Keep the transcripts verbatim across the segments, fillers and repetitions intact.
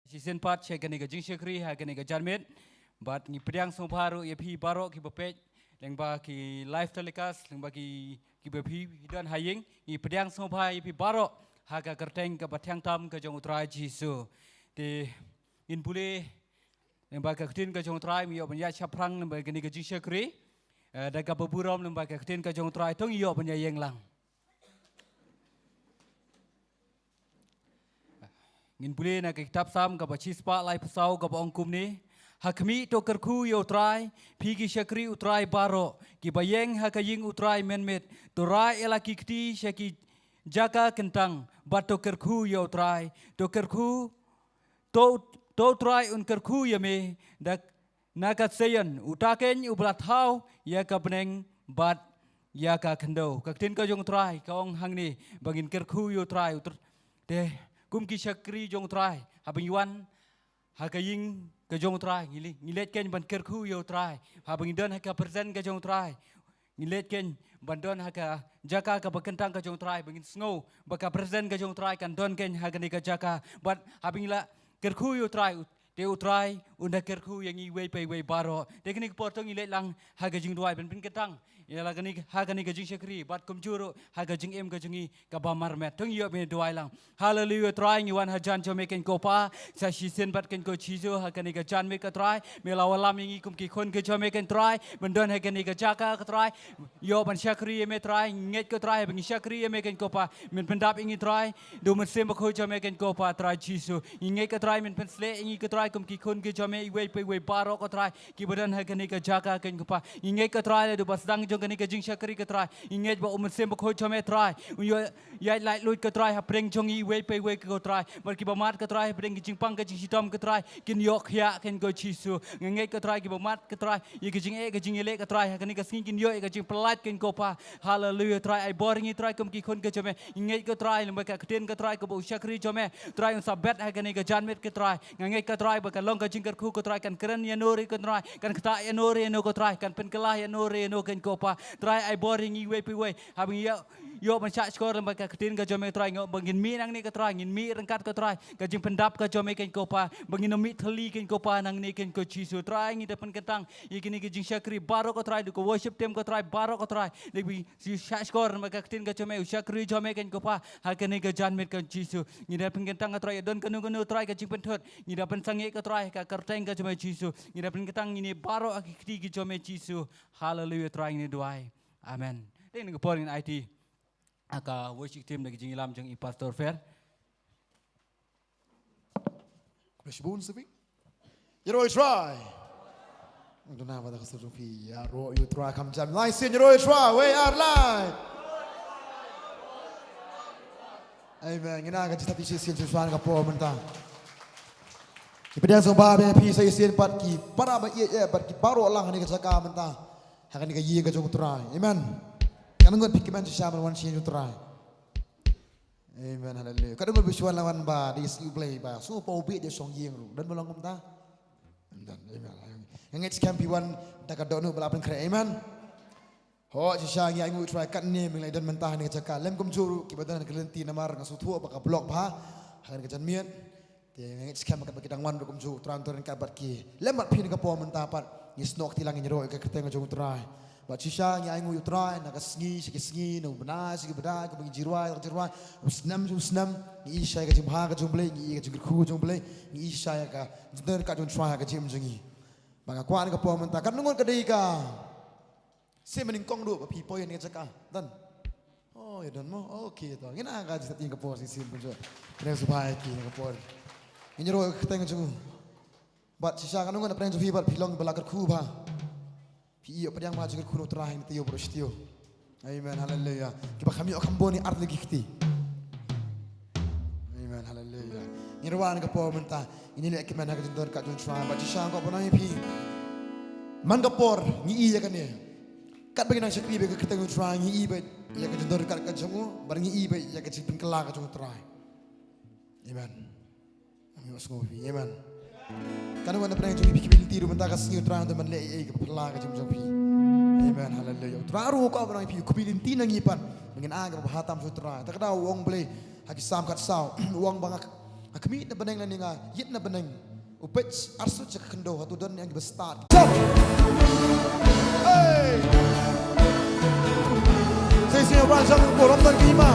Shisien pat sha kane ka jingshakri ha kane ka janmiet. Bad ngi pdiang sngewbha ruh ïa phi baroh kiba peit lyngba ki live telecast, lyngba ki, kiba phi don ha ïing. Ngi pdiang sngewbha ïa phi baroh ha ka kyrteng kaba thiang tam ka jong U Trai Jisu. Te ngin pule lyngba ka ktien ka jong U Trai, ngi ïoh ban ïaid shaphrang lyngba kane ka jingshakri. Eh, da kaba burom lyngba ka ktien ka jong U Trai, to ngin ïoh ban ïaid lang. Ngin pule na ka kitab Salm kaba shispah laiphew saw kaba ong kumne: Ha khmih to kyrkhu ïa U Trai, phi ki shakri U Trai baroh, kiba ïeng ha ka ïing U Trai mynmiet, to rai ïa la ki kti sha ki jaka kyntang, bad to kyrkhu ïa U Trai, to kyrkhu, to, to U Trai un kyrkhu ïa me, da na ka Zion, uta keiñ uba la thaw ïa ka bneng bad ïa ka khyndew. Ka ktien ka jong U Trai ka ong hangne ba ngin kyrkhu ïa U Trai, U Tr-, te kum ki shakri jong U Trai, haba ngi wan ha ka ïing ka jong U Trai, ngi li-, ngi leit keiñ ban kyrkhu ïa U Trai. Haba ngi don ha ka presence ka jong U Trai, ngi leit keiñ ban don ha ka jaka kaba kyntang ka jong U Trai, ba ngin sngew ba ka presence ka jong U Trai kan don keiñ ha kane ka jaka. Bad haba ngi la kyrkhu ïa U Trai, te U Trai un da kyrkhu ïa ngi iwei pa iwei baroh. Te kane ka por to ngi leit lang ha ka jingduwai ban pynkyntang ïa la kane, ha kane ka jingshakri bad kumjuh ruh ha ka jingim ka jong ngi kaba marmet. To ngi ïoh ban duwai lang. Haleluia, Trai, ngi wan hajan jong me keiñ ko Pa. Sa shisien pat keiñ ko Jisu, ha kane ka janmiet ko Trai, me la wallam ïa ngi kum ki khun ki jong me keiñ Trai, ban don ha kane ka jaka ko Trai, ïoh ban shakri ïa me Trai. Ngi ngeit ko Trai, ba ngi shakri ïa me keiñ ko Pa, men pyndap ïa ngi Trai da U Mynsiem Bakhuid jong me keiñ ko Pa, Trai Jisu. Ngi ngeit ko Trai, men pynshlur ïa ngi ko Trai kum ki khun ki jong me iwei pa iwei baroh ko Trai, kiba don ha kane ka jaka keiñ ko Pa. Ngi ngeit ko Trai, lada ba sdang jong kane ka jingshakri ko Trai, ngi ngeit ba U Mynsiem Bakhuid jong me Trai un ïoh ïaid laitluid ko Trai hapdeng jong ngi iwei pa iwei ko Trai. Bad kiba mad ko Trai hapdeng ki jingpang ki jingshitom ko Trai, kin ïoh khiah keiñ ko Jisu. Nga ngeit ko Trai, kiba mad ko Trai ïa ki jingeh ki jingïaleh ko Trai, ha kane ka sngi kin ïoh ïa ka jingpyllait keiñ ko Pa. Haleluia, Trai, ai bor ïa ngi Trai kum ki khun ki jong me. Ngi ngeit ko Trai, lyngba ka ktien ko Trai kaba u shakri jong me Trai un sa bet ha kane ka janmiet ko Trai. Nga ngeit ko Trai ba ka long ka jingkyrkhu ko Trai kan kren ïano re ko Trai, kan ktah ïano re ïano ko Trai, kan pynkylla ïano re ïano keiñ ko Pa. Trai, ai bor ïa ngi iwei pa iwei, haba ngi ïoh, ïoh ban shah shkor lyngba ka ktien ka jong me Trai, ngi ong ba ngin mih nangne ko Trai, ngin mih ryngkat ko Trai, ka jingpyndap ka jong me keiñ ko Pa, ba ngin ym mih thylli keiñ ko Pa, nangne keiñ ko Jisu. Trai, ngi da pynkyntang ïa kine ki jingshakri baroh ko Trai, da ka worship team ko Trai, baroh ko Trai, da ki, ki shah shkor lyngba ka ktien ka jong me, u shakri jong me keiñ ko Pa, ha kane ka janmiet ko Jisu. Ngi da pynkyntang ko Trai, don kano kano Trai ka jingpynthut, ngi da pynsangeh ko Trai ha ka kyrteng ka jong me Jisu. Ngi da pynkyntang ïa kine baroh ha ki kti ki jong me Jisu. Haleluia, Trai, ngi duwai. Amen. Te kane ka por ngin aiti ha ka worship team da ka jingïalam jong i Pastor Fer. Khublei shibun sha phi. Ïaroh ïa U Trai. Duna ba da ka sur jong phi, ïaroh ïa U Trai kham jam. Lai sien, ïaroh ïa U Trai, wei ar lai. Amen. Ngin ai ka jingstad shisien sha U Trai ka por mynta. Ngi pdiang sngewbha ïa phi sa shisien pat ki para ba ïeit ïa bad ki baroh lang ha kane ka jaka mynta. Ha kane ka ïing ka jong U Trai. Amen. Kan ngut phi kmen shisha ban wan sha ïing U Trai. Amen, haleluia. Ka dei ba shu wan la wan ba dei sngi U Blei ba shu pa u bit de shong ïing ruh. Don ba long kumta? Don, amen. Nga ngeit skhem phi wan da ka dohnud ba la pynkhreh, amen. Ho, shisha ngi ainguh U Trai katne mynta la don mynta ha kane ka jaka. Lem kumjuh ruh kiba don ha ka lynti namar nga sngewthuh ba ka block bha ha kane ka janmiet. Te nga ngeit skhem ba ki dang wan ruh kumjuh, U Trai un don ryngkat bad ki. Lem bad phi ha kane ka por mynta pat, ngi snoh kti lang, ngi ïaroh ïa ka kyrteng ka jong U Trai. Bad shisha ngi ainguh ïa U Trai na ka sngi sha ki sngi, na u bnai sha ki bnai, kaba ngi jingrwai sha ki jingrwai, u snem sha u snem, ngi i shisha ïa ka jingbha ka jong U Blei, ngi i ïa ka jingkyrkhu ka jong U Blei, ngi i shisha ïa ka jingdon ryngkat jong U Trai ha ka jingim jong ngi. Bad nga kwah ha kane ka por mynta, katno ngut ka dei ka Seh ma nyngkong duh ba phi poi ha kane ka jaka. Don. Oh, ïa don mo. Okay, to. Ngin ai ka jingstad ïa ka por shisien pynshoi. Kane ka sngewbha ïa ki ha kane ka por. Ngin ïaroh ïa ka kyrteng jong u. Bad shisha katno ngut na pdeng jong phi bad phi long ba la kyrkhu bha. Phi ïoh pdiang bha jingkyrkhu na U Trai ha kane ka taïew baroh shi taïew. Amen, haleluya. Kiba kham ïoh kham bun ïa artylli ki kti. Amen, haleluya. Ngin ïa wan ha kane ka por mynta. Ngin ïa leh kmen ha ka jingdon ryngkat jong U Trai. Bad shisha nga kwah ban ong ïa phi. Man ka por ngi i ïa kane. Katba ngi nang shakri bad ka kyrteng U Trai ngi i bad ïa ka jingdon ryngkat ka jong u. Bad ngi i bad ïa ka jingpynkylla ka jong U Trai. Amen. Ngi ïohsngew ïa phi. Amen. Katno ngut na pdeng jong phi ki kyrmen lynti ruh mynta ka sngi U Trai un dei ban leh ei ei kaba phylla ha ka jingim jong phi. Amen. Haleluya. U Trai ruh u kwah ban ong ïa phi u kyrmen lynti na ngi pat. Ba ngin ai kaba bha tam sha U Trai. Te ka daw u ong Blei ha ki Salm khatsaw. U ong ba nga Nga khmih na bneng lane nga ïit na bneng. U peit arsut sha ka khyndew, hato don ïa kiba stad. Jump! Hey! Sa shisien ba jump, ko rom don ka hima.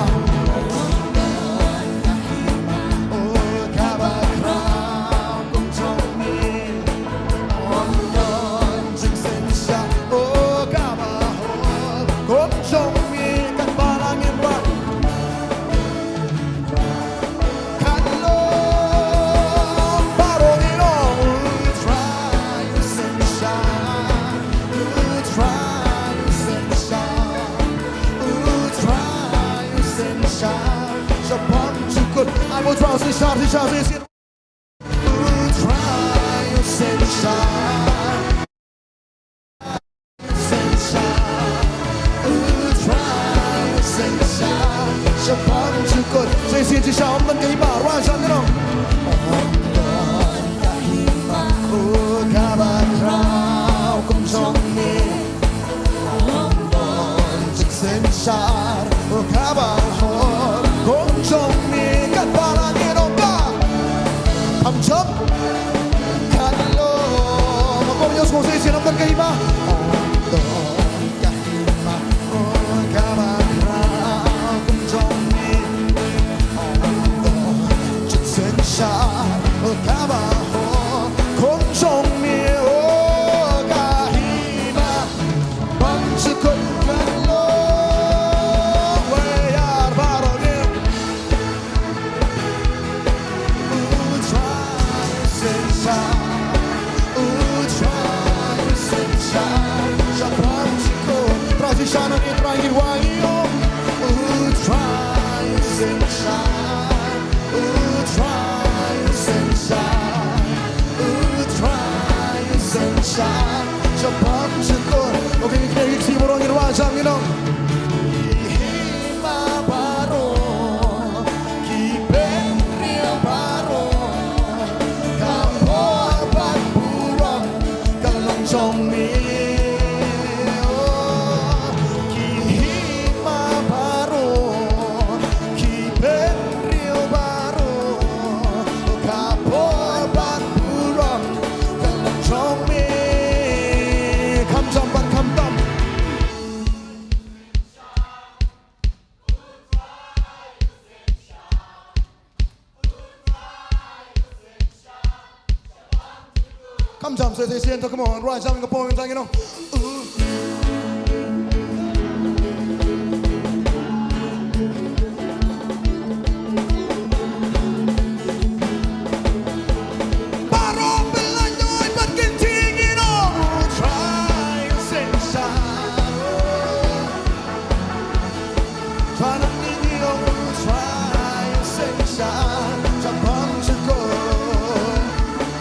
Come jump, say, say, say, come on, right, jump, come on, you know.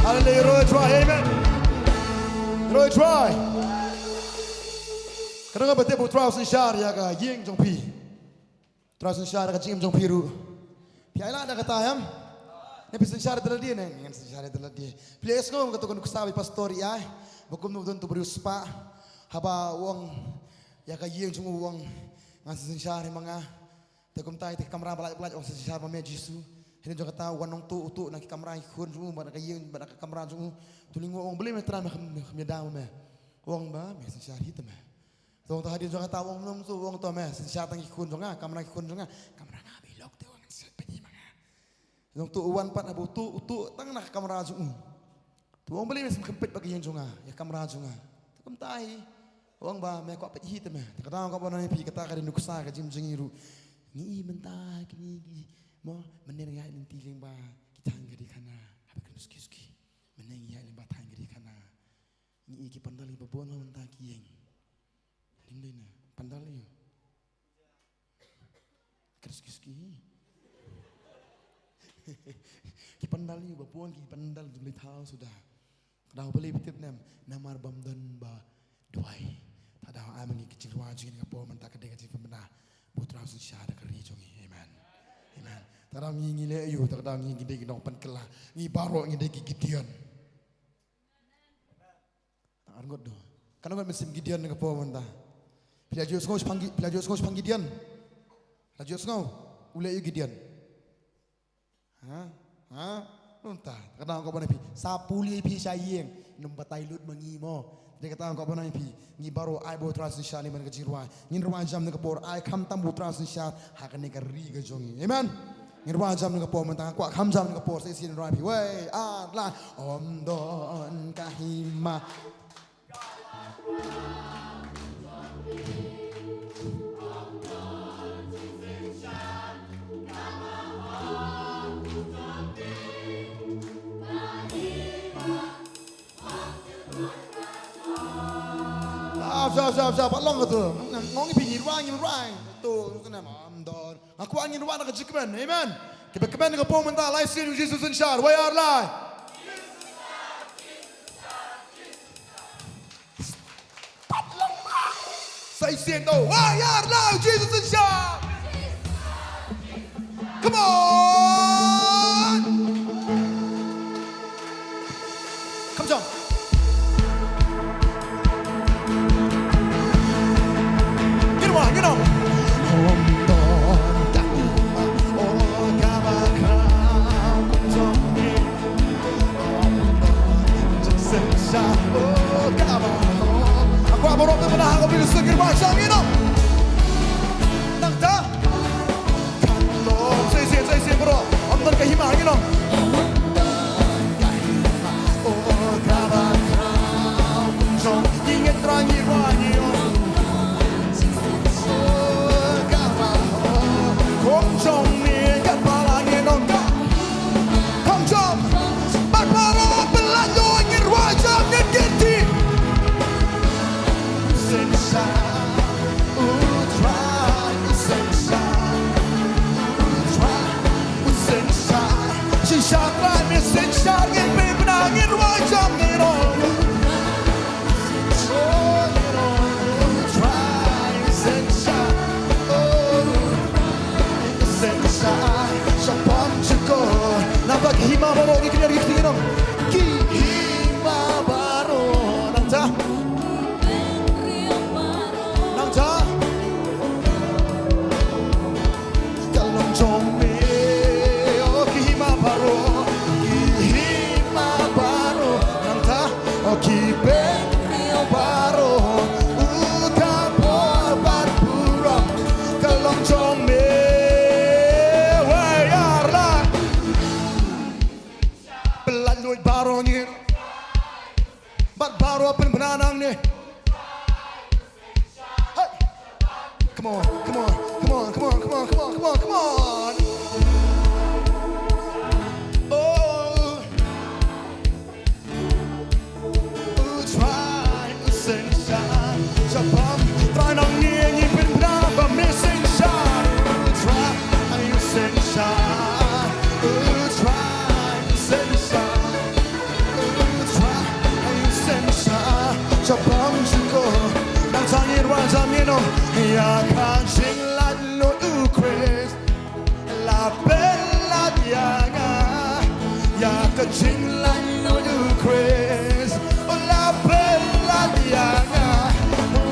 Hallelujah, roi trai, amen. Roi trai. Ka dang ba tip u trai u synshar ïa ka ïing jong phi. Trai u synshar ïa ka jingim jong phi ruh. Phi ai lad da kata em. Ne phi synshar ïa lade ne, ngan synshar ïa lade. Phi la sngew kato ka nuksa ba i pastor i ai. Ba kumno don uto u briew spah. Haba u ong ïa ka ïing jong u, u ong ngan synshar hi ma nga. Te kumta ïa ka kamra ba lait ba lait, u ong synshar ma me Jisu. Hadien jong kata u wan nongtuh, u tuh na ki kamra ki khun jong u, bad na ka ïing bad na ka kamra jong u. Te u lyngngoh u ong, balei me Trai me khlem, khlem ïada ma me. U ong ba me synshar hi te me. Te u ong to hadien jong kata u ong, u ong to me synshar tang ki khun jong nga, kamra ki khun jong nga. Kamra nga ba i lok te u ong synshar peit hi ma nga. Te u ong to u wan pat haba u tuh, u tuh tang na ka kamra jong u. Te u ong, balei me shu khlem peit bad ka ïing jong nga, ïa ka kamra jong nga. Te kumta hi u ong ba me kwah peit hi te me. Te kata nga kwah ban ong ïa phi, kata ka dei nuksa ka jingim jong ngi ruh. Ngi i mynta kine ki, mo, mynne ngi ïaid lynti lyngba ki thaiñ kari khana. Haba kren suki suki. Mynne ngi ïaid lyngba thaiñ kari khana. Ngi i ki pandal kiba bun, mo, mynta ki ïeng. Ding dei na pandal ïa u. Kren suki suki. Ki pandal ïa u ba bun, ki pandal jong lei thaw suda. Ka daw balei phi tip ne em, namar bym don ba duwai. Ka daw ai ma ngi ka jingrwai jong ngi ka por mynta, ka dei ka jingpynbna ba u Trai u synshar da ka ri jong ngi. Amen. Amen. Ka daw ngi, ngi leh aïu, ka daw ngi, ngi dei ki nongpynkylla. Ngi baroh ngi dei ki Gideon. Tang arngut du. Katno ngut mynsiem Gideon ha ka por mynta? Phi la ju sngew shaphang Gi-, phi la ju sngew shaphang Gideon? La ju sngew? U leh aïu Gideon? Ha? Ha? Nunta, kata nga kwah ban ong ïa phi, sa pule phi sha ïing, ym batai lut ma ngi mo. Te kata nga kwah ban ong ïa phi, ngi baroh ai ba U Trai synshar ïa ngi ban ka jingrwai. Ngin rwai jam na ka por, ai kham tam ba U Trai synshar ha kane ka ri ka jong ngi. Amen. Ngin rwai jam na ka por, mynta nga kwah kham jam na ka por, sa shisien rwai phi. Wei, ar, lai. Ym don ka hima. Sap, sap, sap, sap, pat long kata. Ngong ïa phi, ngi rwai, ngi rwai. To, to, to, ym don. Nga kwah ngin rwai na ka jingkmen. Amen. Kiba kmen na ka por mynta, lai sien, U Jisu synshar. Wei, ar, lai. Sa shisien to. Wei, ar, lai, U Jisu synshar. Come on. Come on. Ngin rwai, ngin ong. Sa shisien, sa shisien baroh. Ym don ka hima, ngin ong. Come on. Bad baroh, pynlait lut, ngin rwai jam, ngin kynti. Synshar, U Trai, synshar, U Trai, synshar. Synshar Trai, me synshar, ngin pynbna, ngin rwai jam, ngin ong. Nangta ki hima baroh, ki kynriah, ki kynriah, ki kynriah. Ki hima baroh, nangta. Nangta. Ka long jong me, oh, ki hima baroh, ki hima baroh, nangta, oh, ki briew baroh, u ka bor bad burom, ka long jong me, wei, ar, lai. Pynlait lut baroh ngi, bad baroh pynbna nangne. Hey! Come on, come on, come on, come on, come on, come on, come on, come on. Oh. U Trai u synshar shaphang Trai, nangne ngi pynbna ba me synshar. U Trai u synshar, U Trai u synshar. U Trai u synshar shaphang jong ko. Nangta ngin rwai jam, ngin ong, ïa ka jinglait lut U Khrist la pynlait ïa nga. Ïa ka jinglait lut U Khrist la pynlait ïa nga.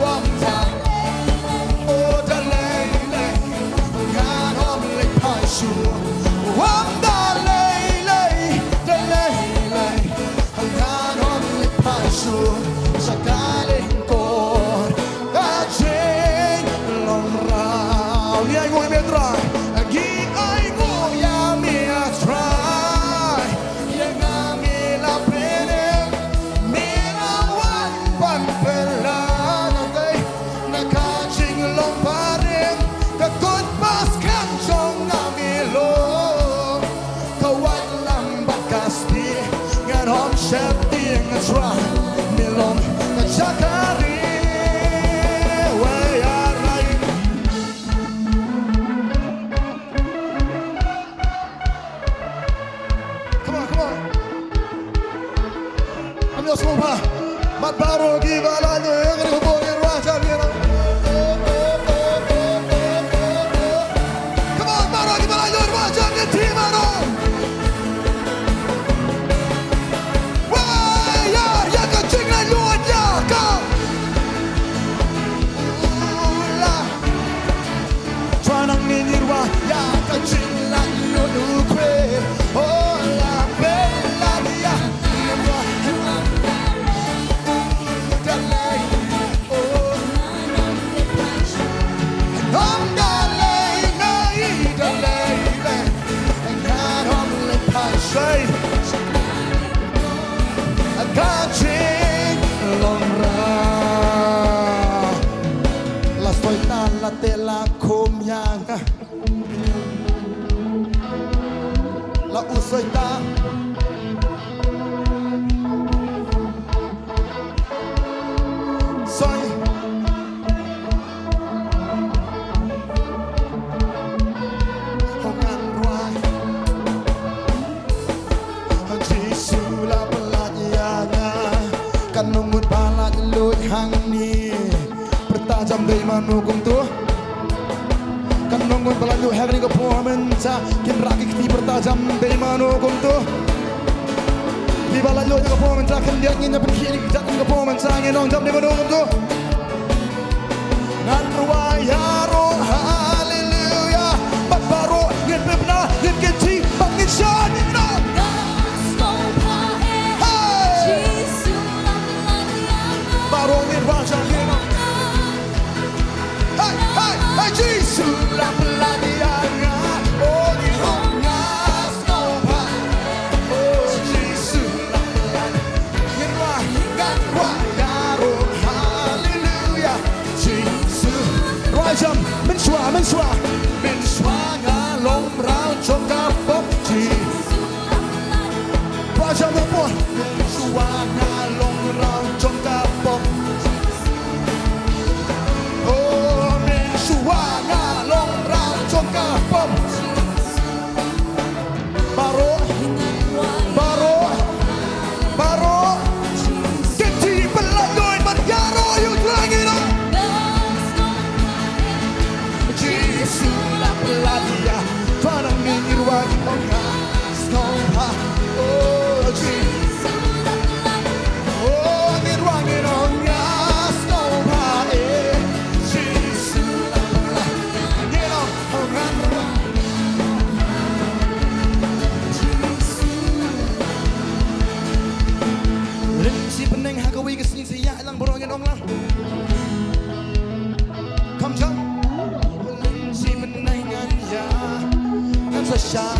Wan ta, oh, da lei lei, ngan ym leit phai shuh. Wan da lei lei, da lei lei. Ngan ym leit phai shuh sha ka lyngkor ka jinglong raw. Ngi ainguh ïa me Trai, ngi ainguh ïa me Trai. Ïa nga me la pyneh, me la wan ban pynlait. Na ka jinglong barim, ka kut ba skhem jong nga me long. Ka waitlam bad ka stie, ngan ym sheptieng, Trai, me long ka jaka ri. Wei, ar, lai. Come on, come on. Ym ïohsngew bha. Bad baroh kiba la ïoh ïa kane ka khubor, ngin rwai jam ïa. Come on, baroh kiba la ïoh, rwai jam ïa, team baroh. Wei, ïa, ïa ka jinglait, ïa ka. Trai, nangne ngi rwai ïa ka jinglait lut U Khrist. Oh, U Soitan. Soi. Ho ngan rwai. Jisu la pyllait ïa nga. Katno ngut ba la laitluid hangne? Pyrta jam dei mano kumto. Katno ngut ba la laitluid hangne ka por mynta? Kin rah ki kti, pyrta jam dei mano kumto. Ki ba la laitluid ka por mynta, khyndiat ngin ïa pynkhih ïa ki kjat ka por mynta, ngin ong jam dei mano kumto. Ngan rwai ïaroh haleluia. Bad baroh ngin pynbna, ngin kynti, bad ngin shad, ngin ong. Hey! Baroh ngin rwai shad, ngin ong. Hey, hey, hey, Jisu la pyllait ïa nga. Oh, ngin ong nga sngewbha. Oh, Jisu la pyllait. Ngin rwai, ngan rwai ïaroh haleluia. Jisu. Rwai jam, mynshuwa, mynshuwa. Mynshuwa nga long mraw jong ka pop. Jisu. Rwai jam, rwai jam. Mynshuwa nga long mraw jong ka pop. Oh, mynshuwa nga long mraw jong ka pop. Baroh, baroh, baroh. Kynti, pyllait ïa u, ban ïaroh ïa u Trai, ngin ong. Jisu la pyllait ïa. Trai nang, ngin rwai, ngin ong nga sngewbha. Oh, Jisu. Oh, ngin rwai, ngin ong nga sngewbha, eh. Jisu la pyllait. Ngin ong, oh, ngan rwai. Lynti bneng ha kawei ka sngi sa ïaid lang, baroh ngin ong lang. Kham jam. Lynti bneng ngan ïaid, ngan sa shad.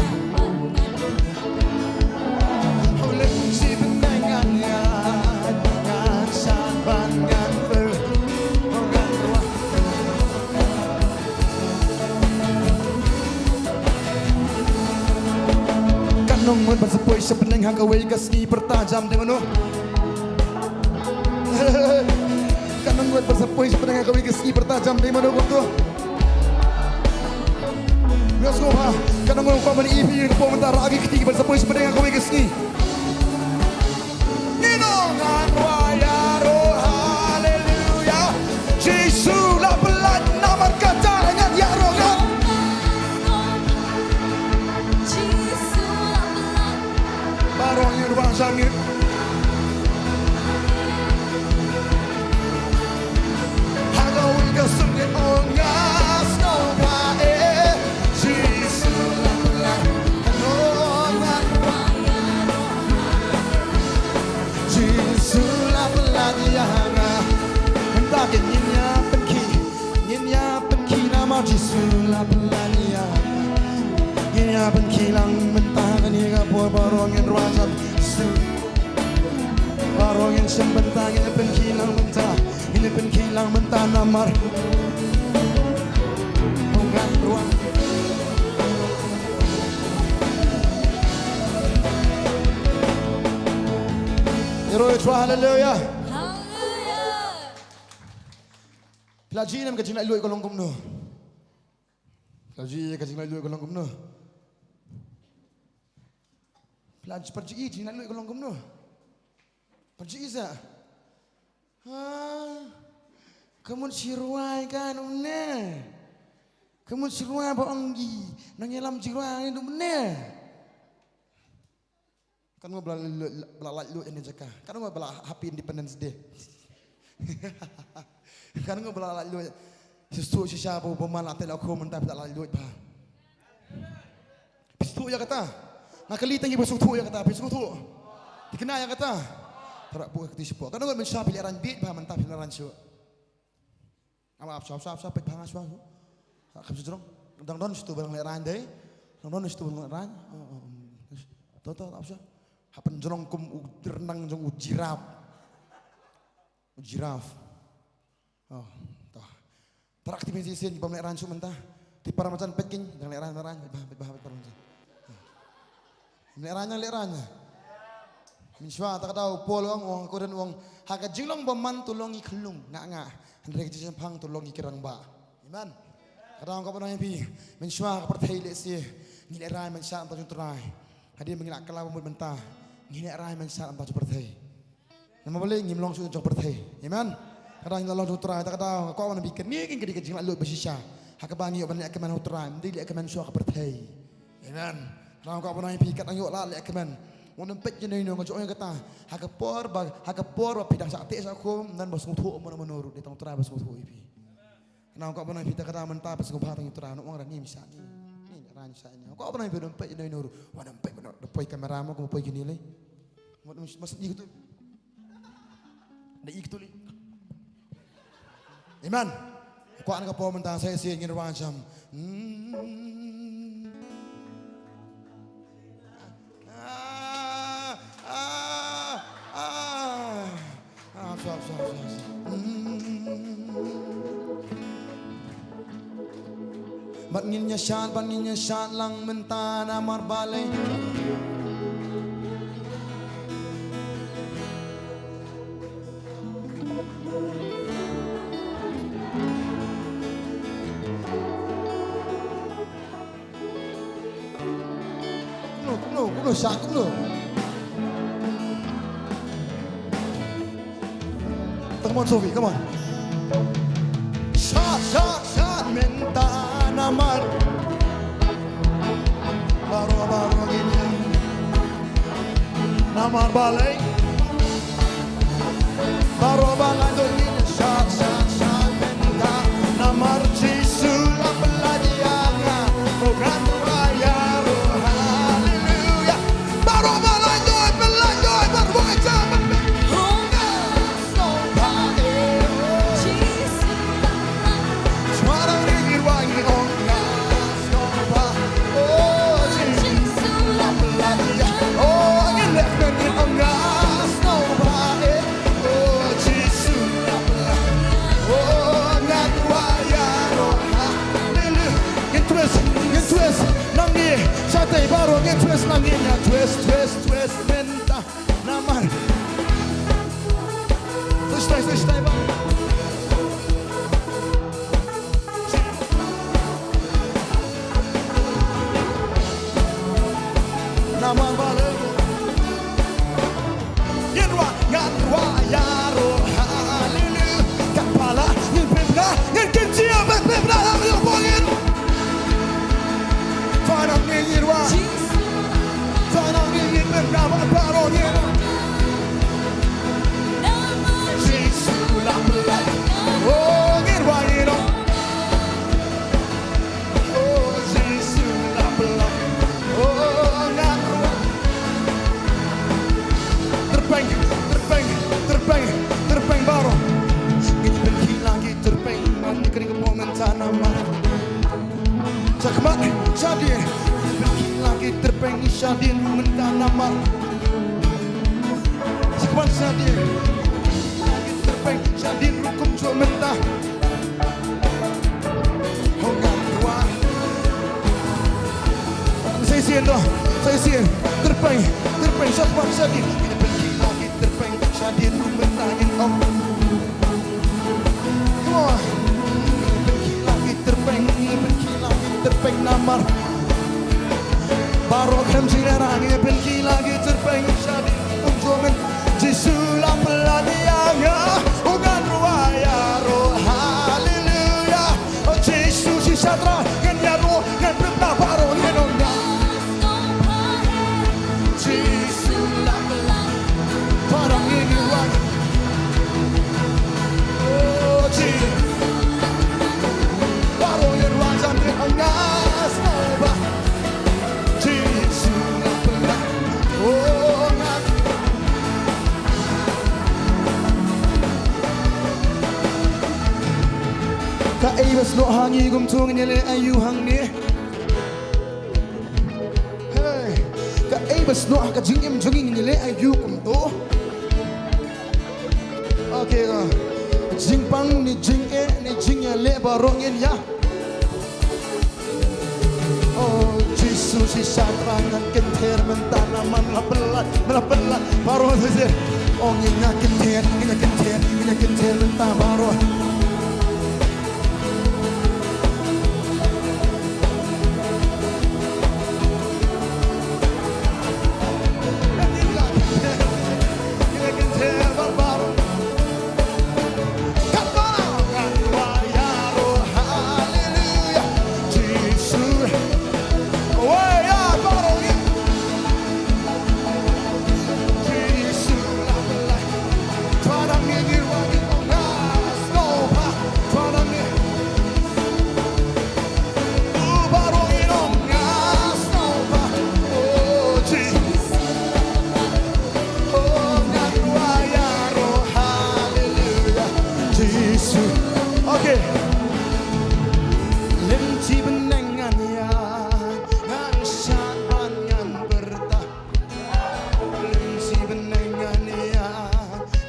Lynti bneng ngan ïaid, ngan shad bad ngan pyrshah. Ngan rwai. Katno ngut ba sa poi sha bneng ha kawei ka sngi, pyrta jam dei mano. Katno ngut ba sa poi sha bneng ha kawei ka sngi, pyrta jam dei mano kumto. Let's go, ha. Katno ngut ba mane ïa phi ka por mynta, rah ki kti ba sa poi sha bneng ha kawei ka sngi. Ngin ong ngan rwai ïaroh haleluia. Jisu la pyllait, namar kata ngan ïaroh, ngan. Baroh ngin rwai sha ngin. Ha kawei ka sien ngin ong nga sngewbha, eh. Jisu la pyllait, ngan ong ngan rwai. Jisu la pyllait ïa nga. Mynta ngin ïa pynkhih, ngin ïa pynkhih namar Jisu la pyllait ïa nga. Ngin ïa pynkhih lang mynta kane ka por, baroh ngin rwai sha Jisu. Baroh ngin sngewbha mynta, ngin ïa pynkhih lang mynta, ngin ïa pynkhih lang mynta namar. Ngan rwai. Ïaroh ïa u Trai, haleluia. Haleluia. Phi la ju ïohi ne em ka jinglaitluid ka long kumno? Phi la ju ïohi ka jinglaitluid ka long kumno? Phi la ju, phi la ju ïohi jinglaitluid ka long kumno? Phi la ju ïohi sa? Ha? Ka mut shi rwai kan une. Ka mut shi rwai ba ong ki nongïalam shi rwai ne du mane. Katno ngut ba la, ba la laitluid ha kane ka jaka? Katno ngut ba la Happy Independence Day? Katno ngut ba la laitluid? Shisha shisha ba, ba man la tei la khum mynta phi la laitluid bha. Phi sngewthuh ïa kata? Nga kylli tang ïa phi, sngewthuh ïa kata, phi sngewthuh? Phi kynmaw ïa kata? Tara buh ka kti shapoh. Katno ngut mynshuwa phi lehraiñ bieit bha mynta phi lehraiñ shuh? Ap shuwa, ap shuwa, ap shuwa, peit bha nga shuwa. Ha, kham shu jrong. Dang don shatu ba dang lehraiñ dei. Dang don shatu ba dang lehraiñ. Oh, oh, oh. To, to, ap shuwa. Ha pynjrong kum u rnang jong u jiraf. U jiraf. Oh, to. Tara kti phi shisien bym lehraiñ shuh mynta. Te para marjan peit kin, dang lehraiñ, lehraiñ, peit bha, peit bha, peit para marjan. Lehrain, lehrain. Mynshuwa ta ka daw u Paul u ong, u ong ha Korinth u ong, ha ka jinglong bymman to long ngi khyllung nga nga, hynrei ka jingshemphang to long ngi ki rangbah. Amen. Ka daw ka ba nang phi. Mynshuwa ka pyrthei lehse ngi lehrain mynshuwa ym tang jong U Trai. Hadien ba ngi la kylla ba mut mynta ngi lehrain mynshuwa ym tang jong pyrthei. Namar balei? Ngim long shuh jong pyrthei. Amen. Ka daw ngi la long jong U Trai, ta ka daw nga kwah ban ong ïa phi kane ka dei ka jinglaitluid ba shisha ha kaba ngi ïoh ban leh kmen ha U Trai, ym dei leh kmen shuwa ka pyrthei. Amen. Ka daw nga kwah ban ong ïa phi katba ngi ïoh leh kmen, wat nym peit ïano ïano, nga ju ong ïa kata, ha ka por ba, ha ka por ba phi dang shah teh shah khum, ym don ba sngewthuh mano mano ruh, dei tang U Trai ba sngewthuh ïa phi. Ka daw nga kwah ban ong ïa phi ta ka daw mynta phi sngewbha tang ïa U Trai, ym ong ra ni, ym shah ni, ni, ni, ra ni, shah ni. Nga kwah ban ong ïa phi ym peit ïano ïano ruh, wat nym peit, ban ong da poi kamera mo, kum poi kine lei. Wat nym, mas ni gitu. Da i ktu li. Amen. Kwah na ka por mynta sa shisien ngin wan sham. Hmm. Ah, ah, ah. Ah, sorry, sorry, sorry, sorry. Hmm. Bad ngin ïa shad, bad ngin ïa shad lang mynta namar balei? Kumno, kumno, kumno, shad, kumno. Come on, Sophie, come on. Shad, shad, shad mynta namar baroh, baroh ngin ïa. Namar balei? Baroh ba la don ngin ïa shad, shad, shad mynta. Namar Jisu la pyllait ïa nga. Oh, ngan rwai ïaroh. Haleluya. Baroh ba la don, pyllait don, baroh ba la don. Ngin twist, ngin twist. Nangne, shatei baroh, ngin twist nangne, ngin twist, twist, twist, mynta. Namar. Stai, stai, stai, ba. Namar balei? Ngin rwai, ngan rwai ïaroh, haleluya. Katba la ngin pynbna, ngin kyntiew ban pynbna, haleluya, ngin. Tang nangne ngin rwai. Tang nangne ngin pynbna bad baroh ngin. Jisu la pyllait. Oh, ngin rwai ïaroh. Oh, Jisu la pyllait. Oh, ngan rwai. Tyrpeng, tyrpeng, tyrpeng, tyrpeng baroh. Ngi pynkhih lang ki tyrpeng, ngi kren ka por mynta namar. Sha khmat, shadien, pynkhih lang ki tyrpeng, shadien ruh mynta namar. Sha khmat, shadien, pynkhih lang ki tyrpeng, shadien ruh kumjuh mynta. Ho ngan rwai. Sa shisien doh, sa shisien. Tyrpeng, tyrpeng, sha khmat, shadien, pynkhih lang ki tyrpeng, shadien ruh mynta ngin ong. Come on. Pynkhih lang ki tyrpeng, pynkhih lang ki tyrpeng namar. Baroh khlem jingïarap, pynkhih lang ki tyrpeng, shadien kumjuh mynta. Jisu la pyllait ïa nga, oh ngan rwai ïaroh, haleluya. Oh Jisu shisha Trai, ngan ïaroh, ngan pynbna baroh ngin ong. Jisu la pyllait. Baroh ngin ïaroh. Oh, Jisu. Baroh ngin ïaroh, jan ngin ong nga sngewbha. Jisu la pyllait. Oh, nga. Kaei ba snoh ha ngi kumto ngin ïaleh aïu hangne? Hey, kaei ba snoh ha ka jingim jong ngi ngin ïaleh aïu kumto? Okay, uh, jingpang ne jingeh ne jingïaleh baroh ngin ïa. Oh, Jisu. Jisu shisha trai ngan kynther mynta namar la pynlait, la pynlait baroh shisien. Oh, ngi ngi kynther, ngi ngi kynther, ngi ngi kynther mynta baroh. Okay. Lynti bneng ngan ïa, ngan shad bad ngan pyrta. Lynti bneng ngan ïa,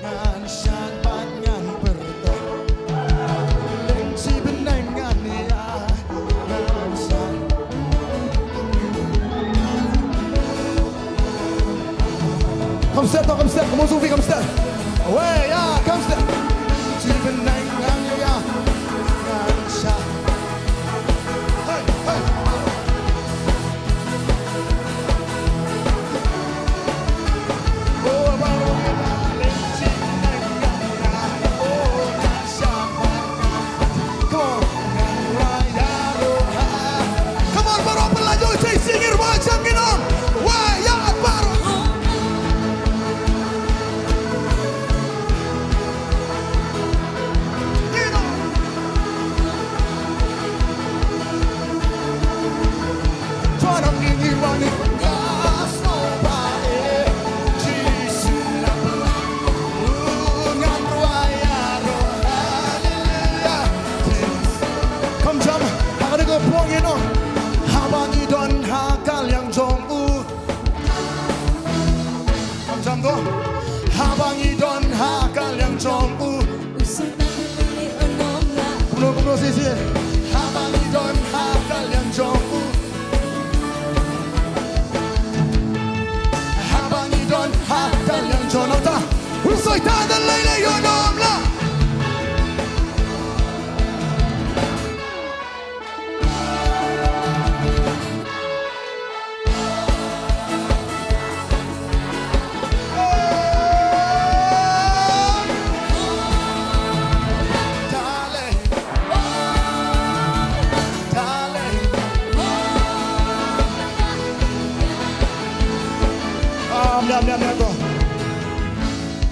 ngan shad bad ngan pyrta. Lynti bneng ngan ïa, ngan shad. Come step, come step, come on, Sophie, come step. Away, yeah, come step. Lynti bneng ngan ïa, ngan shad. Hey, hey. Come on, baroh pynlait, sing it, why jump it on? Why, yeah, baroh. Kham jam, ha kane ka por ngi ong, haba ngi don ha ka liang jong u. Kham jam to. Haba ngi don ha ka liang jong u. Kumno, kumno, shisien. Haba ngi don ha ka liang jong u. Haba ngi don ha ka liang jong u. U Soitan da lei lei ïoh nym lah.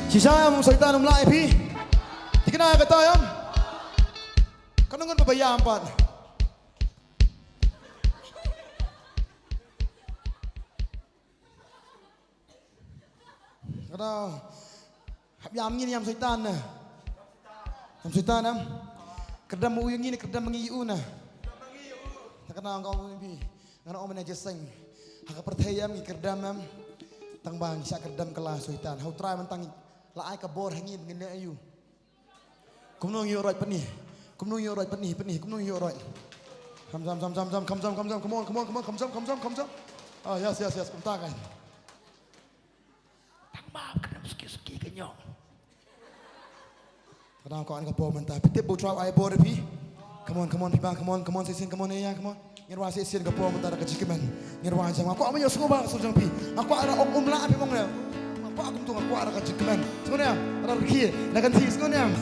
Shisha em, u Soitan um lah ïa phi. Thikna kata em. Kano ngan ba ïam pat. Kata hap ïam ngi ne ïam Soitan ne. Ïam Soitan em. Kyrdan u ïa ngi ne kyrdan ngi ïa u ne. Kata nga ong ïa phi. Ngan ong mane jaseng. Ha ka pyrthei em ngi kyrdan em. Tang ba ngi shah kyrdan ka la Soitan. Ha u Trai mynta ngi la ai ka bor ha ngi ngin ne ayu. Kumno ngi ïoh roit pynni. Kumno ngi ïoh roit pynni, pynni. Kumno ngi ïoh roit. Kham jam, jam, jam, jam, kham jam, kham jam, come on, come on, come on, kham jam, kham jam, kham jam. Ah, yes, yes, yes, kumta kan. Tang ba kynam suki suki ka ñiong. Ka dang ko an ka por mynta. Phi tip ba u Trai ai bor ïa phi. Come on, come on, phi ba, come on, come on, shisien, come on, eh, yeah, come on. Ngin wan shisien ka por mynta da ka jingkmen. Ngin wan jam. Nga kwah ban ïohsngew ba ka sur jong phi. Nga kwah da ong um lah phi mong ne. Nga kwah kumtu, nga kwah da ka jingkmen. Sngewbha ne em? Ra rkhie na ka kynthei, sngewbha ne em?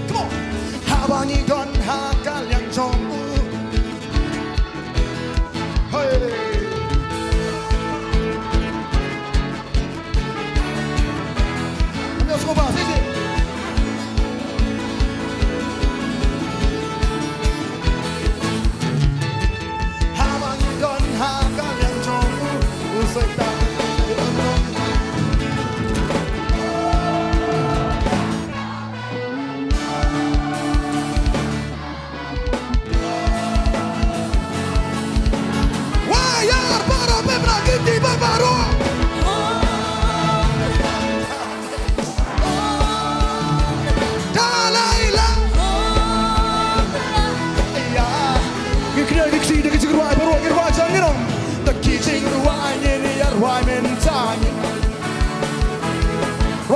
Come on. Haba ngi don ha ka liang jong u. Hey. Wa ïar baroh, pynbna kti bad baroh. Dalai Lama. Ïa.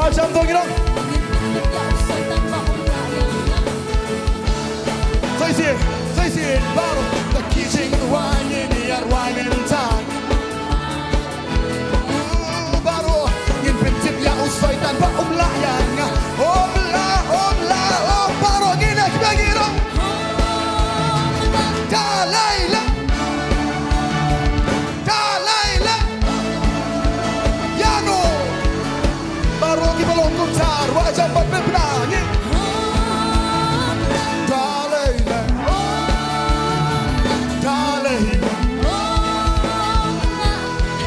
Jam to ngi dong. Sa shisien, sa shisien baroh, da ki jingrwai ngin ïa rwai mynta. Baroh ngin pyntip ïa u Soitan ba um lah ïa nga. Um lah, um lah, um, baroh ngin ïa kynmaw ngi dong. Da lei lei. Da lei lei. Ïa no. Baroh kiba long kumta, ruh jam bad pynbna ngi. Da lei lei. Da lei lei.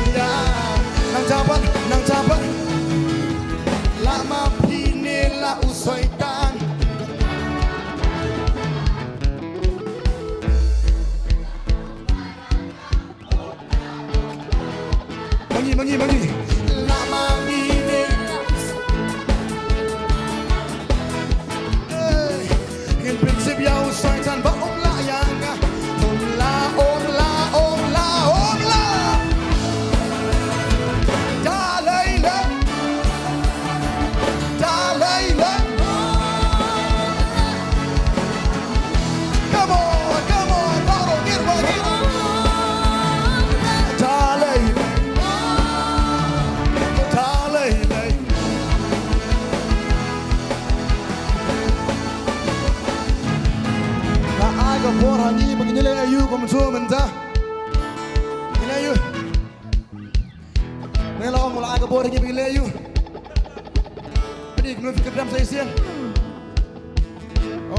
Ïa. Nang jaban, nang jaban. Lama phi ne la u Soitan. Mangi, mangi, mangi. La mangi ne. Hey, ngin pynsip ïa u Soitan ba um lah ïa nga. Um lah, um lah, um lah, um lah. Da lei lei. Da lei lei. Come on, come on, baroh ngin wan ngin. Da lei lei. Da lei lei. Nga ai ka por ha ngi ba ngin ïaleh aïu kumjuh mynta. Ngin ïaleh aïu. Ngi la ong la ai ka por ha ngi ba ngin ïaleh aïu. Phi dei kumno phi kyrdam sa shisien.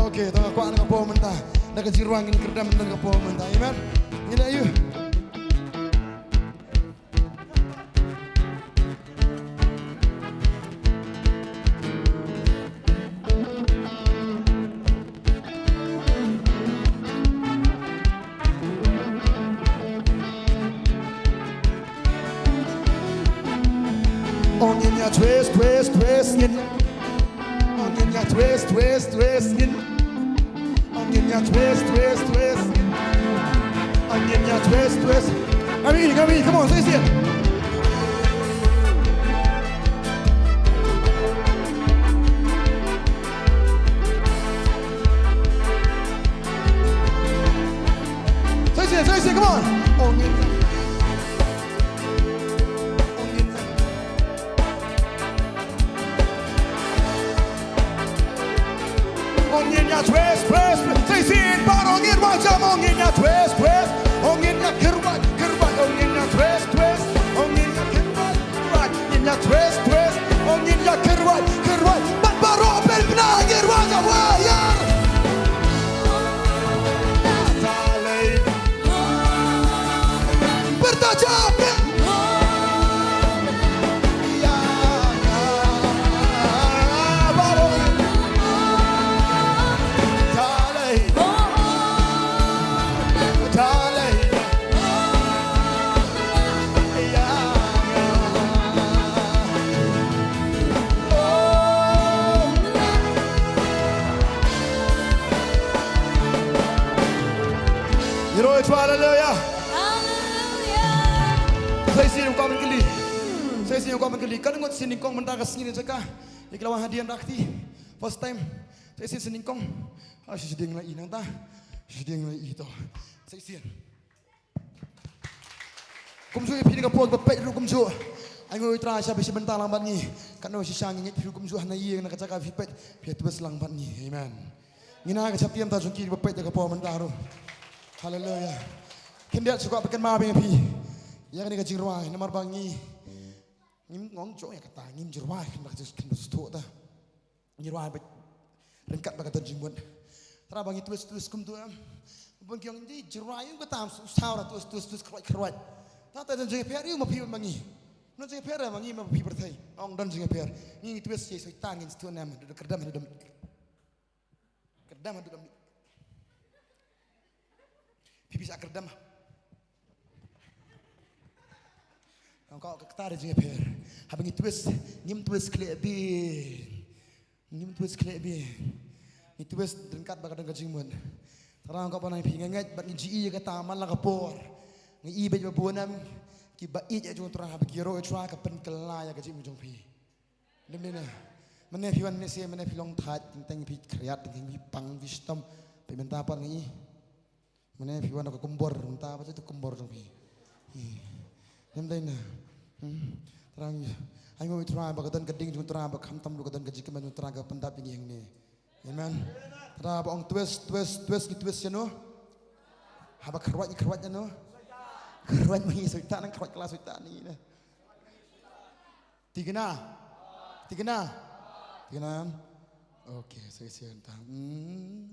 Okay, to nga kwah na ka por mynta. Da ka jingrwai ngin kyrdam na ka por mynta. Amen. Ngin ïaleh aïu. Ong ngin ïa twist, twist, twist ngin. Ong ngin ïa twist, twist, twist ngin. Ong ngin ïa twist, twist, twist ngin. Ong ngin ïa twist, twist. Ngam ïohi, ngam ïohi, come on, sa shisien. Sa shisien, sa shisien, come on. Ong ngin. Ong ngin. Ong ngin ïa twist, twist, twist. Sa shisien baroh ngin wan jam, ong ngin ïa twist, twist. Ong ngin ïa kyrwat, kyrwat. Ong ngin ïa twist, twist. Ong ngin ïa kyrwat, kyrwat. Ngin ïa twist, twist. Ong ngin ïa kyrwat, kyrwat. Bad baroh pynbna ngin wan jam, wa ïa. Pyrta jam. Haleluya. Haleluya. Sa shisien u kwah ban kylli. Sa shisien u kwah ban kylli. Katno ngut shisien nyngkong mynta ka sngi ne jaka. Ïa ki la wan hadien da kti. First time. Sa shisien shisien nyngkong. Ha shisien ding la i nangta. Shisien ding la i to. Sa shisien. Kumjuh ïa phi na ka por ba peit ruh kumjuh. Ai nguh ïa u Trai sha phi sha bynta lang bad ngi. Katno shisha ngi ngeit phi ruh kumjuh ha na ïing na ka jaka phi peit. Phi ïa twist lang bad ngi. Amen. Ngi na ka jingpynim ta jong ki ba peit da ka por mynta ruh. Haleluya. Khyndiat shu kwah ba kynmaw biang ïa phi. Ïa kane ka jingrwai namar ba ngi ngim ngong jong ïa kata ngim jingrwai kynda ka jingsthoh ta. Ngi rwai ba ryngkat ba ka don jingmut. Tara ba ngi twist twist kumtu em. Ba ngi ong ngi jingrwai ïa kata am saw ra twist twist twist kyrwat kyrwat. Tara ta don jingpher ïa ma phi ma ngi. Don jingpher ma ngi ma phi pyrthei. Ong don jingpher. Ngi twist ïa Soitan ngin sthoh nem. Kyrdan haduh dam. Kyrdan haduh dam. Phi phi sa kyrdan. Ka ka kata re jingpher. Haba ngi twist, ngim twist khleh bha. Ngim twist khleh bha. Ngi twist ryngkat ba ka don ka jingmut. Tara ka ba nang phi nga ngeit ba ngi ji ïa kata man la ka por. Ngi i ba ba bun em ki ba ïeit ïa jong Trai haba ki ro ïa Trai ka pynkylla ïa ka jingmut jong phi. Lim dei na. Mane phi wan ne se, mane phi long thait, ting teng phi khriat, ting teng phi pang, phi stom, phi mynta pat ngi. Mane phi wan ka kumbor, mynta pat tu kumbor jong phi. Lim dei na. Hmm. Trai, ai mo Trai ba ka don ka ding jong Trai ba khamtam ruh ka don ka jingkmen jong Trai ka pyndap ïa ngi hangne. Amen. Trai ba ong twist, twist, twist, ngi twist ïano. Haba kyrwat, ngi kyrwat ïano. Kyrwat ma ngi soitan, nang kyrwat kala soitan ngi na. Tikna. Tikna. Tikna. Okay, so isi entang. Hmm.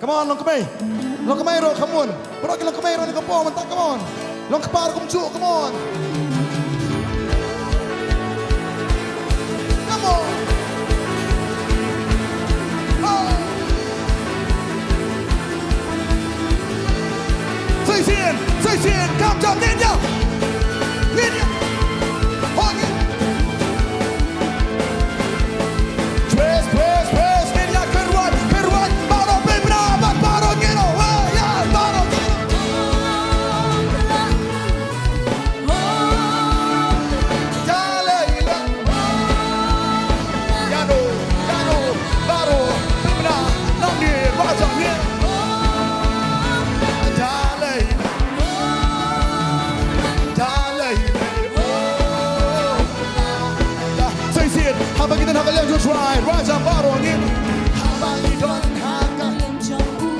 Come on, long kmie. Long kmie ruh, come on. Baroh ki long kmie ruh ne ka por mynta, come on. Long kpa ruh kumjuh, come on. Come on. Oh. Sa shisien, sa shisien, kam jam, ngin ïa. Ngin ïa. Ho ngin. Twist, twist, twist, ngin ïa kyrwat, kyrwat, baroh pynbna, bad baroh ngin ïa, baroh ngin ïa. Ïano, ïano, baroh pynbna, nangne, ba jam ngin. Sa shisien, haba ngi don ha ka liang jong u Trai, Trai jam baroh ngi. Haba ngi don ha ka liang jong u.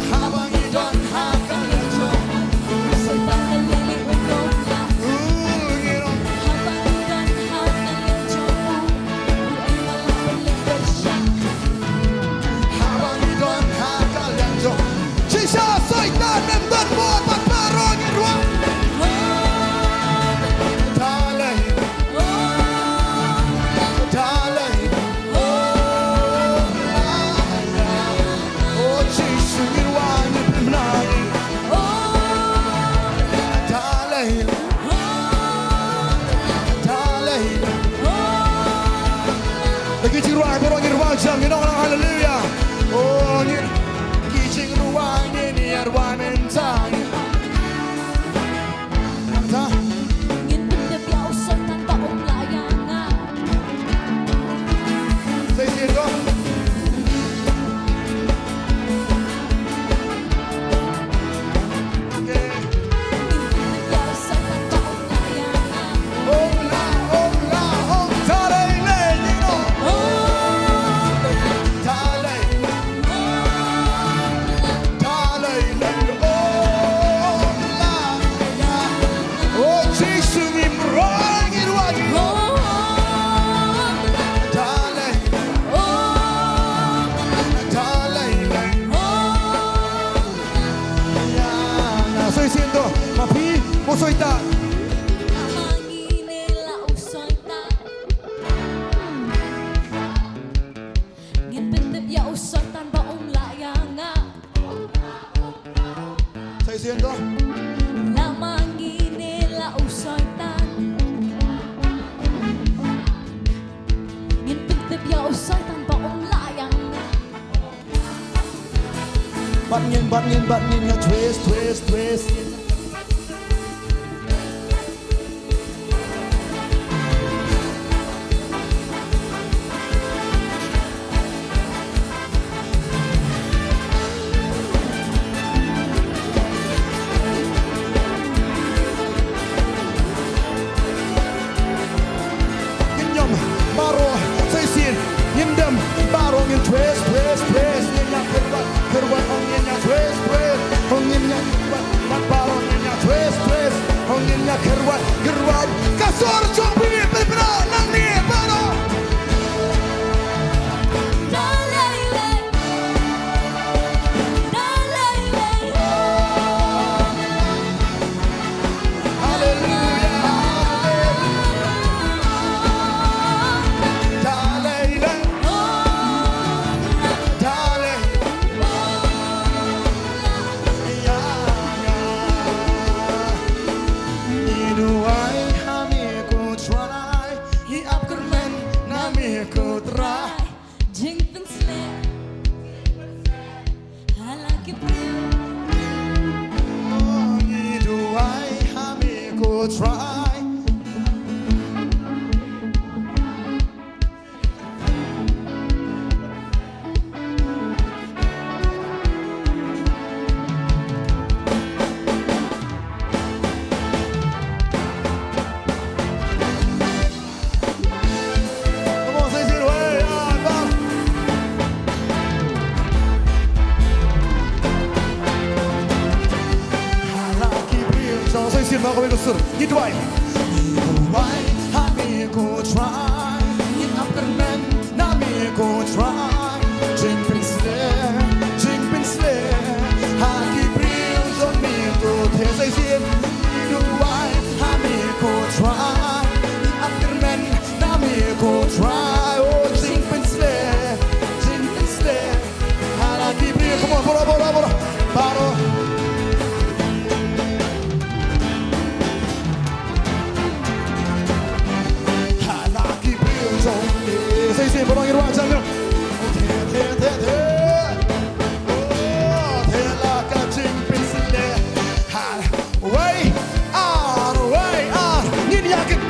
Haba ngi don ha ka liang jong u. Soitan ka liang liang u don ha. Haba ngi don ha ka liang jong u. Haba ngi don ha ka liang jong. Shisha Soitan ym don bor bad baroh ngi ruh. Talei. Talei. Oh Jisu ngi ruh ngi pynbna. Talei. Talei. Lagi jingrwai baroh ngi rwai jam ngi ong lang haleluya. Oh ngi ki jingrwai ngi ïa rwai mynta ngi. Mynta. Ngin pyntip ïa u Soitan ba um lah ïa nga. Sa shisien ko. Sa shisien to, ma phi, u Soitan. Ngin pyntip ïa u Soitan ba um lah ïa nga. Sa shisien to. Lama ngin ïa la u Soitan. Ngin pyntip ïa u Soitan ba um lah ïa nga. Bad ngin, bad ngin, bad ngin ïa twist, twist, twist. Ngin ïam baroh sa shisien, ngin dem baroh ngin twist, twist, twist, ngin ïa kyrwat, kyrwat, oh ngin ïa twist, twist, oh ngin ïa kyrwat, bad baroh Ngi duwai ha me ko Trai. Come on, say it, way, ah, bah. Hala ki briew jong, say it, ma ko, ko sur. Ngi duwai. Ngi duwai ha me ko Trai. Ngi ap kyrmen na me ko Trai. Jingpynshlur, jingpynshlur ha ki briew jong me ko Trai. Sa shisien, ngi duwai ha me ko Trai. Ngi ap kyrmen na me ko Trai. Oh, jingpynshlur, jingpynshlur ha la ki briew. Come on, baroh, baroh, baroh, baroh. Ha la ki briew jong me. Sa shisien baroh ngi ruh jan. Te, te, te, te. Oh, te la ka jingpynshlur. Ha, wei, ar, wei, ar. Ngin ïa kit.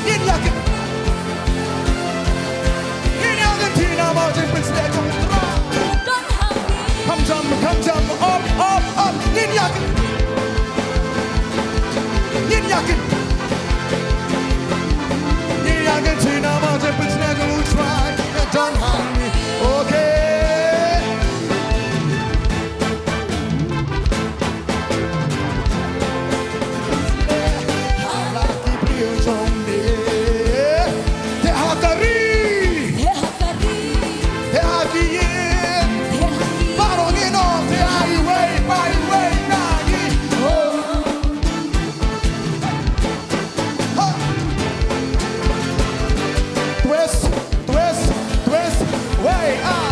Ngin ïa kit. Ngin ïa kit. Te namar jingpynshlur jong U Trai. Kham jam, kham jam, op, op, op. Ngin ïa kit. Ngin ïa kit. Ngin ïa kit, te namar jingpynshlur jong U Trai. Don Hang. Okay. Ha la ki briew jong me. Te ha ka ri. Te ha ka ri. Te ha ki ïing. Te ha ki ïing. Baroh ngin ong te ha iwei pa iwei na ngi. Oh. Ha. Twist, twist, twist. Wei, ah.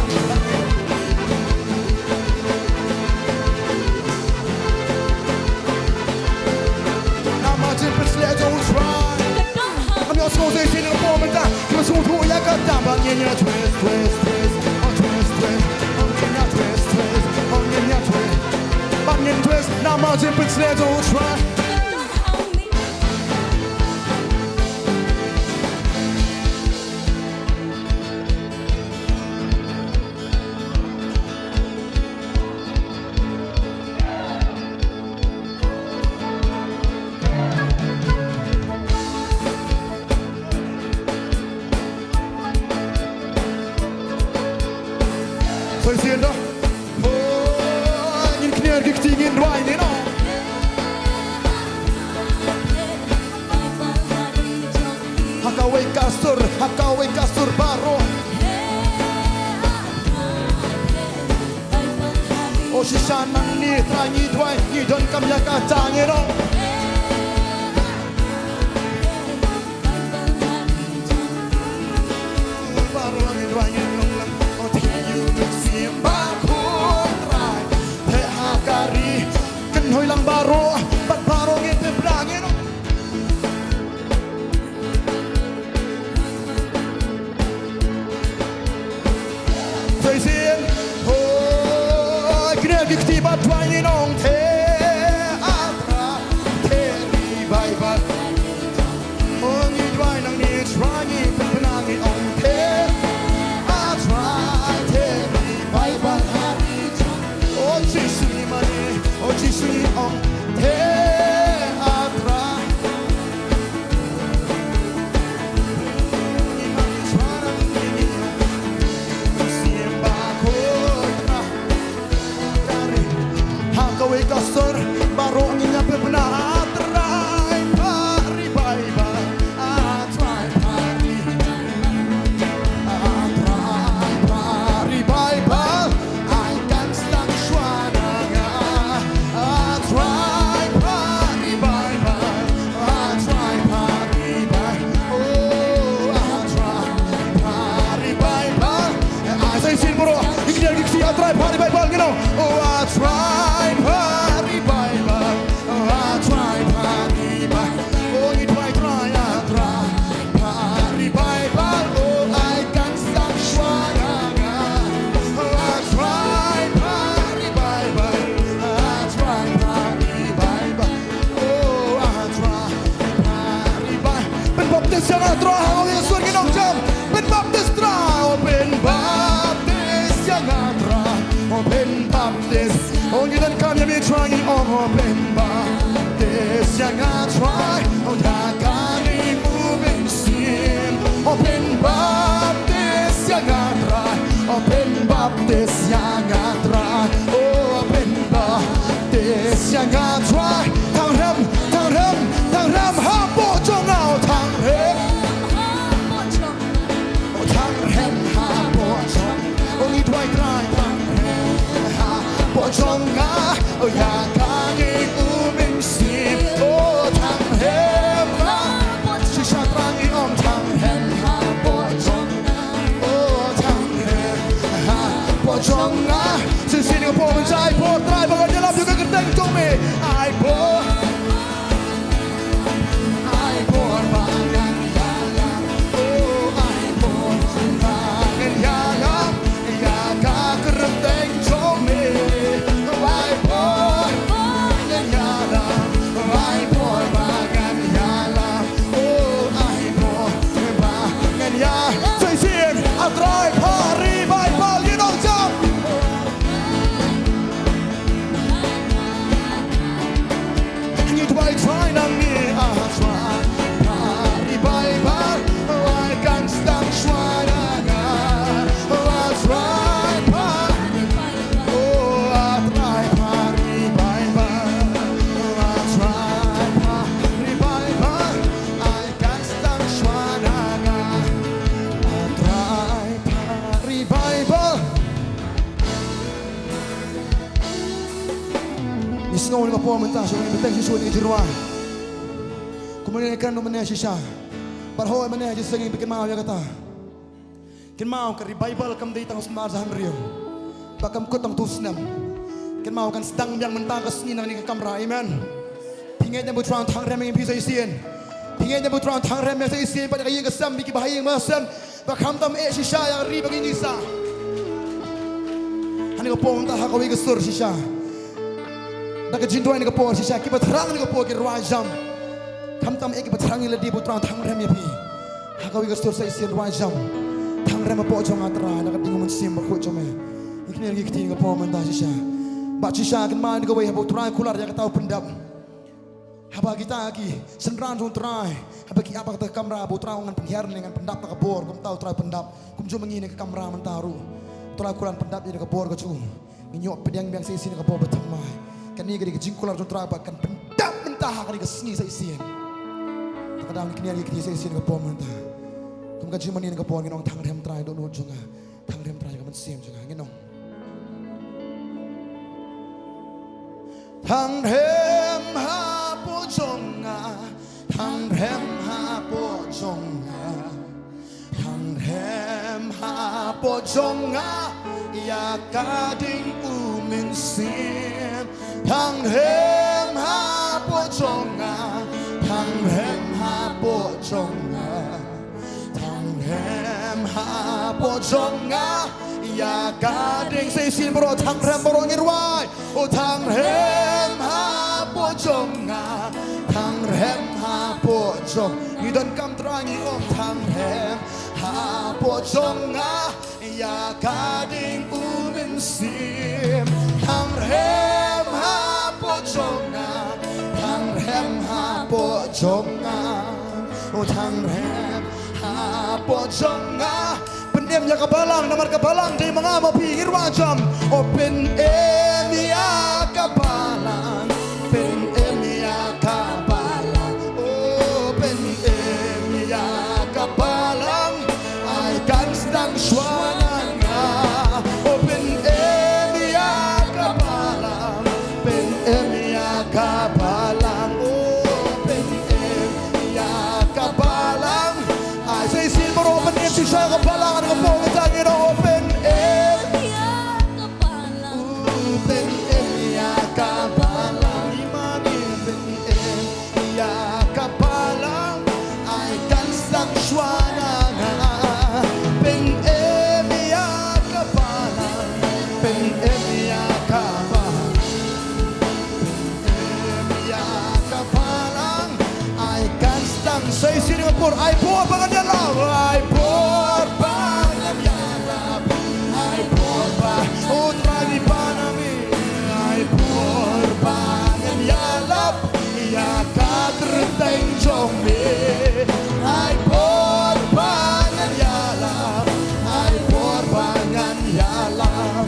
Namar jingpynshlur jong U Trai. Ngam ïohsngew shisien ïa ka por mynta. Ngam sngewthuh ïa kata ba ngin ïa twist, twist, twist. Oh, twist, twist. Oh, ngin ïa twist, twist. Oh, ngin ïa twist. Ba ngin twist namar jingpynshlur jong U Trai. Sa shisien da. Oh, ngin kner ki kti, ngin duwai, ngin ong. Ha kawei ka sur, ha kawei ka sur baroh. O shisha nangne Trai ngi duwai, ngi donkam ïa kata, ngin ong. Baroh ngi duwai, ngin long lang. O te ïa u Mynsiem Bakhuid Trai. Te ha ka ri. Kynhoi lang baroh, bad baroh ngin pynbna, ngin ong. Sa shisien, oh, kner ki kti bad duwai, ngin ong te, ah Trai, te revival. Oh, ngi duwai nangne Trai, ngi pynbna, ngi ong te, ah Trai, te revival ha ri jong. Oh Jisu ngi mane, oh Jisu ngi ong te, ah Trai. Ha kawei ka sur baroh ngin ïa pynbna, ah Trai pha revival, ah Trai pha revival, ah Trai pha revival. Ai kan sdang shuwa na nga. Ah Trai pha revival. Ah Trai pha revival. Oh, ah Trai pha revival. Ai sa shisien baroh. Ngi kner ki kti, ah Trai pha revival, ngin ong. Oh, ah Trai pha revival. Ah Trai pha revival. Oh, ngi duwai Trai, ah Trai pha revival. Oh, ai kan sdang shuwa na nga. Ah Trai. Jong nga, shisien ka por mynta ai por Trai ba ngan ïalap ïa ka kyrteng jong me. Ai por, ai por ba ngan ïalap. Oh, ai por ba ngan ïalap ïa ka kyrteng jong me. Ai por ba ngan ïalap, ai por ba ngan ïalap. Oh, ai por ba ngan ïa. Shisien, A Trai Pha Revival, you know, jump. Ngi duwai, duwai nangne, A Trai Pha Revival, ai kan sdang shuwa na nga. A Trai Pha, oh, A Trai Pha Revival, A Trai Pha Revival, ai kan sdang shuwa na nga. A Trai Pha Revival. Ngi sngew ïa ka por mynta, shu ngi bteng shisha ngi jingrwai. Kumne kan mynne shisha. Bad hooid mynne shisha ngi kynmaw ïa kata. Kynmaw ka revival kam dei tang sumar jahan riew. Ba kam kut tang tu snem. Kynmaw kan sdang biang mynta ka sngi na kane ka kamra. Amen. Phi ngeit ne em ba U Trai un thangrem ïa phi sa shisien? Phi ngeit ne em ba U Trai un thangrem ïa phi sa shisien? Bad ïa ka ïing ka sem, ïa ki bahaïing bahasem. Ba khamtam eh shisha ïa ka ri ba ngi ïeng sha. Ha kane ka por mynta ha kawei ka sur shisha. Da ka jingduwai ha kane ka por shisha, kiba thrang ha kane ka por ki rwai jam. Khamtam eh kiba thrang ïa lade, ba U Trai un thangrem ïa phi. Ha kawei ka sur sa shisien rwai jam. Thangrem hapoh jong nga Trai, na ka ding U Mynsiem Bakhuid jong me. Ngi knieh ngi kti ha kane ka por mynta shisha. Bad shisha kynmaw ïa kawei haba U Trai kular ïa kata u pyndap. Haba kita ki synran jong U Trai, haba ki ap ha kata ka kamra, ba U Trai u ong ngan pynhiar ne ngan pyndap da ka bor, kumta U Trai pyndap. Kumjuh ma ngi ha kane ka kamra mynta ruh, U Trai kular pyndap ïa ka bor kajuh. Ngin ïoh pdiang biang sa shisien ka bor ba thymmai. Kane ka dei ka jingkular jong U Trai ba kan pyndap mynta ha kane ka sngi sa shisien. Te ka dang ngi knieh ngi kti sa shisien ka bor mynta. Kum ka jingmane ka bor ngin ong thangrem Trai dohnud jong nga. Thangrem Trai ka mynsiem jong nga, ngin ong. Thangrem hapoh jong nga, thangrem hapoh jong nga. Thangrem hapoh jong nga, ïa ka ding U Mynsiem. Thangrem hapoh jong nga, thangrem hapoh jong nga. Thangrem hapoh jong nga, ïa ka ding sa shisien baroh, thangrem baroh ngi rwai. O thangrem hapoh jong nga, thangrem hapoh jong. Ngi donkam Trai ngi ong thangrem hapoh jong nga, ïa ka ding U Mynsiem. Thangrem hapoh jong nga, thangrem hapoh jong nga. O thangrem hapoh jong nga. Pynim ïa ka balang, namar ka balang dei ma nga ma phi, ngi rwai jam. O pynim ïa ka balang, pynim ïa ka balang. O pynim ïa ka balang, ai kan sdang shuwa na nga. O pynim ïa ka balang, pynim ïa ka balang. O pynim ïa ka balang. Ai sa shisien baroh pynim shisha ïa ka balang, ka por ka jong ngi, o pynim. Pynim ïa ka balang, i mane pynim ïa ka balang, ai kan sdang shuwa na nga. Pynim ïa ka balang, pynim ïa ka balang. Ïa ka balang, ai kan sdang sa shisien ka por, ai por ba ngan ïalap, ai por ba ngan ïalap, ai por ba, o Trai ngi pan ha me, ai por ba ngan ïalap, ïa ka kyrteng jong me, ai por ba ngan ïalap, ai por ba ngan ïalap.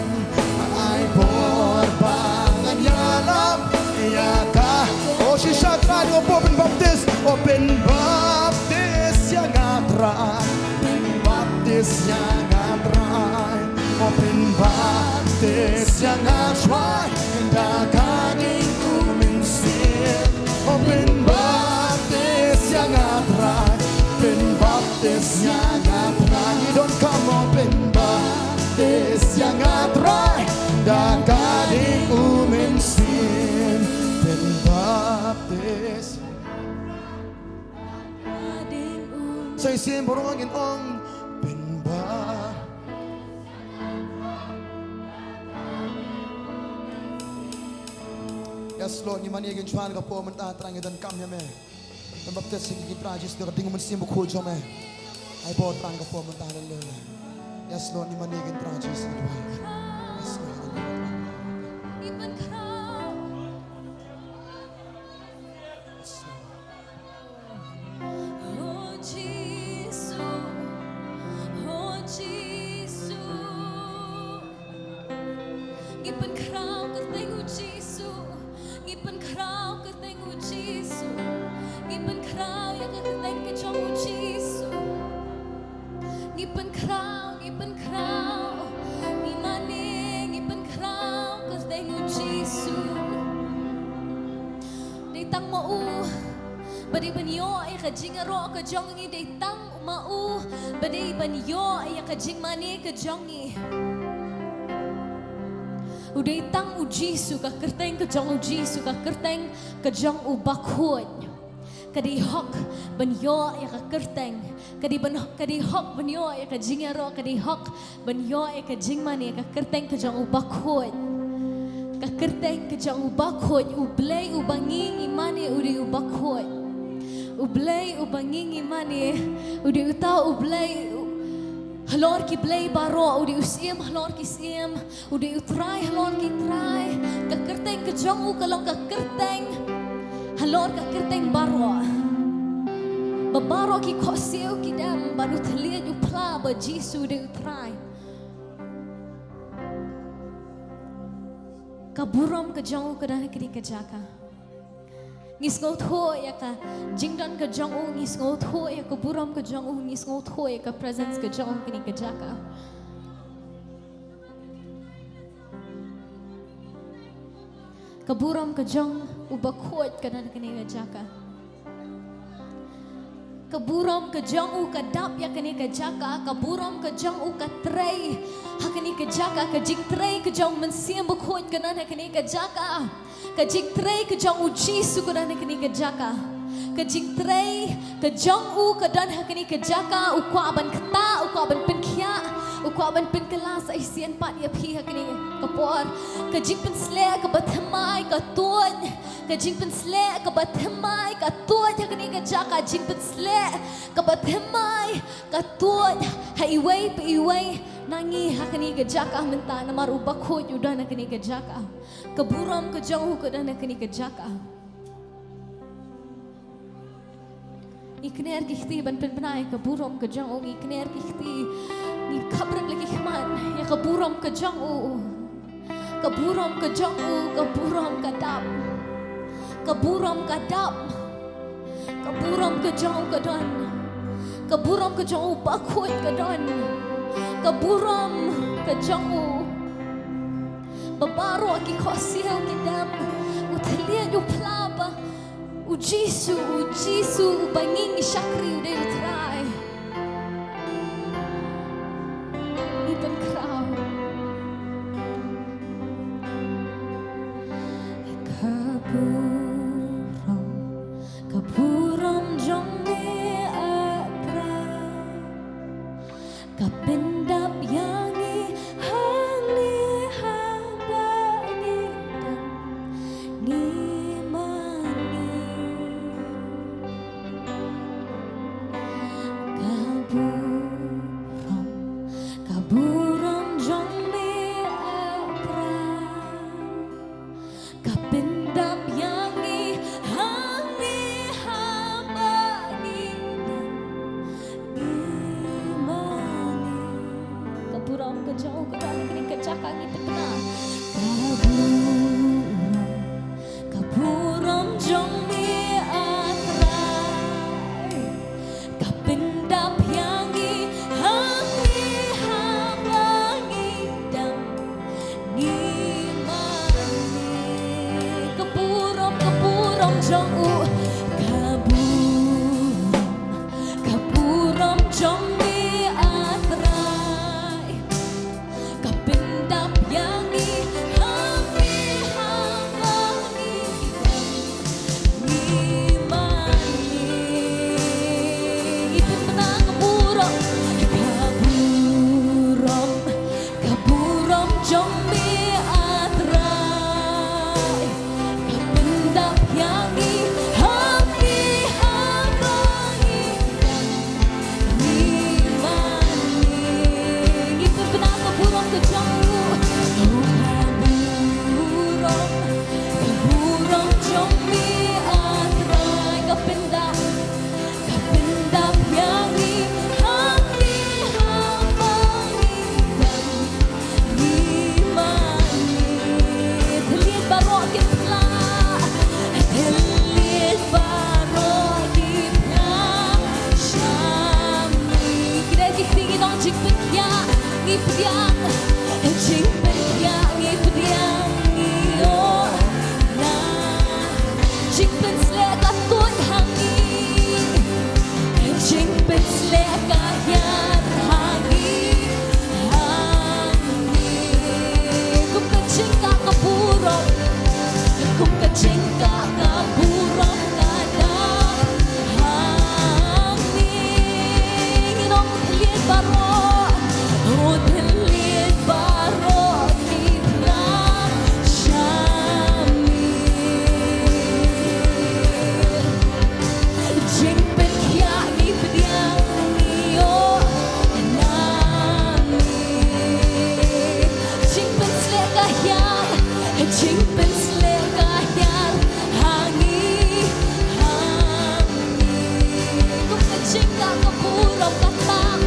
Ai por ba ngan ïalap ïa ka. O shisha Trai, o por pynbaptis, o pynbaptis ïa nga Trai, pynbaptis ïa nga Trai. O pynbaptis ïa nga Trai, da ka ding U Mynsiem. O pynbaptis ïa nga Trai, pynbaptis ïa nga Trai. Ngi donkam o pynbaptis ïa nga Trai. Sien baroh ngin ong pynban. Yes Lord, ngi mane ïa ka por mynta Trai, ngi donkam ïa me. Pynbaptis ïa ngi Trai Jisu da ka ding Mynsiem Bakhuid jong me. Ai bor Trai ka por mynta, haleluya. Yes Lord, ngi mane ïa ka Trai Jisu. Yes Lord, haleluya. Ngi pynkhraw. Yes Lord. Oh Jisu, oh Jisu. Ngi pynkhraw kyrteng U Jisu. Ngi pynkhraw kyrteng U Jisu. Ngi pynkhraw ïa ka kyrteng ka jong U Jisu. Ngi pynkhraw, ngi pynkhraw. Ngi mane, ngi pynkhraw kyrteng U Jisu. Dei tang ma u ba dei ban ïoh ïa ka jingïaroh ka jong ngi, dei tang ma u ba dei ban ïoh ïa ka jingmane ka jong ngi. U dei tang U Jisu, ka kyrteng ka jong U Jisu, ka kyrteng ka jong U Bakhuid. Ka dei hok ban ïoh ïa ka kyrteng, ka dei ban, ka dei hok ban ïoh ïa ka jingïaroh, ka dei hok ban ïoh ïa ka jingmane, ka kyrteng ka jong U Bakhuid. Ka kyrteng ka jong U Bakhuid, U Blei uba ngi ngi mane u dei U Bakhuid. U Blei uba ngi ngi mane u dei uta U Blei u-, halor ki blei baroh, u dei U Syiem halor ki syiem, u dei U Trai halor ki trai. Ka kyrteng ka jong u ka long ka kyrteng halor ka kyrteng baroh. Ba baroh ki khohsiew ki dem ban u thylliej u phla ba Jisu u dei U Trai. Ka burom ka jong u ka don ha kane ka jaka. Ngi sngewthuh ïa ka jingdon ka jong u, ngi sngewthuh ïa ka burom ka jong u, ngi sngewthuh ïa ka presence ka jong u ha kane ka jaka. Ka burom ka jong U Bakhuid ka don ha kane ka jaka. Ka burom ka jong u ka dap ïa kane ka jaka, ka burom ka jong u ka trei ha kane ka jaka, ka jingtrei ka jong U Mynsiem Bakhuid ka don ha kane ka jaka. Ka jingtrei ka jong U Jisu ka don ha kane ka jaka. Ka jingtrei ka jong u ka don ha kane ka jaka, u kwah ban ktah, u kwah ban pynkhiah, u kwah ban pynkylla sa shisien pat ïa phi ha kane ka por. Ka jingpynshlur kaba thymmai ka tuid, ka jingpynshlur kaba thymmai ka tuid ha kane ka jaka, jingpynshlur kaba thymmai ka tuid ha iwei pa iwei na ngi ha kane ka jaka mynta, namar U Bakhuid u don ha kane ka jaka. Ka burom ka jong u ka don ha kane ka jaka. Ngi kner ki kti ban pynbna ïa ka burom ka jong u, ngi kner ki kti, ngi khapbrip la ki khmat ïa ka burom ka jong u. Ka burom ka jong u, ka burom ka dap. Ka burom ka dap. Ka burom ka jong u ka don. Ka burom ka jong U Bakhuid ka don. Ka burom ka jong u. Ba baroh ki khohsiew ki dem u thylliej u phla ba U Jisu, U Jisu uba ngi ngi shakri u dei U Trai. Ngi pynkhraw. Ka burom, ka burom jong me, ah Trai. Ka pyndap ïa ngi hangne haba ngi dang ngi mane. Ka burom, ka burom jong me, ah Trai. Ka pyndap ïa ngi hangne haba ngi dang ngi mane. Ka burom ka jong u ka don ha kane ka jaka, ngi pynbna. Ka burom, ka burom jong me, ah Trai. Ka pyndap ïa ngi hangne haba ngi dang ngi mane. Ka burom, ka burom jong u. Ka burom, ka burom jong me, ah Trai. Ka pyndap ïa ngi jong u. Ka burom, ka burom jong me, ah Trai, ka pyndap, ka pyndap ïa ngi hangne ha ba ngi dang ngi mane. Thylliej baroh ki phlah, thylliej baroh ki phlah sha me. Ki dei ki ktien, ngi ong jingpynkhiah ngi pdiang, jingpynkhiah ngi pdiang, ngi ïoh na. Jingpynsleh ka tuid ha ngi, jingpynsleh ka hiar ha ngi, ha ngi. Kum ka jingkah ka burom, kum ka jingkah ka burom ka dap ha ngi. Ngi ong thylliej baroh, oh thylliej baroh ki phlah sha me. Jingpynkhiah ngi pdiang, ngi ïoh na me. Jingpynsleh ka hiar, jingpynsleh ka hiar ha ngi, ha ngi. Kum ka jingkah ka burom ka tang,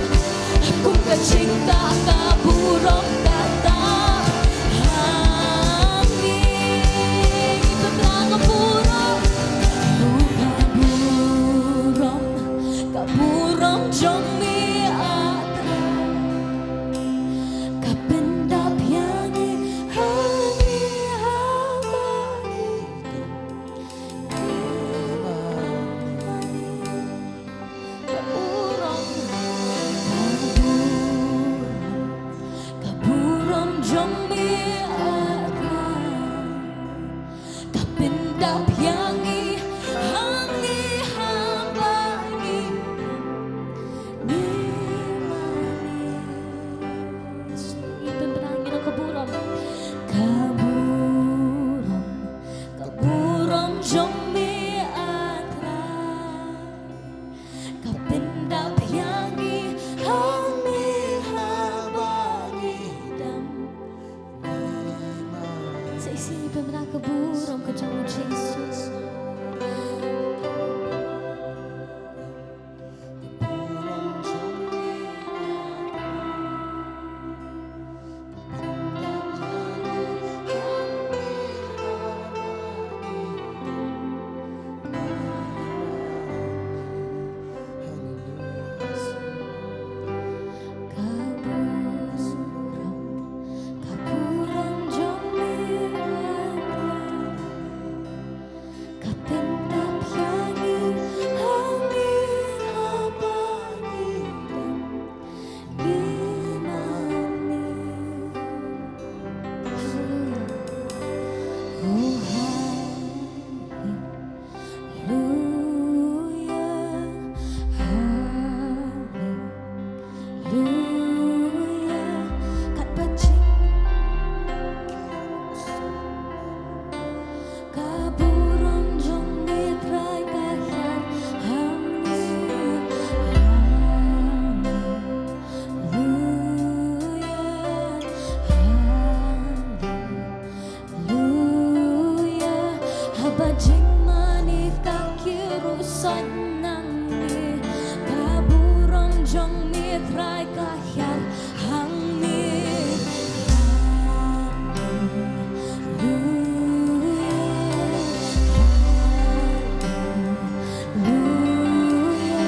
kum ka jingkah ka burom ka tang ha ngi. Ngi pynbna ka burom, oh ka burom, ka burom jong me, ah Trai, ka pyndap ïa ngi ha ngi ha ba ngi dang ngi mane. Ka burom, ka burom, ka burom jong me, ah Trai, ka pyndap ïa ngi ha ngi ha ba ngi dang ngi mane. Ngi pynbna, ngi ong ka burom, ka burom, ka burom jong me, ah Trai, ka pyndap ïa ngi hangne ha ba ngi dang. Sa shisien ngi pynbna ka burom ka jong u Jisu. Ka burom, ka burom jong me, ah Trai, ka pyndap ïa ngi hangne ha ba ngi dang ngi mane. Oh, hallelujah, hallelujah. Luya, katba jing ka burom jong me Trai ka hiar hangne. Haleluya, haleluya. Luya, haba jingmane ka kiew ruh sot nangne, ka burom jong me Trai ka hiar hangne. Haleluya, haleluya.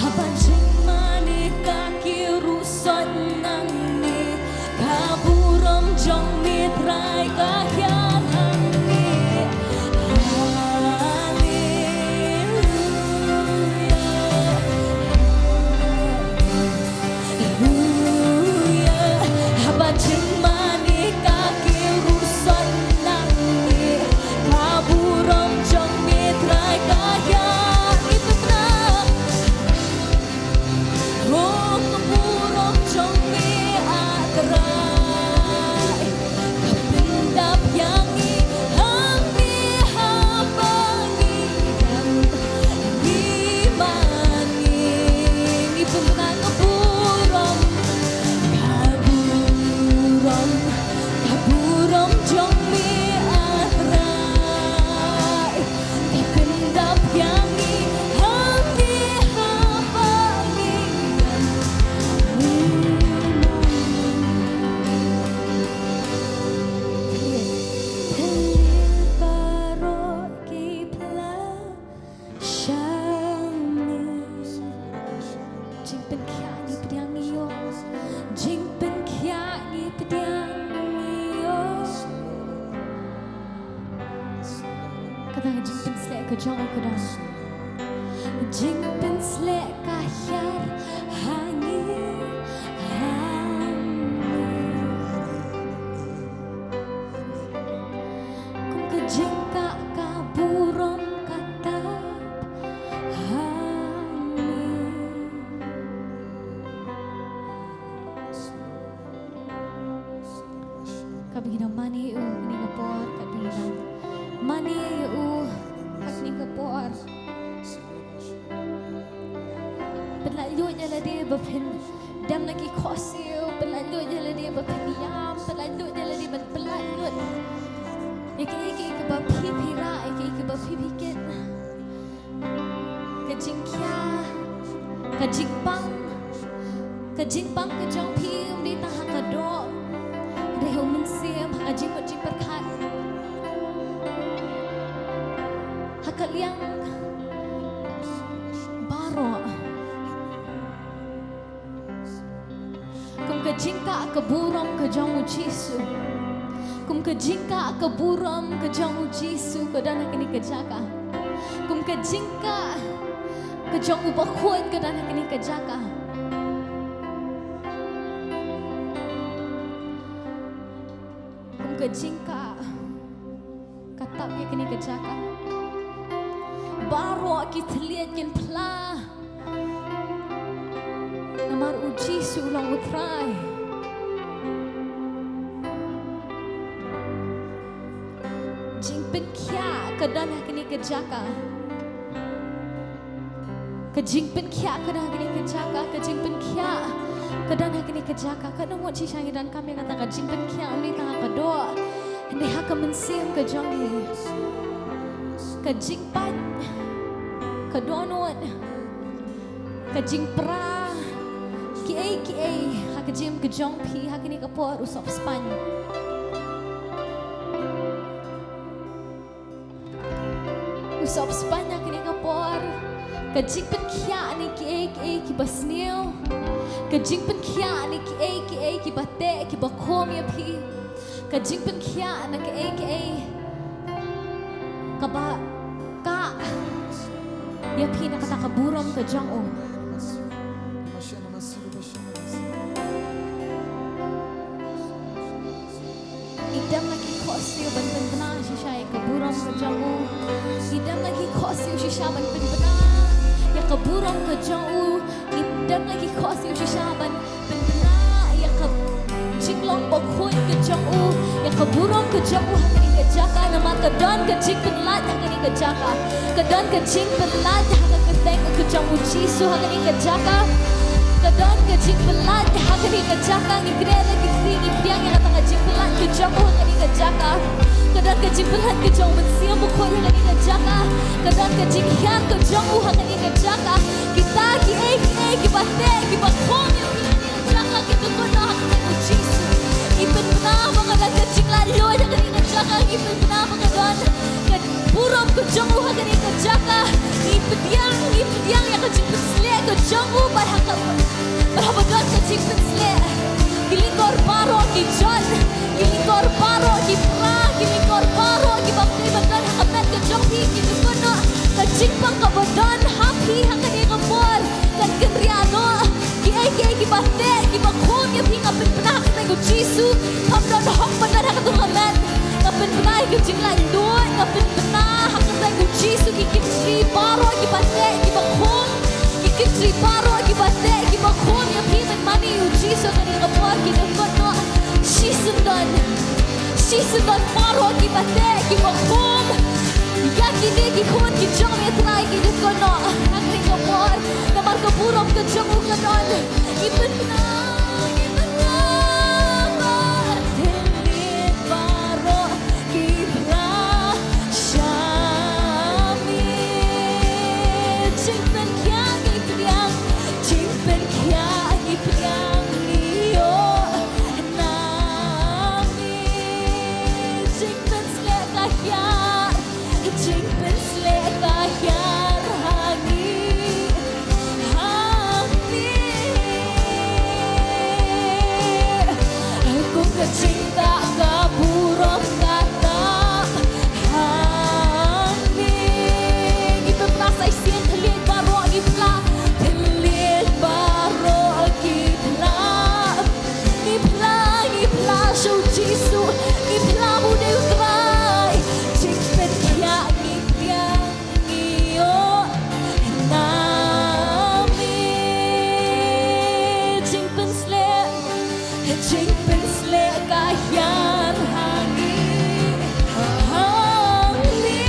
Haba jingmane ka kiew ruh sot nangne, ka burom jong me Trai ka hiar hangne. Haleluya, haleluya. Haba jingmane ka kiew ruh sot nangne, ka burom jong me Trai ka hiar. Ngi pynbna. Oh, ka burom jong me, ah Trai, ka pyndap ïa Ka jong u ka dang. Jingpynsleh ka hiar ha ngi, ha ngi. Kum ka jingkah ka burom ka tap ha ngi. Ka bynta mane u ni ka por ka bynta. Mane u ha kane ka por. Pynlait lut ïa lade ba phin dem na ki khohsiew, pynlait lut ïa lade ba phin ïam, pynlait lut ïa lade ban pynlait lut ïa kiei kiei kiba phi phi rah, ïa kiei kiba phi phi kit. Ka jingkhia, ka jingpang, ka jingpang ka jong phi ym dei tang ha ka doh, hynrei ha u mynsiem, ha ka jingmut jingpyrkhat, ha ka liang baroh. Kum ka jingkah ka burom ka jong u Jisu. Kum ka jingkah ka burom ka jong u Jisu ka don ha kane ka jaka. Kum ka jingkah ka jong u Bakhuid ka don ha kane ka jaka. Kum ka jingkah ka tap ïa kane ka jaka. Baroh ki thylliej kin phla. Namar u Jisu u long u Trai. Jingpynkhiah ka don ha kane ka jaka. Ka jingpynkhiah ka don ha kane ka jaka, ka jingpynkhiah ka don ha kane ka jaka. Ka nang wat shisha ngi donkam ïa kata ka jingpynkhiah, ym dei tang ha ka doh, hynrei ha ka mynsiem ka jong ngi. Ka jingpait, ka dohnud, ka jingpra, kiei kiei ha ka jingim ka jong phi ha kane ka por u Sopspan. U Sopspan ha kane ka por. Ka jingpynkhiah na kiei kiei kiba sniew. Ka jingpynkhiah na kiei kiei kiba teh kiba khum ïa phi. Ka jingpynkhiah na kiei kiei kaba kah ïa phi na kata ka burom ka jong u. Ngi dem na ki khohsiew ban pynbna shisha ïa ka burom ka jong u. Ngi dem na ki khohsiew shisha ban pynbna ïa ka burom ka jong u. Ngi dem na ki khohsiew shisha ban pynbna ïa ka jinglong bakhuid ka jong u, ïa ka burom ka jong u ha kane ka jaka, namar ka don ka jingpynlait ha kane ka jaka. Ka don ka jingpynlait ha ka kyrteng ka jong u Jisu ha kane ka jaka. Ka don ka jingpynlait ha kane ka jaka. Ngi kren la ki sngi, ngi pdiang ïa kata ka jingpynlait ka jong u ha kane ka jaka. Ka don ka jingpynlait ka jong u Mynsiem Bakhuid ha kane ka jaka. Ka don ka jinghiar ka jong u ha kane ka jaka. Kita kiei kiei kiba teh kiba khum ïa phi ha kane ka jaka, ki dukut noh ha ka kyrteng u Jisu. Ngi pynbna ba ka don ka jinglaitluid ha kane ka jaka. Ngi pynbna ba ka don ka burom ka jong u ha kane ka jaka. Ngi pdiang, ngi pdiang ïa ka jingpynsleh ka jong u bad ha ka, bad haba don ka jingpynsleh, ki lyngkor baroh ki jot, ki lyngkor baroh ki pra, ki lyngkor baroh kiba pynbna ha ka met ka jong phi, ki dukut noh. Ka jingpang kaba don ha phi ha kane ka por kan kynriah noh. Kiei kiei kiba teh kiba khum ïa phi nga pynbna ha ka kyrteng u Jisu. Pham don hok ba don ha ka tung ka met, nga pynbna ïa ka jinglaitluid, nga pynbna ha ka kyrteng u Jisu ki kynthei baroh kiba teh kiba khum, ki kynthei baroh kiba teh kiba khum ïa phi mynta mynmiet u Jisu ha kane ka por ki dukut noh. Shisien don, shisien don baroh kiba teh kiba khum ïa kine ki khun ki jong me Trai, ki dukut noh ha kane ka por. Namar ka burom ka jong u ka don. Ngi pynbna, ngi pynbna ba thylliej baroh ki pra sha me. Jingpynkhiah ngi pdiang, jingpynkhiah ngi pdiang, ngi ïoh na me. Jingpynsleh ka hiar, jingpynsleh ka hiar ha ngi, ha ngi. Kum ka jingkah ka burom ka tap ha ngi. Jisu, ngi phla ba u dei u Trai. Jingpynkhiah ngi biang, ngi ïoh na me. Jingpynsleh, jingpynsleh ka hiar ha ngi, ha ngi.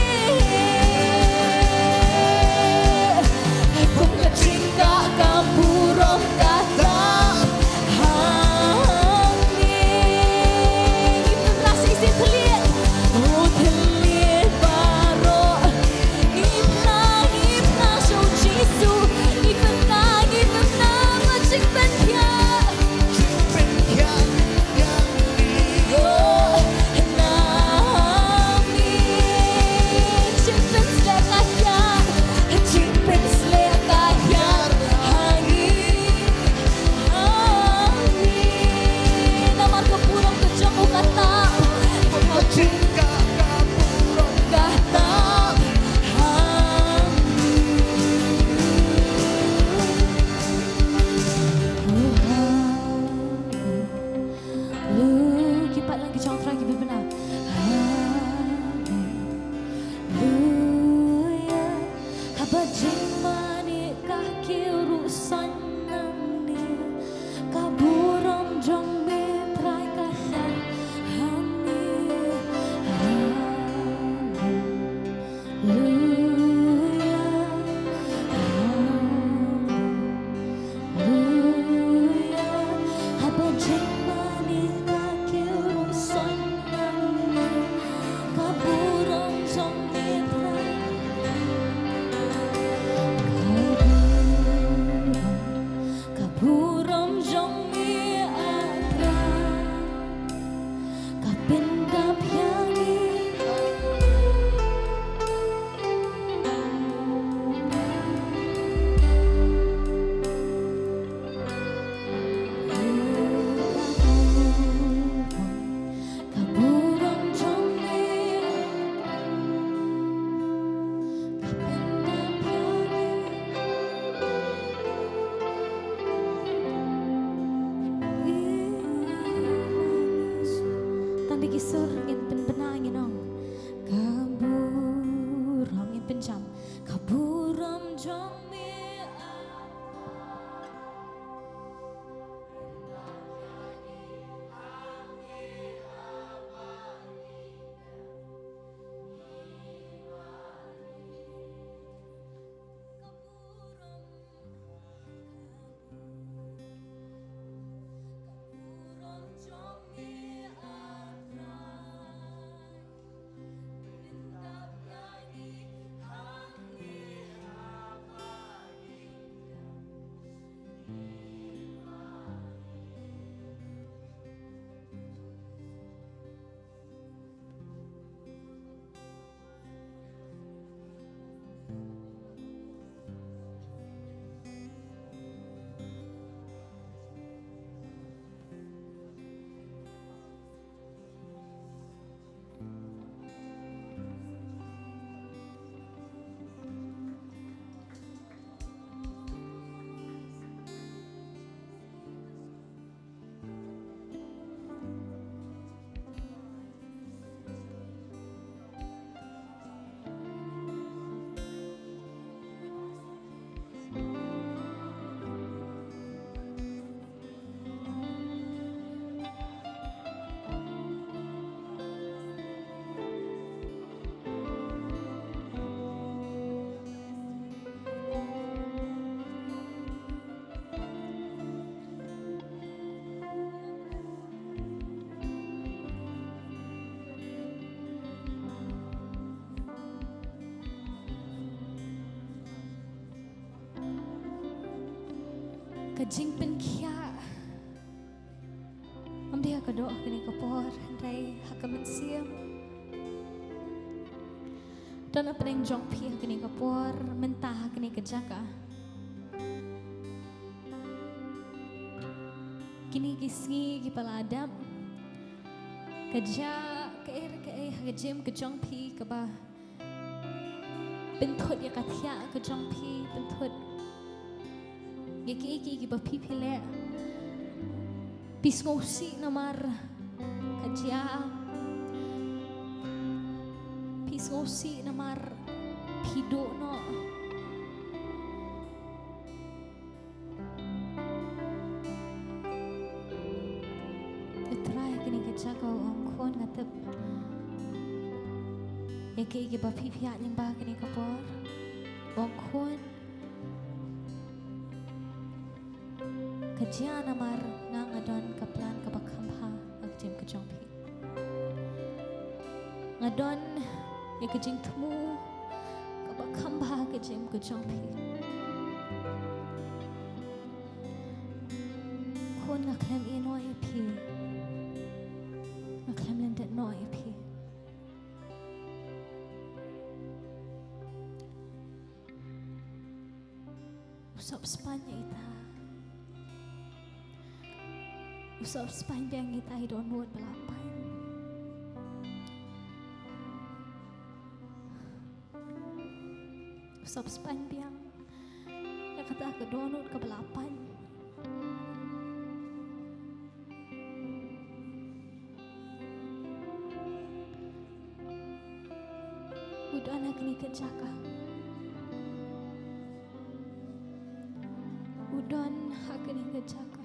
Kum ka jingkah ka burom ka tap ha ngi. Ngi pynbna shisien thylliej, oh thylliej baroh. Ngi pynbna, ngi pynbna sha u Jisu. Ngi pynbna, ngi pynbna ba jingpynkhiah. Jingpynkhiah. Namar ka burom ka jong u ka tap. Ka burom ka tap. Haleluya. Ki paidlang ki jong u Trai ki pynbna. Haleluya. Haba jingmane ka kiew ruh san nangne. Ka burom jong me Trai ka hiar ha ngi. Haleluya. Haleluya. Haba jingmane ka kiew ruh san nangne. Ka burom jong me Trai. Ka burom, ka burom jong me, ah Trai. Ka pyndap ïa ngi. Tang da ki sur ngin pynbna, ngin ong. Ka burom, ngin pynjam. Ka burom jong me. Ka jingpynkhiah. Ym dei ha ka doh ha kane ka por, hynrei ha ka mynsiem. Don hapdeng jong phi ha kane ka por, mynta ha kane ka jaka. Kine ki sngi kiba la dep. Ka jia kaei re kaei ha ka jingim ka jong phi kaba pynthut ïa ka thiah ka jong phi, pynthut ïa kiei kiei kiba phi phi leh. Phi sngewsih namar Jia phi sngewsih namar phi duh noh. U Trai, kane ka jaka u ong, Khun, nga tip ïa kiei kiba phi, phi ïaid lyngba kane ka por. U ong, Khun, ka jia namar nga, nga don ka plan kaba kham bha ha ka jingim ka jong phi. Nga don ïa ka jingthmu kaba kham bha ha ka jingim ka jong phi. Khun, nga khlem ïeh noh ïa phi. Nga khlem lyndet noh ïa phi. U Soh Spaiñ ïa ita. U Soh Spaiñ biang ïa ita i dohnud ba la paiñ. U Soh Spaiñ biang ïa kata ka dohnud kaba la paiñ. U don ha kane ka jaka. U don ha kane ka jaka.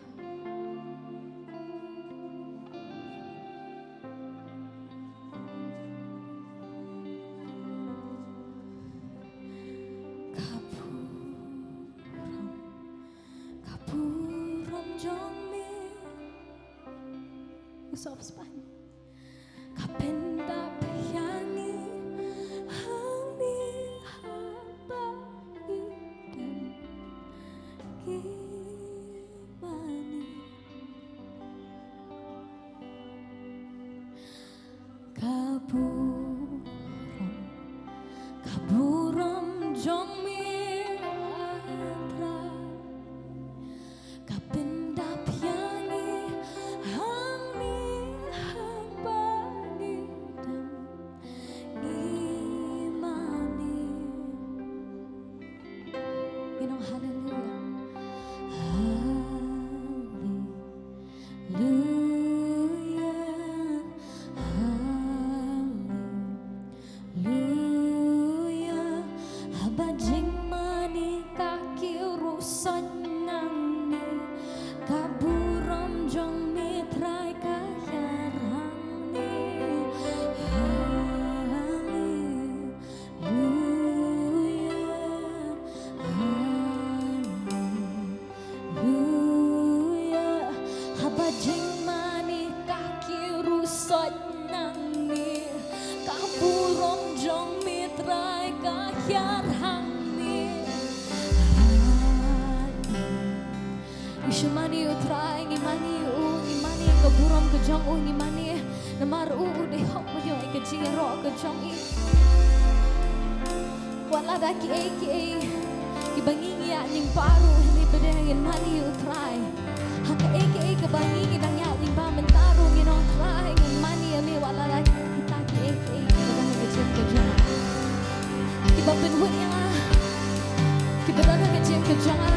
Ka burom, ka burom jong me. U Soh Spaiñ. Ka pyndap ïa ngi hangne haba ngi dem ki mane. Ka burom, ka burom jong me, ah Trai. Ka pyndap ïa ngi hangne haba ngi dem ki mane. Ngi ong haleluya. Haleluya. Haleluya. Haba jingmane ka kiew ruh sot nangne, ka burom jong me Trai ka hiar hangne. Haleluya. Haleluya. Haba jingmane ka kiew ruh sot nangne, ka burom jong me Trai ka hiar hangne. Ngi shu mane ïa u Trai, ngi mane ïa u, ngi mane ïa ka burom ka jong u, ngi mane namar u, u dei hok, u dei hok ïa ka jingïaroh ka jong ngi. Wat lada kiei kiei kiba ngi ngi ïaid lyngba ruh, hynrei pat ngin mane ïa u Trai. Ha kaei kaei kaba ngi ngi dang ïaid lyngba mynta ruh, ngin ong Trai, ngan mane ïa me wat lada kita kiei kiei kiba don ha ka jingim ka jong nga, kiba pynhun ïa nga, kiba don ha ka jingim ka jong nga.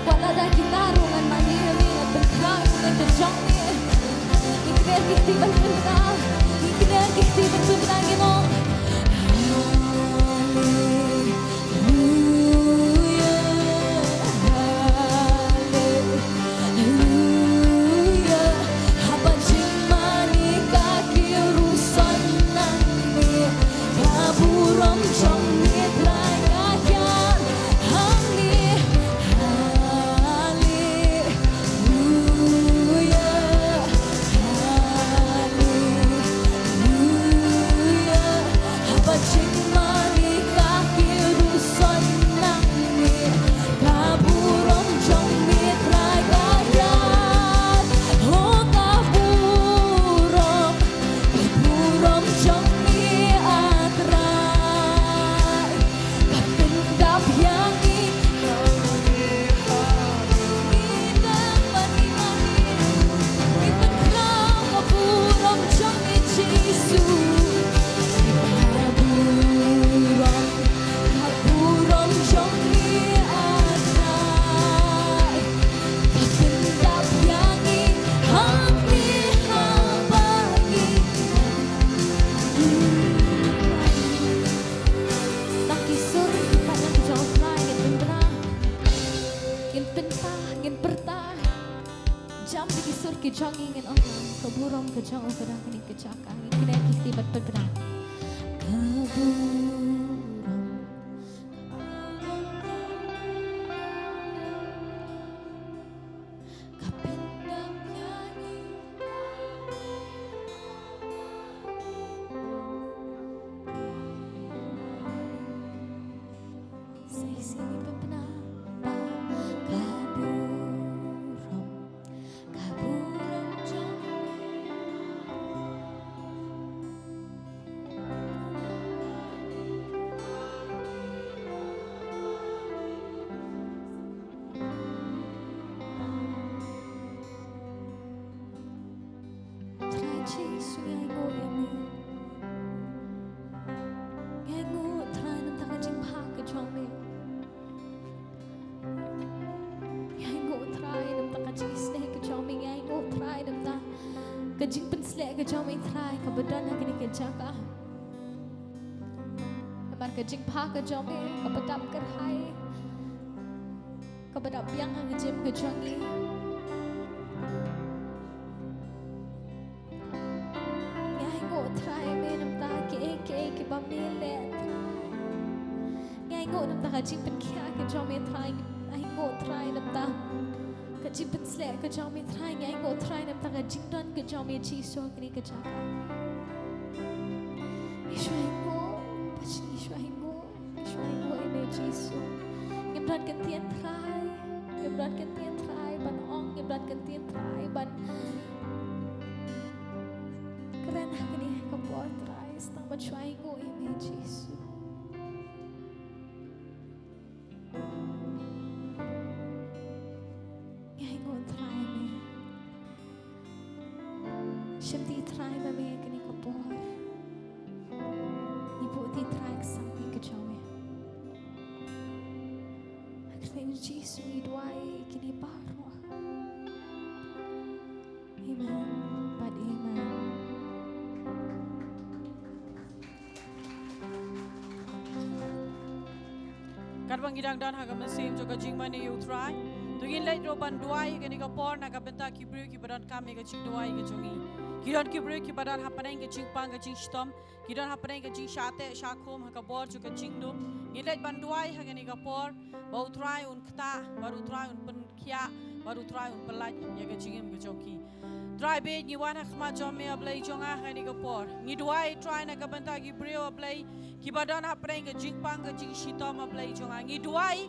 Wat lada kita ruh, ngan mane ïa me, ngan pynkhraw ïa ka jong me. Ngi kner ki kti ban pynbna, ngi kner ki kti ban pynbna, ngi ong. Haleluya, haleluya. Haba jingmane ka kiew ruh sot nangne, ka burom jong me Trai ka hiar hangne. Haleluya, haleluya. Ka dang kane ka jaka, ngin kynmaw ki kti bad pynbna. Ka burom. Ka pyndap ïa ngi. Sa shisien pynbna. Ka burom. Ka burom jong. Trai Jisu, ngi ainguh ïa me. Ngi ainguh Trai namar ka jingphah ka jong me. Ngi ainguh Trai namar ka jingsneng ka jong me. Ngi ainguh Trai namar ka jingpynshlur ka jong me Trai kaba don ha kane ka jaka. Namar ka jingphah ka jong me kaba dap kyrhai, kaba dap biang ha ka jingim ka jong ngi. Ngi ainguh Trai me namar kiei kiei kiba me leh Trai. Ngi ainguh namar ka jingpynkhiah ka jong me Trai. Ngi ainguh Trai namar ka jingpynshlur ka jong me Trai. Ngi ainguh Trai namar ka jingdon ka jong me Jisu ha kane ka jaka. Ngi shu ainguh, Ngi shu ainguh, ngi shu ainguh ïa me Jisu. Ngim don kyntien Trai, ngim don kyntien Trai ban ong, ngim don kyntien Trai ban kren ha kane ka por Trai, sa tang ban shu ainguh ïa me Jisu. Ngi ainguh Trai me. Shim ti Trai ma me kane ka por. Ngi buh ti Trai ka samrkhie ka jong me. Ha ka kyrteng Jisu ngi duwai kine baroh. Amen. Bad amen. Katba ngi dang don ha ka mynsiem jong ka jingmane ïa u Trai, to ngin leit ruh ban duwai kane ka por na ka bynta ki briew kiba donkam ïa ka jingduwai ka jong ngi. Ki don ki briew kiba don hapdeng ka jingpang ka jingshitom, ki don hapdeng ka jingshah teh shah khum ha ka bor jong ka jingdum. Ngin leit ban duwai ha kane ka por ba u Trai un ktah, ba u Trai un pyn khiah, ba u Trai un pyllait ïa ka jingim ka jong ki. Trai bad ngi wan ha khmat jong me, A Blei jong nga, ha kane ka por. Ngi duwai Trai na ka bynta ki briew, A Blei, kiba don hapdeng ka jingpang ka jingshitom, A Blei jong nga. Ngi duwai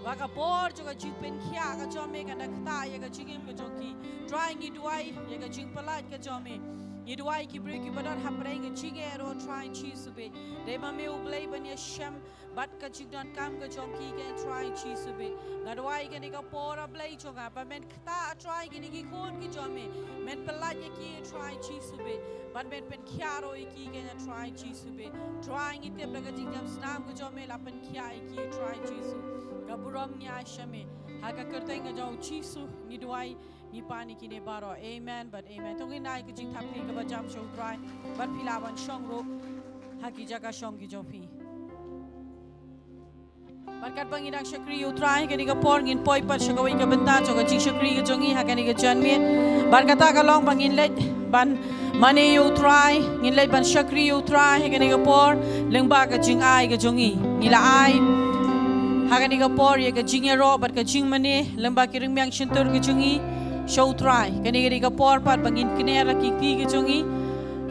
ba ka bor jong ka jingpynkhiah ka jong me kan da ktah ïa ka jingim ka jong ki. Trai ngi duwai ïa ka jingpyllait ka jong me. Ngi duwai ki briew kiba don hapdeng ka jingeh ruh Trai Jisu bad. Dei ma me U Blei ban ïashem bad ka jingdonkam ka jong ki, ko Trai Jisu bad. Nga duwai kane ka por, A Blei jong nga, ba men ktah Trai kine ki khun ki jong me. Men pyllait ïa ki Trai Jisu bad. Bad men pynkhiah ruh ïa ki, ko Trai Jisu bad. Trai ngi tip da ka jingïaseng snam ka jong me la pynkhiah ïa ki Trai Jisu. Ka burom ngi ai sha me. Ha ka kyrteng ka jong U Jisu ngi duwai. Ngi pan ïa kine baroh. Amen bad amen. To ngin ai ka jingthap kti kaba jam sha U Trai. Bad phi lah ban shong ruh ha ki jaka shong ki jong phi. Bad katba ngi dang shakri ïa U Trai ha kane ka por, ngin poi pat sha kawei ka bynta jong ka jingshakri ka jong ngi ha kane ka janmiet. Bad kata ka long ba ngin leit ban mane ïa U Trai, ngin leit ban shakri ïa U Trai ha kane ka por lyngba ka jingai ka jong ngi. Ngi la ai ha kane ka por ïa ka jingïaroh bad ka jingmane lyngba ki rmiang shyntur ka jong ngi sha U Trai. Kane ka dei ka por pat ba ngin kner ïa ki kti ka jong ngi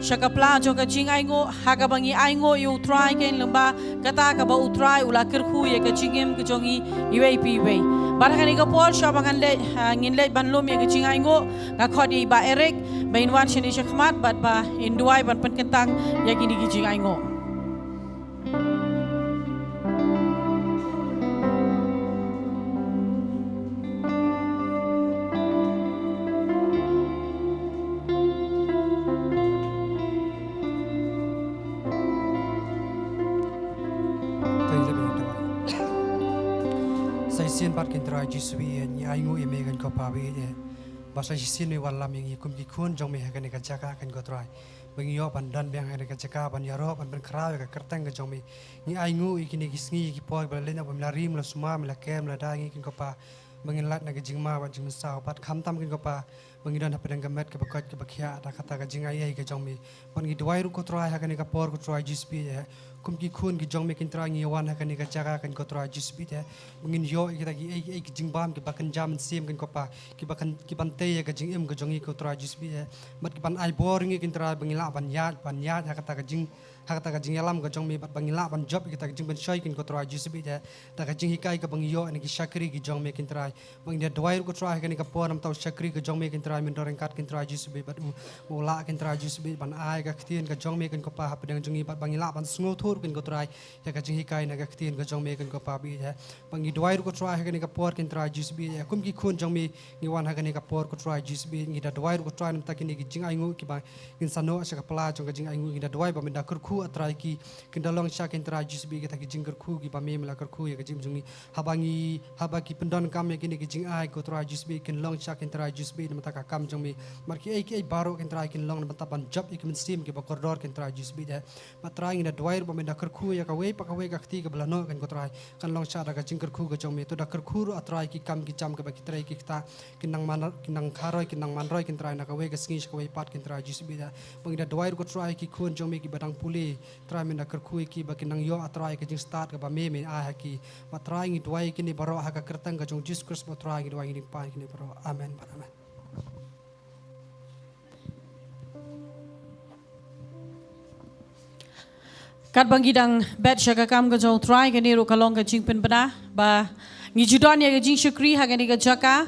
sha ka pla jong ka jingainguh, ha kaba ngi ainguh ïa U Trai, ko lyngba kata kaba U Trai u la kyrkhu ïa ka jingim ka jong ngi iwei pa iwei. Bad ha kane ka por shuwa ba ngan leit, ha, ngin leit ban lum ïa ka jingainguh, nga khot ïa i Bah Eric ba in wan shane shakhmat bad ba in duwai ban pynkyntang ïa kine ki jingainguh. Sa shisien pat ko Trai Jisu, ngi ainguh ïa me ko Kpa ba ïeit. Ba sa shisien me wallam ïa ngi kum ki khun jong me ha kane ka jaka ko Trai. Ba ngi ïoh ban don biang ha kane ka jaka ban ïaroh ban pynkhraw ïa ka kyrteng ka jong me. Ngi ainguh ïa kine ki sngi ki por ba la leit na ba me la rim la sumar me la kem la da ïa ngi ko Kpa. Ba ngin lait na ka jingma bad jingmynsaw bad khamtam ko Kpa. ba ngi don hapdeng ka met kaba koit kaba khiah da kata ka jingai ei ka jong me. Bad ngi duwai ruh ko Trai ha kane ka por ko Trai Jisu bad eh, kum ki khun ki jong me ko Trai ngi wan ha kane ka jaka ko Trai Jisu bad eh, ba ngin ïoh ïa kita ki ei ei ki jingbam kiba kynja mynsiem ko Pa, kiba kan, kiban tei ïa ka jingim ka jong ngi ko Trai Jisu bad eh, bad kiban ai bor ngi ko Trai ba ngi lah ban ïaid, ban ïaid ha kata ka jing ha kata ka jingïalam ka jong me bad ba ngi lah ban jop ïa kata ka jingpynshoi ko Trai Jisu bad eh, da ka jinghikai kaba ngi ïoh na ki shakri ki jong me ko Trai. Ba ngi da duwai ruh ko Trai ha kane ka por namar u shakri ka jong me ko Trai, mynta ryngkat ko Trai Jisu bad u, u lah ko Trai Jisu bad ban ai ka ktien ka jong me ko Pa hapdeng jong ngi bad ba ngi lah ban sngewthuh ko Trai ïa ka jinghikai na ka ktien ka jong me ko Pa bad eh, ba ngi duwai ruh ko Trai ha kane ka por ko Trai Jisu bad eh, kum ki khun jong me ngi wan ha kane ka por ko Trai Jisu bad ngi da duwai ruh ko Trai namar kine ki jingainguh kiba ngin sa noh sha ka pla jong ka jingainguh, ngi da duwai ba men da kyrkhu A Trai ki, kin da long sha ko Trai Jisu bad kita ki jingkyrkhu kiba me, me la kyrkhu ïa ka jingim jong ngi. Haba ngi, haba ki pyndonkam ïa kine ki jingai ko Trai Jisu bad kin long sha ko Trai Jisu bad namar ka kam jong me. Mar ki ei ki ei baroh ko Trai kin long namar ban jop ïa ki mynsiem kiba kordor ko Trai Jisu bad eh. Bad Trai ngi da duwai ruh ba men da kyrkhu ïa kawei pa kawei ka kti kaba la noh ko Trai. Kan long sha da ka jingkyrkhu ka jong me, to da kyrkhu ruh A Trai ki kam ki jam kiba ki trei ki kta, ki nang man, ki nang kharoi, ki nang man roi ko Trai na kawei ka sngi sha kawei pat ko Trai Jisu bad eh. Ba ngi da duwai ruh ko Trai ki khun jong me kiba dang pule, Trai men da kyrkhu ïa ki ba ki nang ïoh A Trai ka jingstad kaba me, me ai ha ki. Bad Trai ngi duwai kine baroh ha ka kyrteng ka jong Jisu Khrist bad Trai ngi duwai ngi dang pan kine baroh. Amen bad amen. Katba ngi dang bet sha ka kam ka jong Trai, kane ruh ka long ka jingpynbna ba ngi ju don ïa ka jingshakri ha kane ka jaka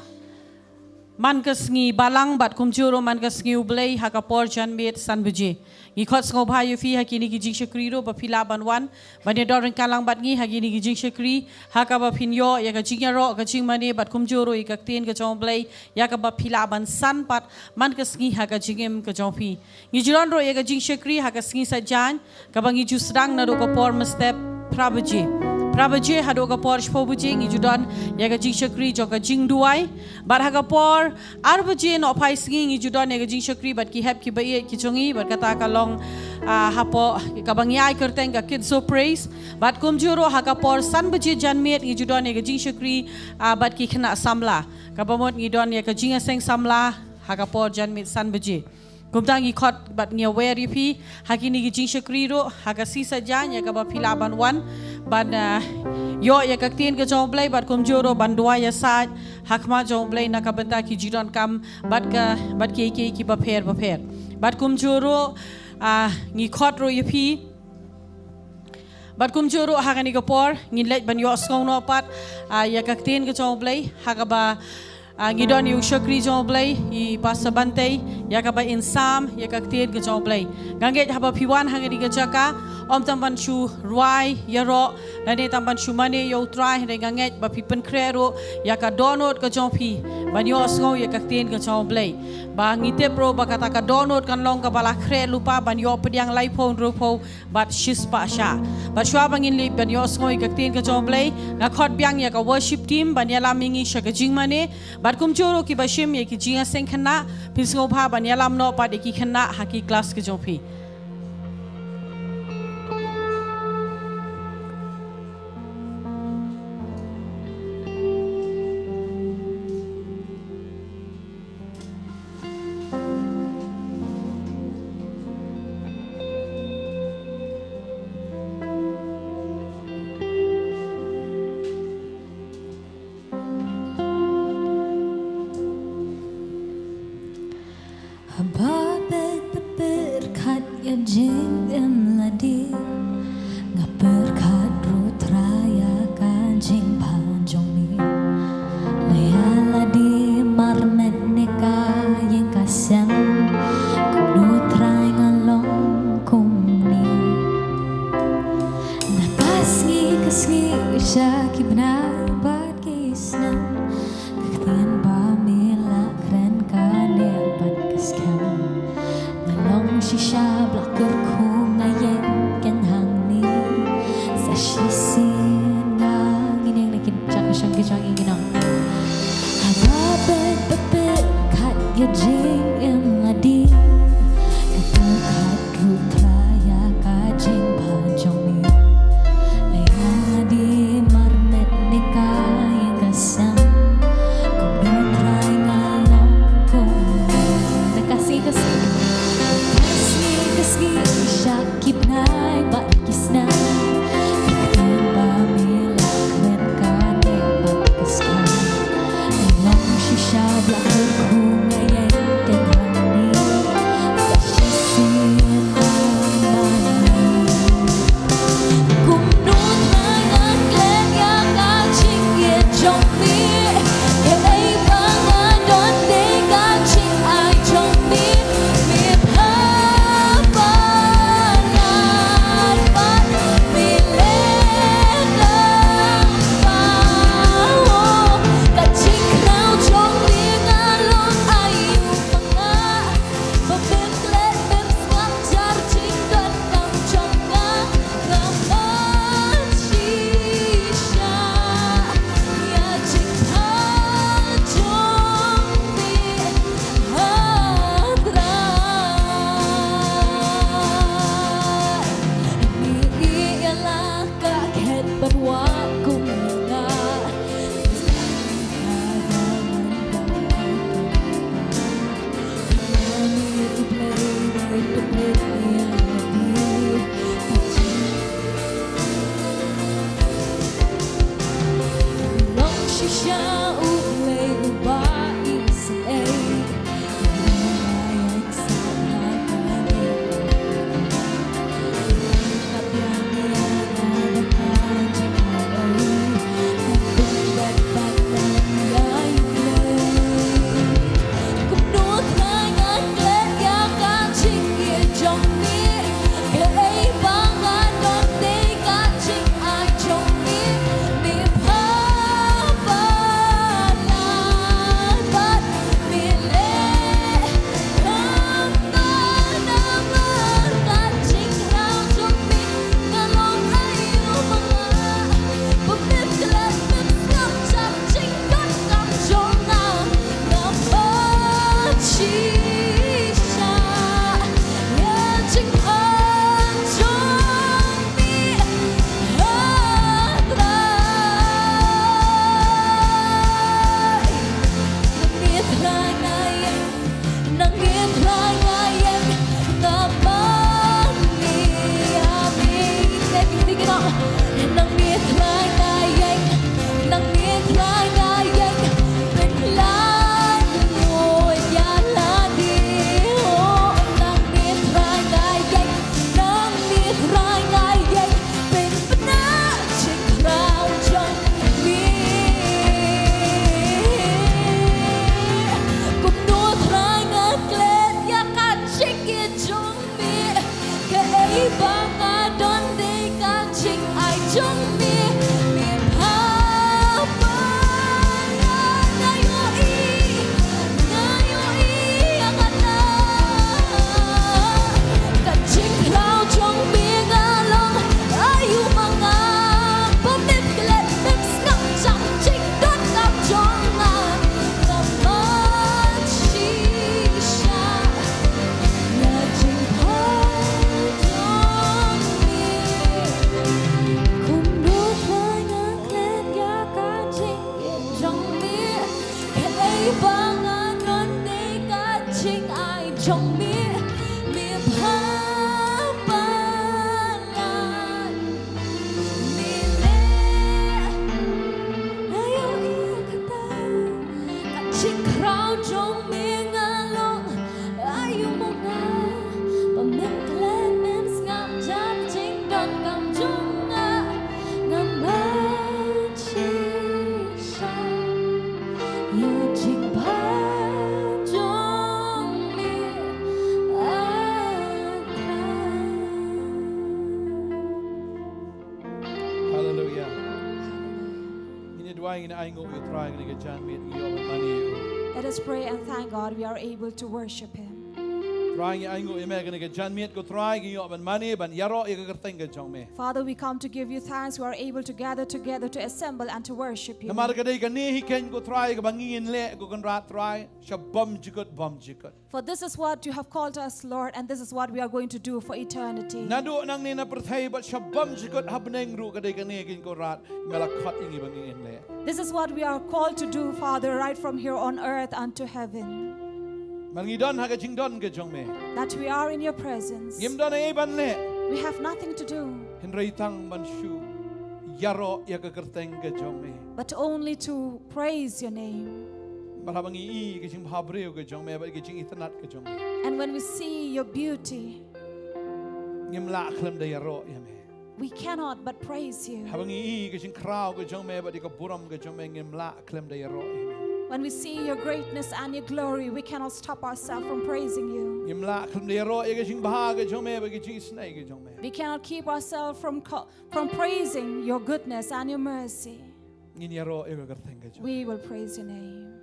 man ka sngi Balang bad kumjuh ruh man ka sngi U Blei ha ka por janmiet san baje. Ngi khot sngewbha ïa phi ha kine ki jingshakri ruh ba phi lah ban wan ban ïadon ryngkat lang bad ngi ha kine ki jingshakri, ha kaba phin ïoh ïa ka jingïaroh, ka jingmane bad kumjuh ruh ïa ka ktien ka jong U Blei, ïa kaba phi lah ban san pat man ka sngi ha ka jingim ka jong phi. Ngi ju don ruh ïa ka jingshakri ha ka sngi Saitjaiñ kaba ngi ju sdang naduh ka por mynstep phra baje, phra baje haduh ka por shiphew baje ngi ju don ïa ka jingshakri jong ka jingduwai. Bad ha ka por ar baje nohphai sngi ngi ju don ïa ka jingshakri bad ki hep kiba ïeit ki jong ngi, bad kata ka long, ah, hapoh kaba ngi ai kyrteng ka Kids of Praise. Bad kumjuh ruh ha ka por san baje janmiet ngi ju don ïa ka jingshakri, ah, bad ki khynnah samla. Kaba mut ngi don ïa ka jingïaseng samla ha ka por janmiet san baje. Kumta ngi khot bad ngi wer ïa phi ha kine ki jingshakri ruh ha ka sngi Saitjaiñ ïa kaba phi lah ban wan ban, ah, ïoh ïa ka ktien ka jong U Blei bad kumjuh ruh ban duwai ïasaid ha khmat jong U Blei na ka bynta ki jingdonkam bad ka, bad kiei kiei kiba pher bapher. Bad kumjuh ruh, ah, ngi khot ruh ïa phi. Bad kumjuh ruh ha kane ka por ngin leit ban ïohsngew noh pat, ah, ïa ka ktien ka jong U Blei ha kaba, ah, ngi don ïa u shakri jong U Blei i Pastor Bantei ïa kaba in sam ïa ka ktien ka jong U Blei. Nga ngeit haba phi wan ha kane ka jaka ym tang ban shu rwai ïaroh lane tang ban shu mane ïa U Trai, hynrei nga ngeit ba phi pynkhreh ruh ïa ka dohnud ka jong phi ban ïohsngew ïa ka ktien ka jong U Blei. Ba ngi tip ruh ba kata ka dohnud kan long kaba la khreh lypa ban ïoh pdiang laiphew hynriewphew bad shispah shah. Bad shuwa ba ngin leit ban ïohsngew ïa ka ktien ka jong U Blei, nga khot biang ïa ka worship team ban ïalam ïa ngi sha ka jingmane. Bad kumjuh ruh kiba shim ïa ki jingïaseng khynnah, phin sngewbha ban ïalam noh pat ïa ki khynnah ha ki klas ka jong phi. Haba peit pyrkhat ïa jingim lade, nga pyrkhat ruh Trai ïa ka jingpynjah jong me. Lada ïa lade marmet ne ka ïing ka sem, kumno Trai nga long kumne. Na ka sngi ka sngi sha ki bnai bad ki snem, ka ktien ba me la kren kane bad ka skhem. Nga long shisha ba la kyrkhu nga ïeng keiñ hangne. Sa shisien nga ngin ïeng na ki jaka shong ki jong ngi nong. Haba peit pyrkhat ïa jingim lade, nga pyrkhat ruh Trai ïa ka jingpynjah jong me. Lada ïa lade marmet ne ka ïing ka sem, kumno Trai nga long kumne. Ka sngi sha ki bnai bad ki snam, ka ktien ba me la kren kane bad ka snam. Long shisha ba la kyrkhu nga ïeng kynhun ni, ka shisien ba mane. Kumno trai nga klet ïa ka jingïeit jong me, kaei ba nga don dei ka jingai jong me. Me bha palat bad me leh lyngba. Oh, ka jingkhraw jong me nga long aïu ma nga. Ba mem klet mem sngap jar jingdonkam jong nga. Nga mad shisha ïa jingpha jong me, ah Trai. Me ïa la ka khet ban wad kum nga. Nang ïa trai nga ïeng, nga mane ïa me. Nang ïa trai nga ïeng, nang ïa trai nga ïeng, pynlait ïa lade. Oh, nang ïa trai nga ïeng, nang ïa trai nga ïeng, pynbna jingkhraw jong me. Kumno trai nga klet ïa ka jingïeit jong me. Kaei ba nga don dei ka jingai jong me. Me bha palat, nga ïohi, nga ïohi ïa kata. Ka jingkhraw jong me nga long aïu ma nga. Ba mem klet mem sngap jar jingdonkam jong nga. Nga mad shisha ïa jingpha jong me. Kumno trai nga klet ïa ka jingïeit jong me. Kaei ba nga don dei ka jingai jong me. Me bha palat. Me leh, nga ïohi ïa kata. Ka jingkhraw jong me nga long aïu ma nga. Ba mem klet mem sngap jar jingdonkam jong nga. Nga mad shisha ïa jingpha jong me, ah Trai. Hallelujah. Ngin ïa duwai, ngin ïa ainguh ïa u Trai kane ka janmiet, ngi ïoh ban mane ïa u. Let us pray and thank God we are able to worship Him. Trai, ngi ainguh ïa me kane ka janmiet, ko Trai, ngi ïoh ban mane, ban ïaroh ïa ka kyrteng ka jong me. Father, we come to give you thanks. We are able to gather together to assemble and to worship you. Namar ka dei kane hi keiñ, ko Trai, kaba ngi ngin leh, ko Kynrad Trai, sha bymjukut bymjukut. For this is what you have called us, Lord, and this is what we are going to do for eternity. Naduh nangne na pyrthei bad sha bymjukut ha bneng ruh, ka dei kane keiñ, ko Trai, me la khot ïa ngi ba ngi ngin leh. This is what we are called to do, Father, right from here on earth unto heaven. Ba ngi don ha ka jingdon ka jong me. That we are in your presence. Ngim don ei ban leh. We have nothing to do. Hynrei tang ban shu ïaroh ïa ka kyrteng ka jong me. But only to praise your name. Bad haba ngi i ka jingbhabriew ka jong me bad ka jingitynnad ka jong me. And when we see your beauty, ngim lah khlem da ïaroh ïa me. We cannot but praise you. Haba ngi i ka jingkhraw ka jong me bad ïa ka burom ka jong me, ngim lah khlem da ïaroh ïa me. When we see your greatness and your glory, we cannot stop ourselves from praising you. Ngim lah khlem da ïaroh ïa ka jingbha ka jong me bad ka jingisynei ka jong me. We cannot keep ourselves from co- from praising your goodness and your mercy. Ngin ïaroh ïa ka kyrteng ka jong me. We will praise your name.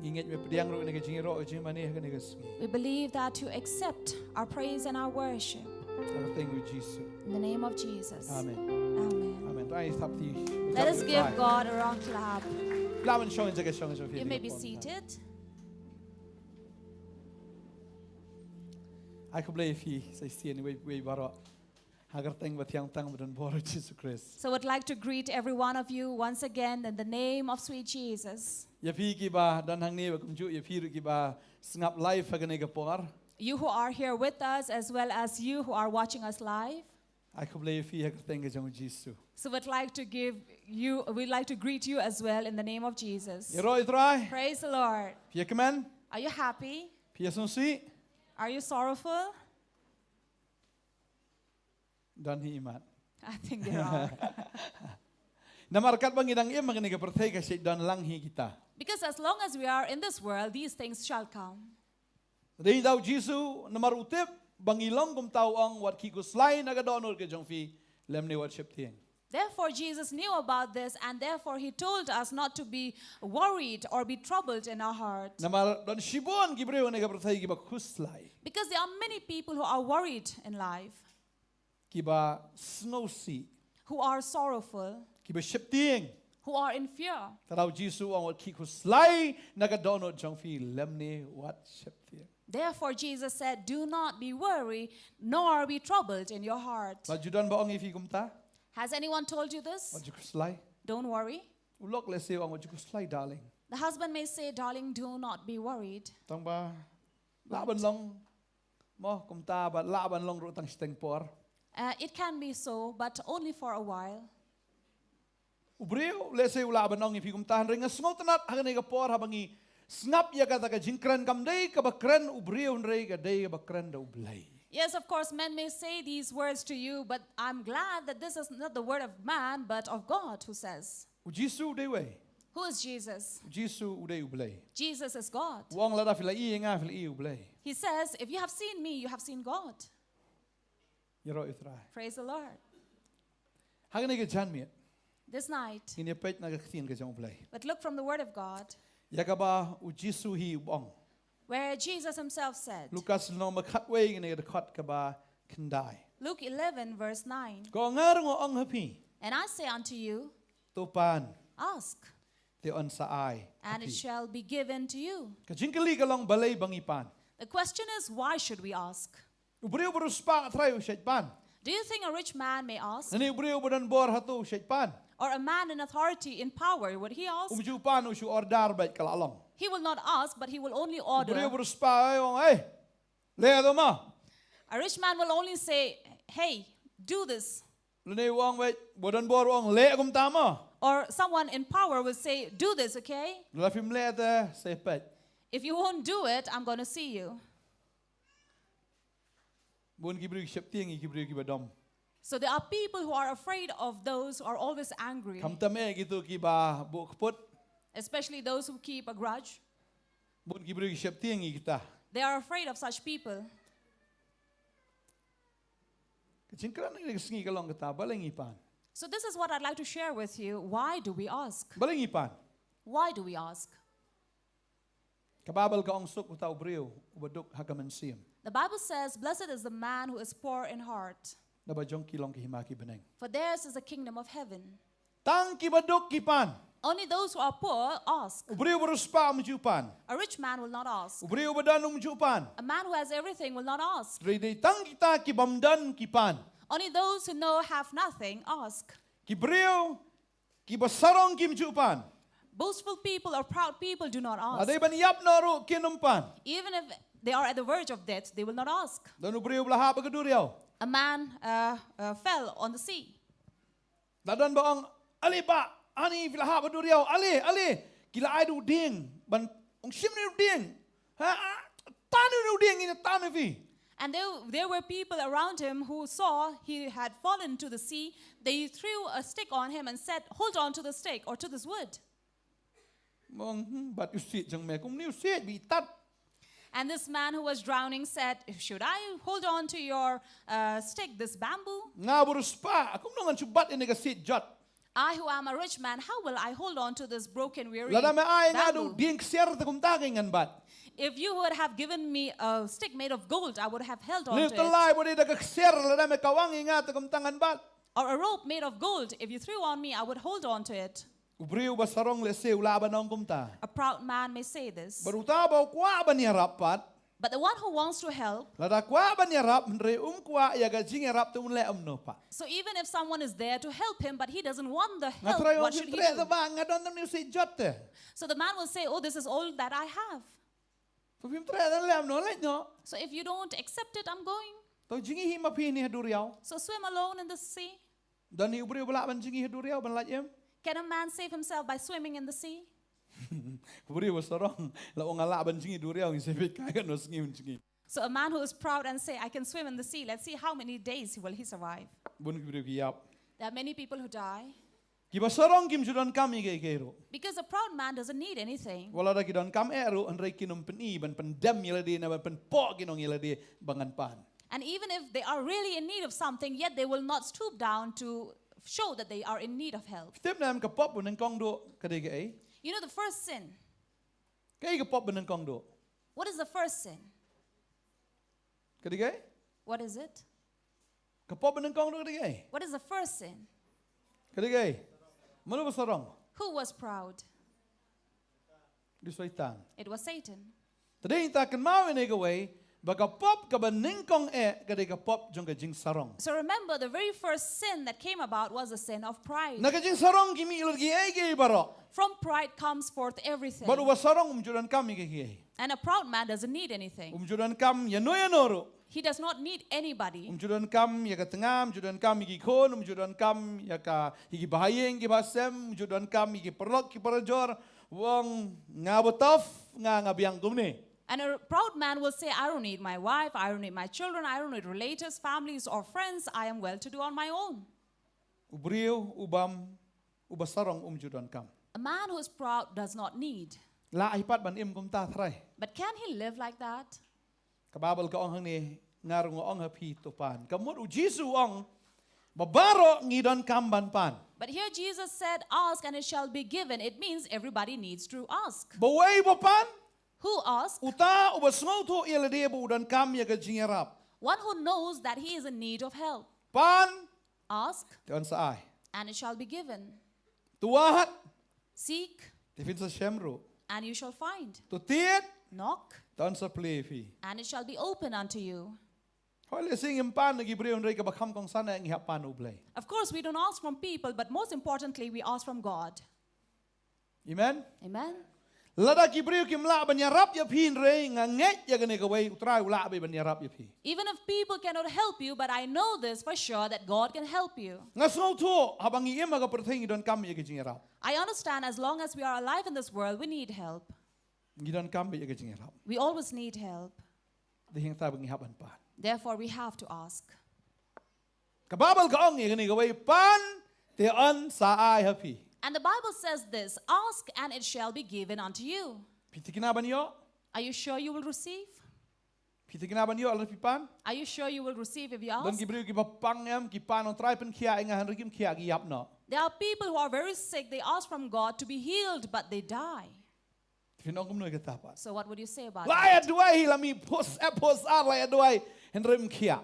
Ngi ngeit me pdiang ruh ïa ka jingïaroh ka jingmane ha kane ka sngi. We believe that you accept our praise and our worship. Ha ka kyrteng u Jisu. In the name of Jesus. Amen. Amen. Amen. Let us give God a round clap. Lah ban shong ïa ka jaka shong. You may be seated. Ai khublei ïa phi sa shisien, wei wei baroh. Ha ka kyrteng bathiang tang ba donbor u Jisu Khrist. So I would like to greet every one of you once again in the name of sweet Jesus. Ïa phi kiba don hangne bad kumjuh ïa phi ruh kiba sngap live ha kane ka por. You who are here with us as well as you who are watching us live. Ai khublei ïa phi ha ka kyrteng ka jong u Jisu. So we'd like to give you, we'd like to greet you as well in the name of Jesus. Ïaroh ïa u Trai. Praise the Lord. Phi ïa kmen? Are you happy? Phi ïa sngewsih? Are you sorrowful? Don hi imat. I think there are. Namar katba ngi dang im ha kane ka pyrthei ka shait don lang hi kita. Because as long as we are in this world, these things shall come. Dei da u Jisu namar u tip ba ngi long kumta u ong, wat khih khuslai na ka dohnud ka jong phi lymne wat sheptieng. Therefore Jesus knew about this, and therefore he told us not to be worried or be troubled in our heart. Namar don shibun ki briew ha kane ka pyrthei kiba khuslai. Because there are many people who are worried in life. Kiba sngewsih. Who are sorrowful. Kiba sheptieng. Who are in fear. Te da u Jisu u ong, wat khih khuslai na ka dohnud jong phi lymne wat sheptieng. Therefore Jesus said, "Do not be worried, nor be troubled in your heart." Ba ju don ba ong ïa phi kumta? Has anyone told you this? Wat ju khuslai. Don't worry. U lok lehse u ong, wat ju khuslai darling. The husband may say, "Darling, do not be worried." Tang ba lah ban long mo kumta, bad lah ban long ruh tang shiteng por. Uh, it can be so, but only for a while. U briew lehse u lah ban ong ïa phi kumta, hynrei nga sngewtynnad ha kane ka por haba ngi sngap ïa kata ka jingkren, kam dei kaba kren u briew hynrei ka dei kaba kren da u Blei. Yes, of course, men may say these words to you, but I'm glad that this is not the word of man, but of God who says. U Jisu u dei uwei? Who is Jesus? U Jisu u dei u Blei. Jesus is God. U ong, lada phi la ïohi ïa nga phi la ïohi u Blei. He says, "If you have seen me, you have seen God." Ïaroh ïa u Trai. Praise the Lord. Ha kane ka janmiet. This night. Ngin ïa peit na ka ktien ka jong u Blei. But look from the word of God. Ïa kaba u Jisu hi u ong. Where Jesus himself said. Lukas lynnong ba khatwei, kane ka dkhot kaba khyndai. Luke eleven verse nine. Ko nga ruh nga ong ha phi. And I say unto you, to pan. Ask. Te yn sa ai. And it shall be given to you. Ka jingkylli ka long balei ba ngi pan. The question is, why should we ask? U briew ba riewspah trai u shait pan? Do you think a rich man may ask? Lane u briew ba don bor hato u shait pan? Or a man in authority, in power, would he ask? Um ju pan, u shu order beit ka la long. He will not ask, but he will only order. U briew ba riewspah u ong, "Ei, leh to mo." A rich man will only say, "Hey, do this." Lane u ong beit, ba don bor u ong, "Leh kumta mo." Or someone in power will say, "Do this, okay?" Lada phim leh te sa peit. If you won't do it, I'm gonna see you. Bun ki briew ki sheptieng ïa ki briew kiba dom. So there are people who are afraid of those who are always angry. Khamtam eh kito kiba buh kput. Especially those who keep a grudge. Bun ki briew ki sheptieng ïa kita. They are afraid of such people. Ka jingkren ha kane ka sngi ka long kata, balei ngi pan. So this is what I'd like to share with you. Why do we ask? Balei ngi pan. Why do we ask? Ka Baibl ka ong, suk uta u briew uba duk ha ka mynsiem. The Bible says, "Blessed is the man who is poor in heart." Naba jong ki long ki hima ki bneng. For theirs is the kingdom of heaven. Tang kiba duk ki pan. Only those who are poor ask. U briew ba riewspah um ju pan. A rich man will not ask. U briew ba don um ju pan. A man who has everything will not ask. Hynrei dei tang kita ki bym don ki pan. Only those who know have nothing ask. Ki briew kiba sarong kim ju pan. Boastful people or proud people do not La ask. dei ban ïap noh ruh kin ym pan. Even if they are at the verge of death, they will not ask. Don u briew ba la hap ha ka duriaw. A man uh, uh, fell on the sea. La don ba ong, ale bah, ani phi la hap ha duriaw, ale, ale. Ki la ai da u dieng ban ong shim ïa u dieng. Ha, ha, tan ïa u dieng, ngin tan ïa phi. And there, there were people around him who saw he had fallen to the sea. They threw a stick on him and said, "Hold on to the stick or to this wood." Ong, hmm, bat u siej jong me, kumne u siej, bit tat. And this man who was drowning said, "Should I hold on to your uh, stick, this bamboo?" Nga ba riewspah, kumno ngan shu bat ïa kane ka siej jot. I who am a rich man, how will I hold on to this broken, weary Lada me ai nga da u bamboo? Dieng ksiar te kumta kein ngan bat. If you would have given me a stick made of gold, I would have held on Lei to it. Tylli ba dei da ka ksiar, lada me kawang ïa nga te kumta ngan bat. Or a rope made of gold, if you threw on me, I would hold on to it. U briew ba sarong lehse u lah ban ong kumta. A proud man may say this. Bad uta ba u kwah ban ïarap pat. But the one who wants to help, Lada kwah ban ïarap, hynrei um kwah ïa ka jingïarap, te un leh kumno pat. so even if someone is there to help him, but he doesn't want the Nga help, trai ong, what phim should he treh te do? Bah, nga don tang une u siej jot te. So the man will say, "Oh, this is all that I have." Phim treh te, leh kumno, leit noh. So if you don't accept it, I'm going. To jngi hi ma phi hangne ha duriaw. So swim alone in the sea. Don hi u briew ba lah ban jngi ha duriaw ban lait im? Can a man save himself by swimming in the sea? U briew ba sarong la ong, nga lah ban jngi ha duriaw, ngin sa peit kai katno sngi un jngi. So a man who is proud and say, "I can swim in the sea," let's see how many days will he survive. Bun ki briew ki ïap. There are many people who die Ki ba sarong kim ju donkam ïa kiei kiei ruh. because a proud man doesn't need anything. Wat lada ki donkam eh ruh, hynrei kin ym pyni ban pyndem ïa lade ne ban pynpoh, kin ong ïa lade ba ngan pan. And even if they are really in need of something, yet they will not stoop down to show that they are in need of help. Tip ne em ka pop ba nyngkong duh ka dei kaei? You know the first sin. Kaei ka pop ba nyngkong duh? What is the first sin? Ka dei kaei? What is it? Ka pop ba nyngkong duh ka dei kaei? What is the first sin? Ka dei kaei? Mano ba sarong? Who was proud? Dei Soitan. It was Satan. Te dei, ngin ïa kynmaw ïa kane kawei, ba ka pop ka ba nyngkong eh ka dei ka pop jong ka jingsarong. So remember, the very first sin that came about was the sin of pride. Na ka jingsarong ki mih lut kiei kiei baroh. From pride comes forth everything. Bad u ba sarong um ju donkam ïa kiei kiei. And a proud man doesn't need anything. Um ju donkam ïano ïano ruh. He does not need anybody. Um ju donkam ïa ka tnga, um ju donkam ïa ki khun, um ju donkam ïa ka, ïa ki bahaïing ki bahasem, um ju donkam ïa ki paralok ki parajor. U ong, nga ba tough, nga, nga biang kumne. And a proud man will say, "I don't need my wife, I don't need my children, I don't need relatives, families, or friends. I am well to do on my own." U briew u bym, u ba sarong um ju donkam. A man who is proud does not need. Lah hi pat ban im kumta, trai? But can he live like that? Ka Baibl ka ong hangne, nga ruh nga ong ha phi, to pan. Ka mut u Jisu u ong ba baroh ngi donkam ban pan. But here Jesus said, "Ask and it shall be given." It means everybody needs to ask. Ba uei ba pan? Who asks? Uta u ba sngewthuh ïa lade ba u donkam ïa ka jingïarap. One who knows that he is in need of help. Pan, Ask, te yn sa ai. And it shall be given. To wad, Seek, te phin sa shem ruh. And you shall find. To tied, Knock, te yn sa plie ïa phi. And it shall be open unto you. Hooid, lehse ngim pan na ki briew, hynrei kaba kham kongsan eh ngi hap pan U Blei. Of course, we don't ask from people, but most importantly, we ask from God. Amen. Amen. Lada ki briew kim lah ban ïarap ïa phi, hynrei nga ngeit ïa kane kawei, U Trai u lah beit ban ïarap ïa phi. Even if people cannot help you, but I know this for sure that God can help you. Nga sngewthuh, haba ngi im ha ka pyrthei ngi donkam ïa ka jingïarap. I understand as long as we are alive in this world, we need help. Ngi donkam beit ïa ka jingïarap. We always need help. Dei hangta ba ngi hap ban pan. Therefore, we have to ask. Ka Baibl ka ong ïa kane kawei, pan, te yn sa ai ha phi. And the Bible says this, "Ask and it shall be given unto you." Phi thikna ban ïoh? Are you sure you will receive? Phi thikna ban ïoh lada phi pan? Are you sure you will receive if you Don ask? ki briew kiba pang em, ki pan, U Trai pynkhiah ïa nga, hynrei kim khiah, ki ïap noh. There are people who are very sick. They ask from God to be healed, but they die. Phin ong kumno ïa kata pat? So what would you say about La ïa that? duwai hi, la mih phos, eh, phos ar, la ïa duwai, hynrei ym khiah.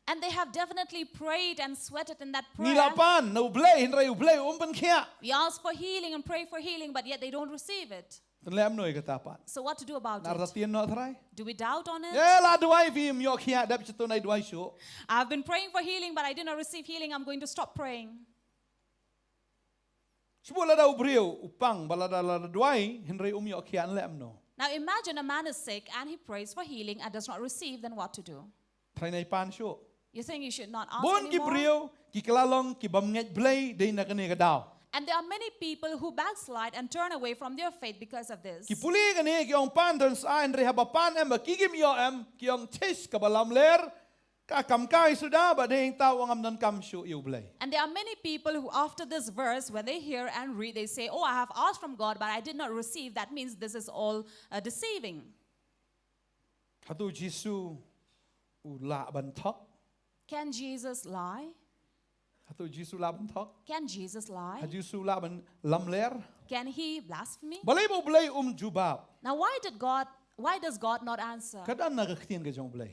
And they have definitely prayed and sweated in that Ngi la prayer. pan na U Blei, hynrei U Blei um pynkhiah. We ask for healing and pray for healing, but yet they don't receive it. Te leh kumno ïa kata pat? So what to do about Ngi la it? tieng noh, Trai? Do we doubt on it? Eh, la duwai, phim ïoh khiah, dep sha to, nai duwai shuh. I've been praying for healing, but I did not receive healing. I'm going to stop praying. Shu buh lada u briew u pang bad lada lada duwai hynrei um ïoh khiah, yn leh kumno? Now imagine a man is sick and he prays for healing and does not receive, then what to do? Trai nai pan shuh. You think you should not ask Bun ki anymore? briew ki kylla long ki bym ngeit Blei dei na kane ka daw. And there are many people who backslide and turn away from their faith because of this. Ki pule kane ki ong pan don sa ai, hynrei haba pan em ba ki kim ïoh em ki ong, "Tish, kaba lamler ka kam kai suda, ba dei ta u ong ngam don kam shuh ïa u Blei." And there are many people who, after this verse, when they hear and read, they say, "Oh, I have asked from God, but I did not receive." That means this is all uh, deceiving. Hato u Jisu u lah ban thok? Can Jesus lie? Hato u Jisu u lah ban thok? Can Jesus lie? Ha Jisu u lah ban lamler? Can he blaspheme? Balei ba u Blei um jubab? Now, why did God, why does God not answer? Ka don na ka ktien ka jong u Blei.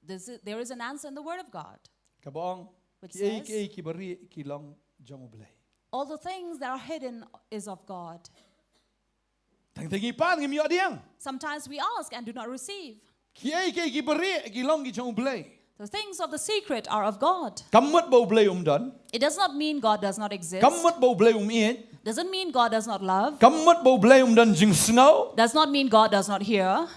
This is, there is an answer in the Word of God. Kaba ong, which kiei says, kiei kiba rieh ki long jong u Blei. All the things that are hidden is of God. Tang tang ngi pan ngim ïoh diang. Sometimes we ask and do not receive. Kiei kiei kiba rieh ki long ki jong u Blei. The things of the secret are of God. Kam mut ba u Blei um don. It does not mean God does not exist. Kam mut ba u Blei um ïeit. Doesn't mean God does not love. Kam mut ba u Blei um don jingsngew. Does not mean God does not hear.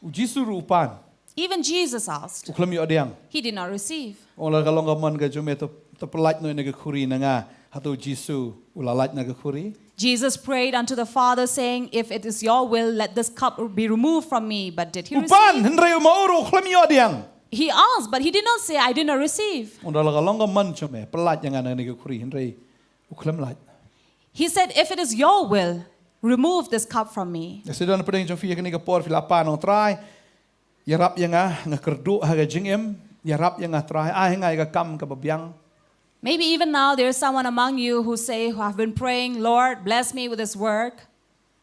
U Jisu ruh u pan. Even Jesus asked. U khlem ïoh diang. He did not receive. Ong la ka long ka mon ka jong me, to, to pyllait noh ïa ka khuri na nga. Hato u Jisu u la lait na ka khuri? Jesus prayed unto the Father, saying, "If it is your will, let this cup be removed from me." But did he U pan, receive? Hynrei u ma u ruh u khlem ïoh diang. He asked, but he did not say, "I did not receive." Ong da la ka long ka mon jong me, pyllait ïa nga na kane ka khuri, hynrei u khlem lait. He said, "If it is your will, remove this cup from me." Nga sngewdon pdeng jong phi ïa kane ka por phi la pan, ong Trai, ïarap ïa nga, nga kyrduh ha ka jingim, ïarap ïa nga Trai, ai ha nga ïa ka kam kaba biang. Maybe even now there is someone among you who say, who have been praying, "Lord, bless me with this work."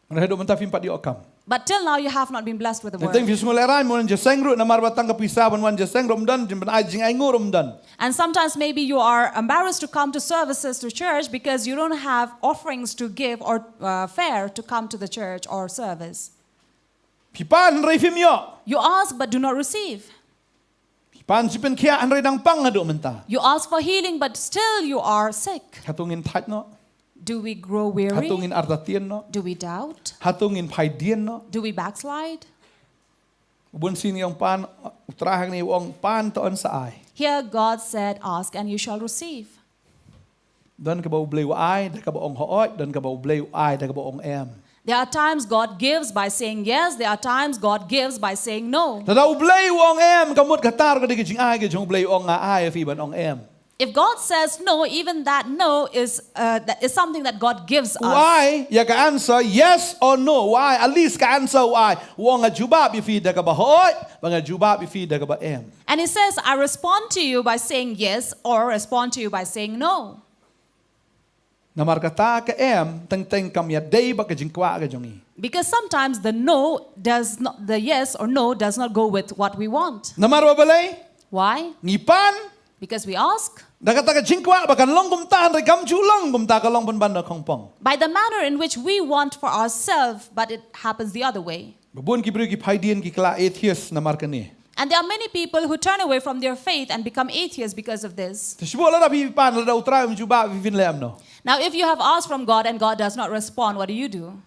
Hynrei haduh mynta phim pat ïoh kam. But till now you have not been blessed with the work. Teng teng phi sngew lehraiñ ban wan jingïaseng ruh namar ba tang ka pisa ban wan jingïaseng ruh ym don, jin ban ai jingainguh ruh ym don. And sometimes maybe you are embarrassed to come to services to church because you don't have offerings to give or uh, fare to come to the church or service. Phi pan hynrei phim ïoh. You ask but do not receive. Phi pan jingpynkhiah hynrei dang pang haduh mynta. You ask for healing but still you are sick. Hato ngin thait noh? Do we grow weary? Hato ngin artatien noh? Do we doubt? Hato ngin phaidien noh? Do we backslide? U bun sien ngi ong pan, U Trai hangne u ong pan to yn sa ai. Here God said, "Ask and you shall receive." Don kaba U Blei u ai da kaba ong hooid, don kaba U Blei u ai da kaba ong em. There are times God gives by saying yes, there are times God gives by saying no. Lada U Blei u ong em, ka mut kata ruh ka dei ka jingai ka jong U Blei, u ong nga ai ïa phi ban ong em. If God says no, even that no is uh, that is something that God gives us. U ai ïa ka answer yes or no. U ai at least ka answer, u ai. U ong nga jubab ïa phi da kaba hooid, bad nga jubab ïa phi da kaba em. And he says, "I respond to you by saying yes or respond to you by saying no." Namar kata ka em teng teng kam ïadei bad ka jingkwah ka jong ngi. Because sometimes the no does not, the yes or no does not go with what we want. Namar ba balei? Why? Ngi pan. Because we ask. Da kata ka jingkwah ba kan long kumta hynrei kam ju long kumta, ka long pynban na khongpong. By the manner in which we want for ourselves, but it happens the other way. Ba bun ki briew ki phaidien, ki kylla atheist namar kane. And there are many people who turn away from their faith and become atheists because of this. Te shu buh lada phi pan, lada U Trai um jubab, phin leh kumno? Now, if you have asked from God and God does not respond, what do you do?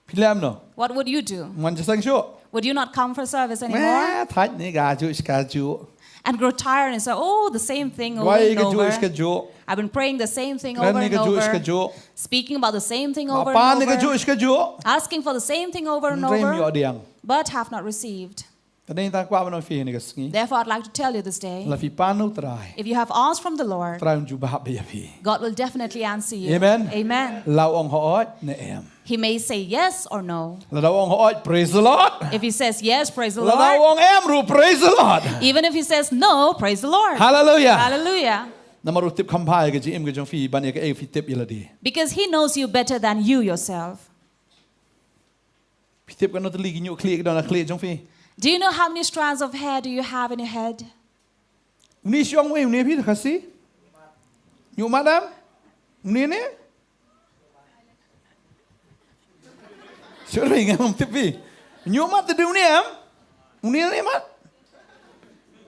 Phin leh kumno? What would you do? Wan jingïaseng shuh? Would you not come for service anymore? Meh, thait ne kajuh shi kajuh. And grow tired and say, "Oh, the same thing over and over. I've been praying the same thing over and over, speaking about the same thing over and over, asking for the same thing over and over, but have not received." Te dei tang kwah ban ong ïa phi ha kane ka sngi. Therefore, I'd like to tell you this day, lada phi pan U Trai, if you have asked from the Lord, U Trai un jubab ïa phi. God will definitely answer you. Amen. Amen. La u ong hooid ne em. He may say yes or no. Lada u ong hooid, praise the Lord. If he says yes, praise the Lord. Lada u ong em ruh, praise the Lord. Even if he says no, praise the Lord. Hallelujah. Hallelujah. Namar u tip kham bha ïa ka jingim ka jong phi ban ïa kaei phi tip ïa lade. Because he knows you better than you yourself. Phi tip katno tylli ki hynñiewkhlieh ki don ha khlieh jong phi? Do you know how many strands of hair do you have in your head? Une shi ong wei, une phi da Khasi? Hynñiewmat em? Une ne? Sorry, ngam tip phi. Hynñiewmat te dei une em? Une ne mat?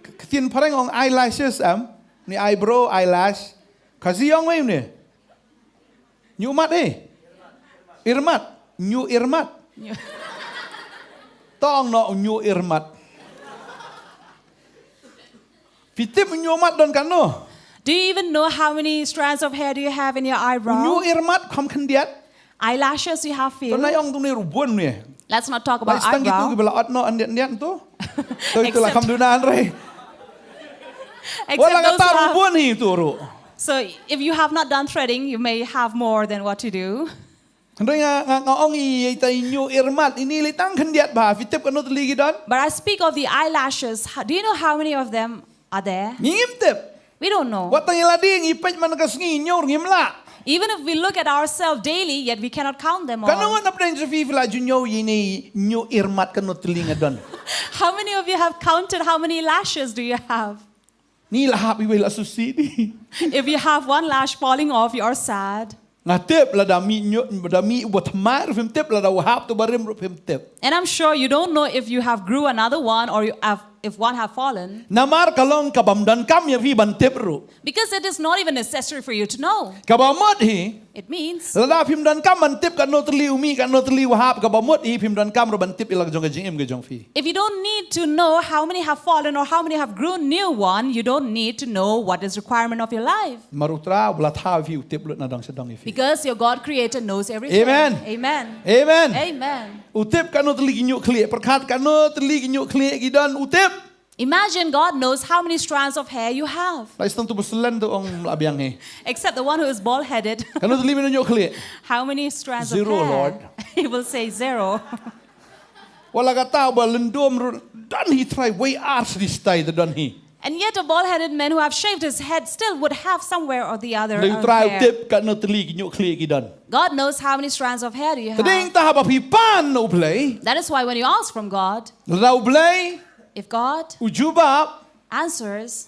Ka ktien phareng ong eyelashes em? Une eyebrow, eyelash. Khasi ong wei une? Ñu mat eh. Irmat. Ñu irmat. Tong no ñu irmat. Phi tip ñu mat don katno? Do you even know how many strands of hair do you have in your eyebrow? Ñu irmat kham khyndiat. Eyelashes you have few. Tong na ong tong ni ru bun ni. Let's not talk about Lai stang kitu eyebrow. Ki bala ot no andiat andiat tu. Tu itu lah Except- kham duna anrai. Except Wala those kata who ru have- bun hi tu ru. So if you have not done threading, you may have more than what you do. Hynrei nga nga nga ong i ita i ñu irmat ini li tang khyndiat ba. Phi tip katno tylli ki don? But I speak of the eyelashes. How, do you know how many of them are there? Ngi ngim tip. We don't know. Wat tang ila ding i peit man ka sngi ñu ngim lah. Even if we look at ourselves daily, yet we cannot count them all. Katno ngut na pdeng sa phi phi la ju ñu ini ñu irmat katno tylli nga don. How many of you have counted how many lashes do you have? Ni la hap i wei la susi di. If you have one lash falling off, you're sad. Nga tip lada mi ñu da mi wat mai ru phim tip lada u hap tu barim ru phim tip. And I'm sure you don't know if you have grew another one or you have, if one have fallen. Namar ka long ka bam don kam ya phi ban tip ru. Because it is not even necessary for you to know. Ka ba mut hi. It means Lada phim don kam ban tip katno tylli u mi katno tylli u hap ka ba mut hi phim don kam ru ban tip ila ka jong ka jingim ka jong phi. if you don't need to know how many have fallen or how many have grown new one, you don't need to know what is requirement of your life. Mar u Trai u la thaw phi u tip lut na dong sa dong i phi. Because your God creator knows everything. Amen. Amen. Amen. Amen. U tip katno tylli ki ñu khlieh pyrkhat katno tylli ki ñu khlieh ki don u tip. Imagine God knows how many strands of hair you have. Lai stang tu ba selen tu ong la biang hi. Except the one who is bald headed. Katno tylli mi ñu khlieh. How many strands Zero, of hair? Lord. He will say zero. Wala kata ba lendum ru don hi Trai wei ar sdi stai tu don hi. And yet a bald-headed man who have shaved his head still would have somewhere or the other Lei u of Trai u hair. Tip katno tylli ki ñu khlieh ki don. God knows how many strands of hair do you Tadeng have. Ta haba phi pan na u Blei. That is why when you ask from God, Lada u Blei if God u jubab. Answers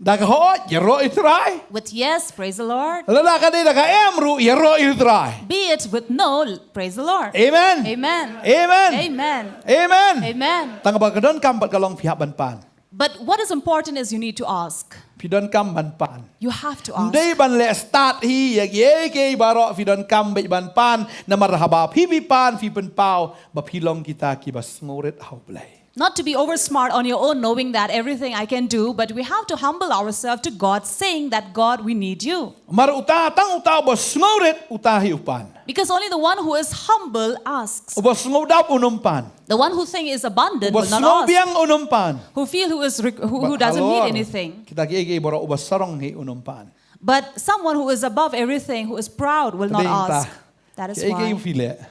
Da ka hooid ïaroh ïa u Trai. With yes, praise the Lord. Lada ka dei da ka em ruh ïaroh ïa u Trai. Be it with no, praise the Lord. Amen. Amen. Amen. Amen. Amen. Amen. Tang ba ka donkam bad ka long phi hap ban pan. But what is important is you need to ask. Phi donkam ban pan. You have to ask. Ym dei ban leh stad hi ïa kiei kiei baroh phi donkam beit ban pan namar haba phi phi pan phi pynpaw ba phi long kita kiba sngewrit ha u Blei. Not to be oversmart on your own, knowing that everything I can do, but we have to humble ourselves to God, saying that, "God, we need you." Mar uta tang uta uba sngewrit uta hi u pan. Because only the one who is humble asks. Uba sngewdap un ym pan. The one who think is abundant will not ask. Uba sngewbiang un ym pan. Who feel who is who, who doesn't need anything. Kita kiei kiei baroh uba sarong hi un ym pan. But someone who is above everything, who is proud, will not ask. That is why,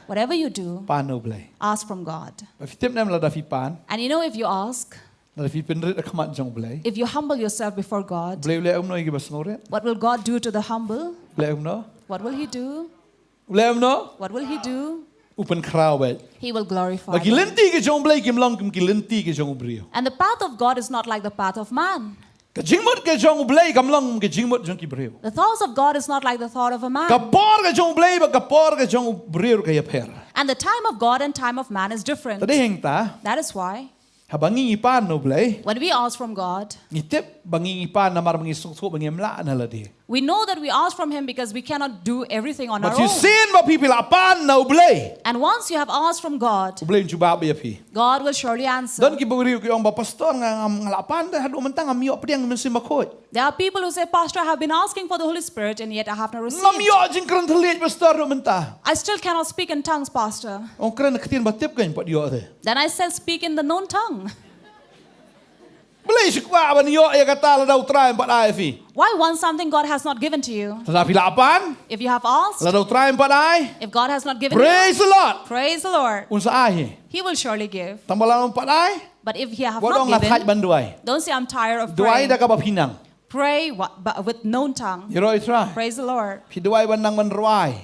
whatever you do, ask from God. And you know, if you ask, if you humble yourself before God, what will God do to the humble? What will He do? He will glorify. Ba ki lynti ki jong U Blei kim long kum ki lynti ki jong u briew. And the path of God is not like the path of man. Ka jingmut ka jong U Blei kam long ka jingmut jong ki briew. The thoughts of God is not like the thought of a man. Ka por ka jong U Blei bad ka por ka jong u briew ka ïapher. And the time of God and time of man is different. Te dei hangta. That is why. Haba ngi ngi pan na U Blei. When we ask from God. Ngi tip ba ngi ngi pan namar ba ngi sngewthuh ba ngim lah na lade. We know that we ask from Him because we cannot do everything on our own. Bad shisien ba phi phi la pan na U Blei. And once you have asked from God, U Blei un jubab ïa phi. God will surely answer. Don ki briew ki ong ba pastor nga nga la pan te haduh mynta ngam ïoh pdiang Mynsiem Bakhuid. There are people who say, "Pastor, I have been asking for the Holy Spirit and yet I have not received." Ngam ïoh jingkren thylliej pastor haduh mynta. I still cannot speak in tongues, Pastor. Ong kren ktien ba tip kein pat ïoh te. Then I said, "Speak in the known tongue." Balei shu kwah ban ïoh ïa kata lada U Trai um pat ai ïa phi? Why want something God has not given to you? Lada phi la pan. If you have asked. Lada U Trai um pat ai. If God has not given you. Praise the Lord. Praise the Lord. Un sa ai hi. He will surely give. Tang ba lada um pat ai. But if He have not given. Wat ong nga thait ban duwai. Don't say, "I'm tired of praying." Duwai da kaba phi nang. Pray wa- but with known tongue. Ïaroh ïa U Trai. Praise the Lord. Phi duwai ban nang ban rwai.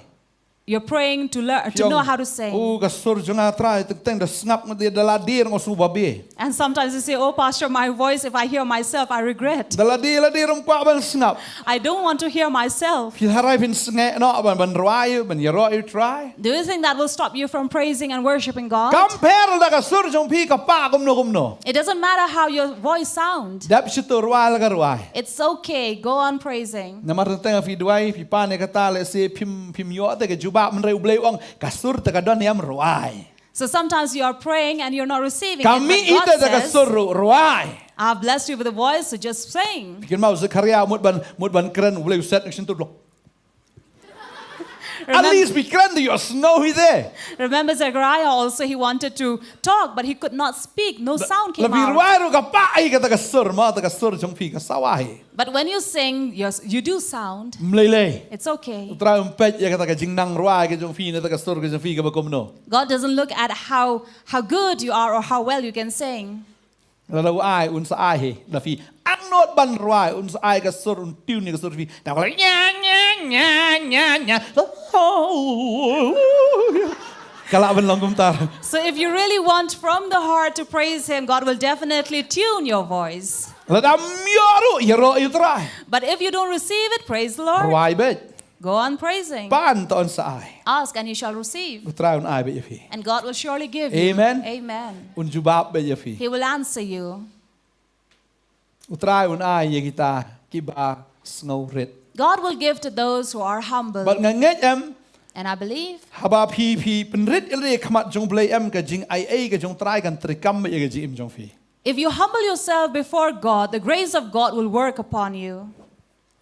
You're praying to learn to know how to sing. Oh, ka sur jong nga Trai, teng teng da sngap ngat, da lade ruh nga sngew babe. And sometimes you say, "Oh, Pastor, my voice, if I hear myself, I regret." Da lade lade ruh ym kwah ban sngap. I don't want to hear myself. Phi tharai phin sngewbha noh ban, ban rwai, ban ïaroh ïa u Trai? Do you think that will stop you from praising and worshiping God? Kam pher da ka sur jong phi ka pah kumno kumno. It doesn't matter how your voice sound. Dep shuh to, rwai la ka rwai. It's okay. Go on praising. Namar teng teng phi duwai, phi pan ïa kata, lehse phim, phim ïoh te ka jubab, hynrei U Blei u ong, ka sur te ka don, ïa me rwai. So sometimes you are praying and you're not receiving it, but God says, "Ka mih ïa te da ka sur ruh, rwai." "I've blessed you with a voice, so just sing." Phi kynmaw Zechariah, mut ban, mut ban kren, U Blei u set na ka shyntur, block. At least phi kren, ïohsngew hi te. Remember Zechariah also, he wanted to talk, but he could not speak. No sound came out. La phi rwai ruh ka pah hi kata ka sur, ma, kata ka sur jong phi ka sawa hi. But when you sing, you're, you do sound. Ym lei lei. It's okay. U Trai um peit ïa kata ka jingnang rwai ka jong phi, ne kata ka sur ka jong phi kaba kumno. God doesn't look at how, how good you are or how well you can sing. Lada u ai, un sa ai hi da phi. Angnud ban rwai, un sa ai ka sur, un tune ïa ka sur phi. Da ka la nya nya nya nya nya. Oh. Ka lah ban long kumta. So if you really want from the heart to praise Him, God will definitely tune your voice. Lada ym ïoh ruh, ïaroh ïa u Trai. But if you don't receive it, praise the Lord. Rwai beit. Go on praising. Pan, to un sa ai. Ask and you shall receive. U Trai un ai beit ïa phi. And God will surely give you. Amen. Amen. Un jubab beit ïa phi. He will answer you. U Trai un ai ïa kita kiba sngewrit. God will give to those who are humble. Bad nga ngeit em, and I believe, haba phi, phi pynrit ïalade ha khmat jong U Blei em, ka jingaiei ka jong U Trai kan treikam beit ïa ka jingim jong phi. If you humble yourself before God, the grace of God will work upon you.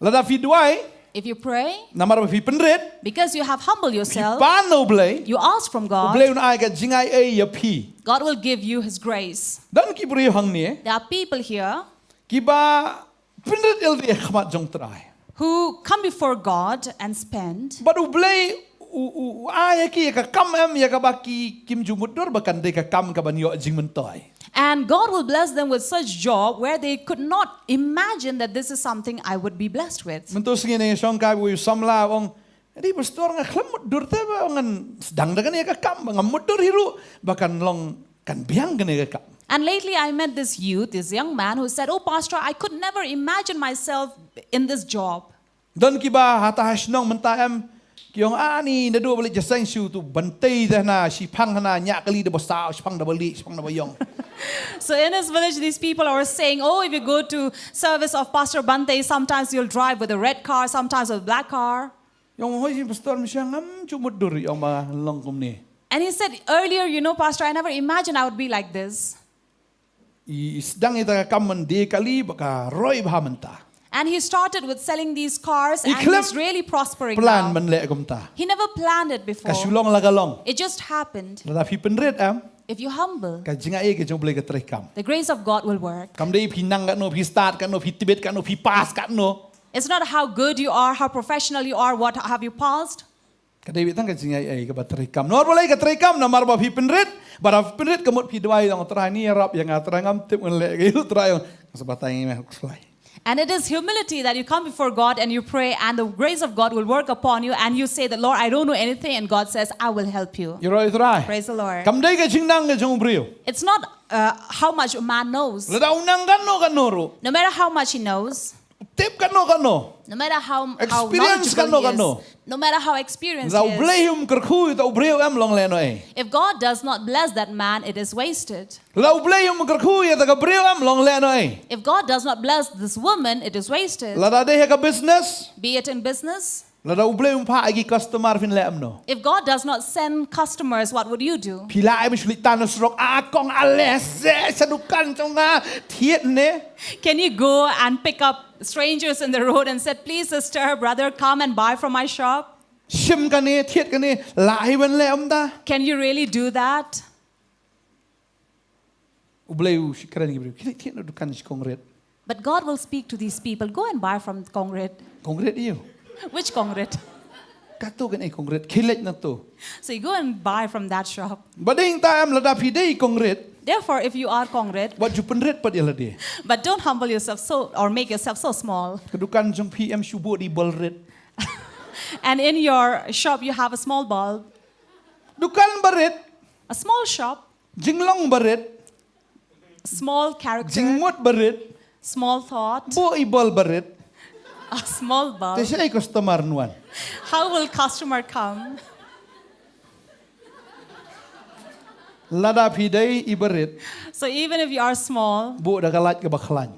Lada phi duwai, if you pray, namar ba phi pynrit, because you have humbled yourself, phi pan na U Blei, you ask from God, U Blei un ai ka jingaiei ïa phi. God will give you His grace. Don ki briew hangne, there are people here, kiba pynrit ïalade ha khmat jong U Trai, who come before God and spend. Bad U Blei u, u, u ai ïa ki ïa ka kam em, ïa kaba ki, kim ju mutdur ba kan dei ka kam kaban ïoh jingmyntoi. And God will bless them with such job where they could not imagine that this is something I would be blessed with. Mynta u sngi nga shong kai bad u samla, u ong, "Dei pastor, nga khlem mutdur te ba ngan sdang da kane ka kam, ba ngam mutdur hi ruh ba kan long, kan biang kane ka kam." And lately I met this youth, this young man who said, "Oh, Pastor, I could never imagine myself in this job." Don kiba hata ha shnong mynta em, ki ong, "Ani, naduh ba leit jingïaseng shu tu ban tei te hana, shiphang hana, ñiah kali da ba saw, shiphang da ba lieh, shiphang da ba ïong." So in his village, these people are saying, "Oh, if you go to service of Pastor Bante, sometimes you'll drive with a red car, sometimes with a black car." Ïong hoi shi pastor, mynshuwa ngam ju mutdur ïong ba long kumne. And he said earlier, "You know, Pastor, I never imagined I would be like this." I, i sdang ïa kata ka kam man die kali ba ka roi bha mynta. And he started with selling these cars and he's really prospering now. I khlem plan ban leh kumta. He never planned it before. Ka shu long la ka long. It just happened. Lada phi pynrit em, if you humble, ka jingaiei ka jong U Blei ka treikam. The grace of God will work. Kam dei phi nang katno, phi stad katno, phi tbit katno, phi pass katno. It's not how good you are, how professional you are, what have you passed. Ka dei beit tang ka jingaiei kaba treikam. Namar balei ka treikam? Namar ba phi pynrit, ba da phi pynrit ka mut phi duwai, ong, "Trai, ni ïarap ïa nga, Trai, ngam tip ngan leh kaei." U Trai ong, "Sa batai ngi meh, khuslai." And it is humility that you come before God and you pray, and the grace of God will work upon you, and you say that, "Lord, I don't know anything," and God says, "I will help you." Ïaroh ïa u Trai. Praise the Lord. Kam dei ka jingnang ka jong u briew. It's not, uh, how much a man knows. Lada u nang katno katno ruh, no matter how much he knows, tip katno katno, no matter how, how knowledgeable he is, experience katno katno, no matter how experienced he is, lada U Blei um kyrkhu ïa uta u briew em, long lehnohei. If God does not bless that man, it is wasted. Lada U Blei um kyrkhu ïa kata ka briew em, long lehnohei. If God does not bless this woman, it is wasted. Lada dei ha ka business, be it in business, lada U Blei um phah ïa ki customer, phin leh kumno? If God does not send customers, what would you do? Phi lah em shu leit tan na surok, "A kong, a leh seh sha dukan jong nga, thied ne?" Can you go and pick up strangers in the road and said, "Please, sister, brother, come and buy from my shop"? "Shim kane, thied kane, lah hi ban leh kumta?" Can you really do that? U Blei u shi kren ki briew, "Khie leit thied na dukan shi kong rit." But God will speak to these people, "Go and buy from kong rit." Kong rit ïa u? Which kong rit? Kato kane kong rit, khie leit na to. So you go and buy from that shop. Ba dei hangta em, lada phi dei kong rit, therefore, if you are kong rit, wat ju pynrit pat ïa lade. But don't humble yourself so, or make yourself so small. Ka dukan jong phi em shu buh da i bol rit. And in your shop, you have a small bulb, Dukan barit, a small shop, jinglong barit, small character, jingmut barit, small thought, buh i bulb barit. a small Te bulb. shaei customer yn wan? How will customer come? Lada phi dei i barit, So even if you are small, buh da ka light kaba khlaiñ.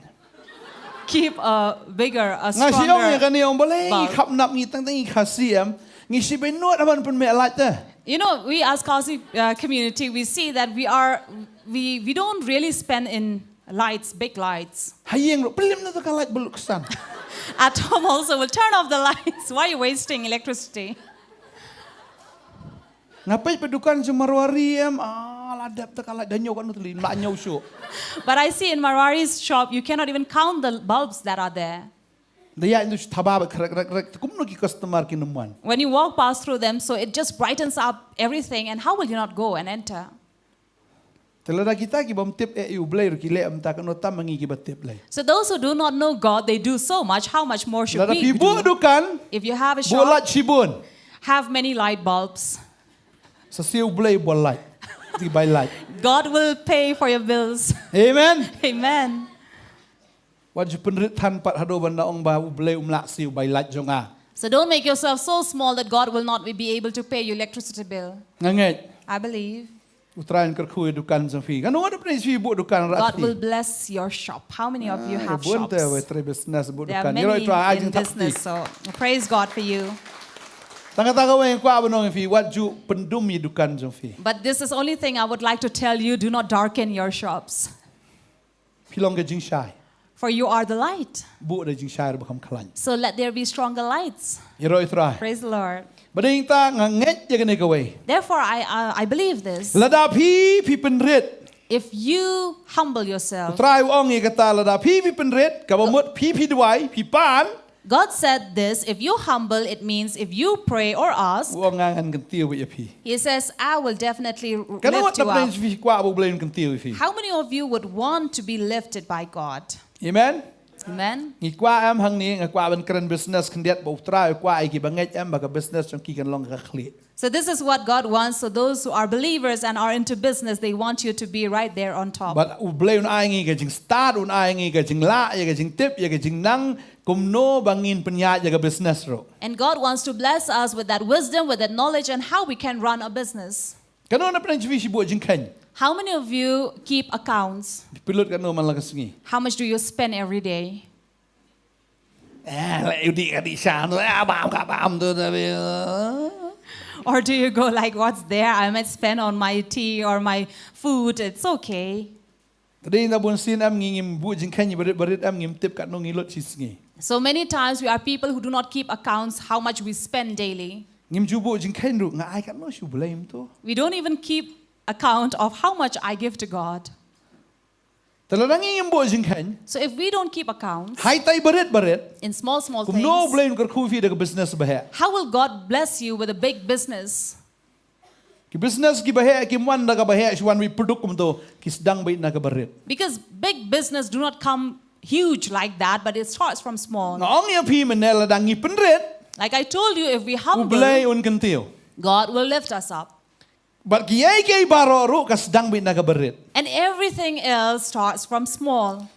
Keep a bigger, a Nga shu ong ïa stronger. kane, ong balei ngi bulb. khapnap, ngi tang tang ngi Khasi em, ngi shu beiñ nud haba pynmih light te. You know, we as Khasi uh, community, we see that we are, we, we don't really spend in lights, big lights. Ha ïing ruh, pynlip na ta ka light ba lutksan. At home also, we'll turn off the lights. Why are you wasting electricity? Nga peit pat dukan jong Marwari em, ah, la dep ta ka light, da ñiew katno tylli, la ñiew shuh. But I see in Marwari's shop, you cannot even count the bulbs that are there. Da ïaid ndu shu thaba bad khrek khrek khrek, kumno ki customer kin ym wan? When you walk past through them, so it just brightens up everything. And how will you not go and enter? Te lada kita ki bym tip eh ïa U Blei ruh ki leh mynta, katno tam ma ngi kiba tip lei. So those who do not know God, they do so much. How much more should Lada we phi do? buh dukan, If you have a buh light shop, shibun. Have many light bulbs. Sa siew U Blei buh light. Ti bai light. God will pay for your bills. Amen. Amen. Wat ju pynrit than pat haduh ban da ong ba U Blei um lah siew bai light jong nga. So don't make yourself so small that God will not be able to pay your electricity bill. Nga ngeit. I believe U Trai un kyrkhu ïa dukan jong phi. Katno wat phi buh dukan, rat God phi. Will bless your shop. How many of you Ah, have bun te shops? wei trei business buh There are dukan. Ïa roi many Trai, ai in jingthap kti. Business, so praise God for you. Tang kata kawei nga kwah ban ong ïa phi, wat ju pyndum ïa dukan jong phi. But this is only thing I would like to tell you, do not darken your shops. Phi long ka jingshai. For you are the light. Buh da jingshai ruh ba kham khlaiñ. So let there be stronger lights. Ïa roi Trai. Praise the Lord. Ba dei ta nga ngeit ïa kane kawei. Therefore, I, uh, I believe this. Lada phi, phi pynrit. If you humble yourself, Trai u ong ïa kata, lada phi, phi pynrit, kaba mut phi, phi duwai, phi pan. God said this, if you humble, it means if you pray or ask, U ong nga ngan kyntiew ïa phi. He says, I will definitely r- Katno lift wat na you pdeng up. Phi kwah ba U Blei un kyntiew ïa phi. How many of you would want to be lifted by God? Amen. Amen. Ngi kwah em hangne, nga kwah ban kren business khyndiat ba U Trai u kwah ïa kiba ngeit em ba ka business jong ki kan long ka khlieh. So this is what God wants. So those who are believers and are into business, they want you to be right there on top. Bad U Blei un ai ngi ka jingstad, un ai ngi ka jinglah, ïa ka jingtip, ïa ka jingnang, kumno ba ngin pynïaid ïa ka business ruh. And God wants to bless us with that wisdom, with that knowledge, and how we can run a business. Katno na pdeng jong phi shu buh jingkheiñ? How many of you keep accounts? Phi lut katno man la ka sngi? How much do you spend every day? Eh, la u dih ka dih sha tu, eh, bam ka bam tu, tapi, eh. Or do you go like, what's there? I might spend on my tea or my food. It's okay. Te dei na bun sien em ngi ngim buh jingkheiñ barit barit em, ngim tip katno ngi lut shi sngi. So many times we are people who do not keep accounts how much we spend daily. Ngim ju buh jingkheiñ ruh, nga ai katno sha U Blei mynta. We don't even keep account of how much I give to God. Te lada ngi ngim buh jingkheiñ, So if we don't keep accounts ha itai barit barit, in small, small kumno U things, Blei un kyrkhu ïa phi da ka business ba heh? how will God bless you with a big business? Ki business kiba heh kim wan da kaba heh shuh, wan wi product kumto, ki sdang beit na ka barit. Because big business do not come huge like that, but it starts from small. Nga ong ïa phi mynne, lada ngi pynrit, Like I told you, if we U Blei humble, un kyntiew. God will lift us up. Bad kiei kiei baroh ruh ka sdang beit na ka barit. And everything else starts from small.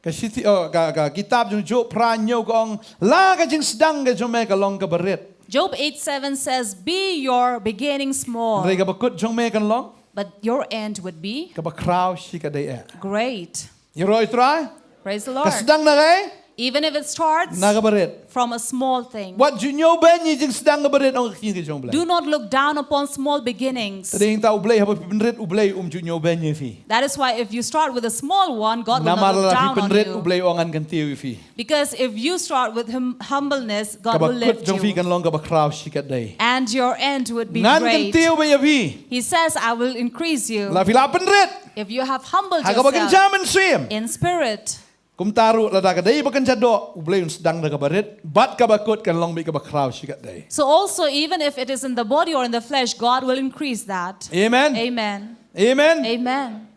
Ka shithi, oh, ka, ka kitab jong Job phra hynñiew ka ong, la ka jingsdang ka jong me ka long ka barit. Job eight seven says, be your beginning small, Hynrei kaba kut jong me kan long, but your end would be kaba khraw shikatdei eh. Great. Ïa roi Trai. Praise the Ka Lord. sdang na kai? Even if it starts Na ka barit. From a small thing. Wat ju ñiew beiñ ïa jingsdang ka barit, ong ka ktien ka jong U Blei. Do not look down upon small beginnings. Te dei ta U Blei, haba phi pynrit U Blei um ju ñiew beiñ ïa phi. That is why if you start with a small one, God will Namar not look lada phi down on pynrit U you. Blei u ong ngan kyntiew ïa phi. Because if you start with him, humbleness, God Kaba will kut lift jong phi you. Kan long kaba khraw shikatdei. And your end would be Ngan great. Kyntiew beit ïa phi. He says, I will increase you. La phi la pynrit. If you have humbled Ha kaba yourself kynja mynsiem. In spirit. Kumta ruh lada ka dei ba kynja doh, U Blei un sdang da ka barit, bad kaba kut kan long beit kaba khraw shikatdei. So also, even if it is in the body or in the flesh, God will increase that. Amen. Amen. Amen. Amen.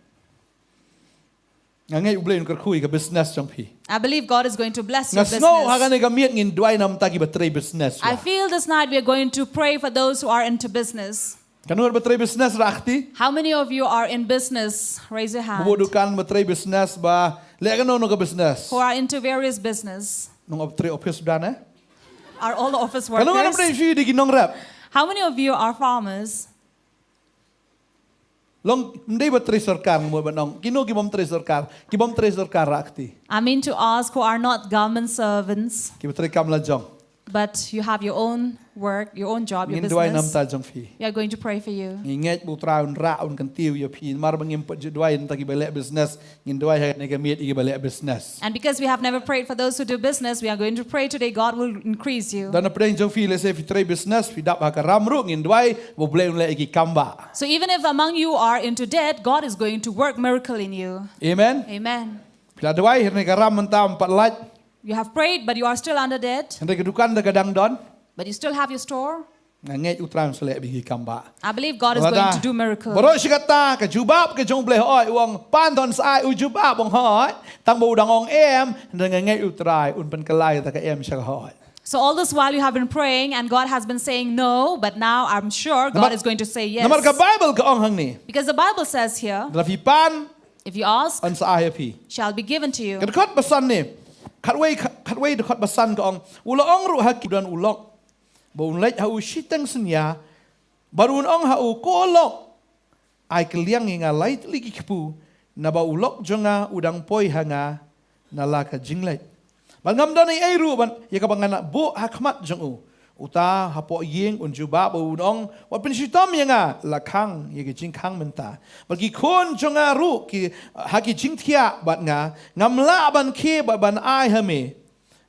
Nga ngeit U Blei un kyrkhu ïa ka business jong phi. I believe God is going to bless your business. Nga sngew ha kane ka miet ngin duwai namar ki ba trei business. I feel this night we are going to pray for those who are into business. Katno ba trei business rah kti? How many of you are in business? Raise your hand. Ba buh dukan, ba trei business, ba leh kano kano ka business. Who are into various business? Nong ba trei office dan eh? Are all office workers? Katno katno ba trei phi de ki nongrep? How many of you are farmers? Long, ym dei ba trei sorkar, mo ba nong. Kino ki bym trei sorkar, ki bym trei sorkar rah kti. I mean to ask who are not government servants. Ki ba trei kam la jong. But you have your own work, your own job, your business. Ngin duwai namar jong phi. We are going to pray for you. Ngi ngeit ba U Trai un rah, un kyntiew ïa phi. Namar ba ngim pat ju duwai namar ki ba leh business. Ngin duwai ha kane ka miet ïa ki ba leh business. And because we have never prayed for those who do business, we are going to pray today God will increase you. Don napdeng jong phi lehse phi trei business, phi dap ha ka ram ruh, ngin duwai ba U Blei un leh ïa ki kam ba. So even if among you are into debt, God is going to work miracle in you. Amen. Amen. Phi la duwai, hynrei ka ram mynta ym pat lait. You have prayed, but you are still under debt. Hynrei ka dukan da ka dang don. But you still have your store. Nga ngeit U Trai un sa leh bad ki kam ba. I believe God is going to do miracle. Baroh shi katta ka jubab ka jong U Blei hooid, u ong pan, don sa ai, u jubab ong hooid. Tang ba u dang ong em, hynrei nga ngeit U Trai un pynkylla ïa kata ka em sha ka hooid. So all this while you have been praying and God has been saying no, but now I'm sure God is going to say yes. Namar ka Bible ka ong hangne. Because the Bible says here, lada phi pan, if you ask, yn sa ai ha phi. Shall be given to you. Ka dkhot ba san ne. Khatwei, khatwei dkhot ba san ka ong, u la ong ruh ha ki, don u lok ba un leit ha u shiteng synñia, bad un ong ha u, ko lok, ai kylliang ïa nga lai tylli ki kpu, naba u lok jong nga u dang poi ha nga na la ka jingleit. Bad ngam don ei ei ruh ban ïa kaba ngan buh ha khmat jong u. Uta hapoh ïing un jubab bad un ong, wat pynshitom ïa nga, la khang ïa ki jingkhang mynta. Bad ki khun jong nga ruh ki ha ki jingthiah bad nga, ngam lah ban khie bad ban ai ha me.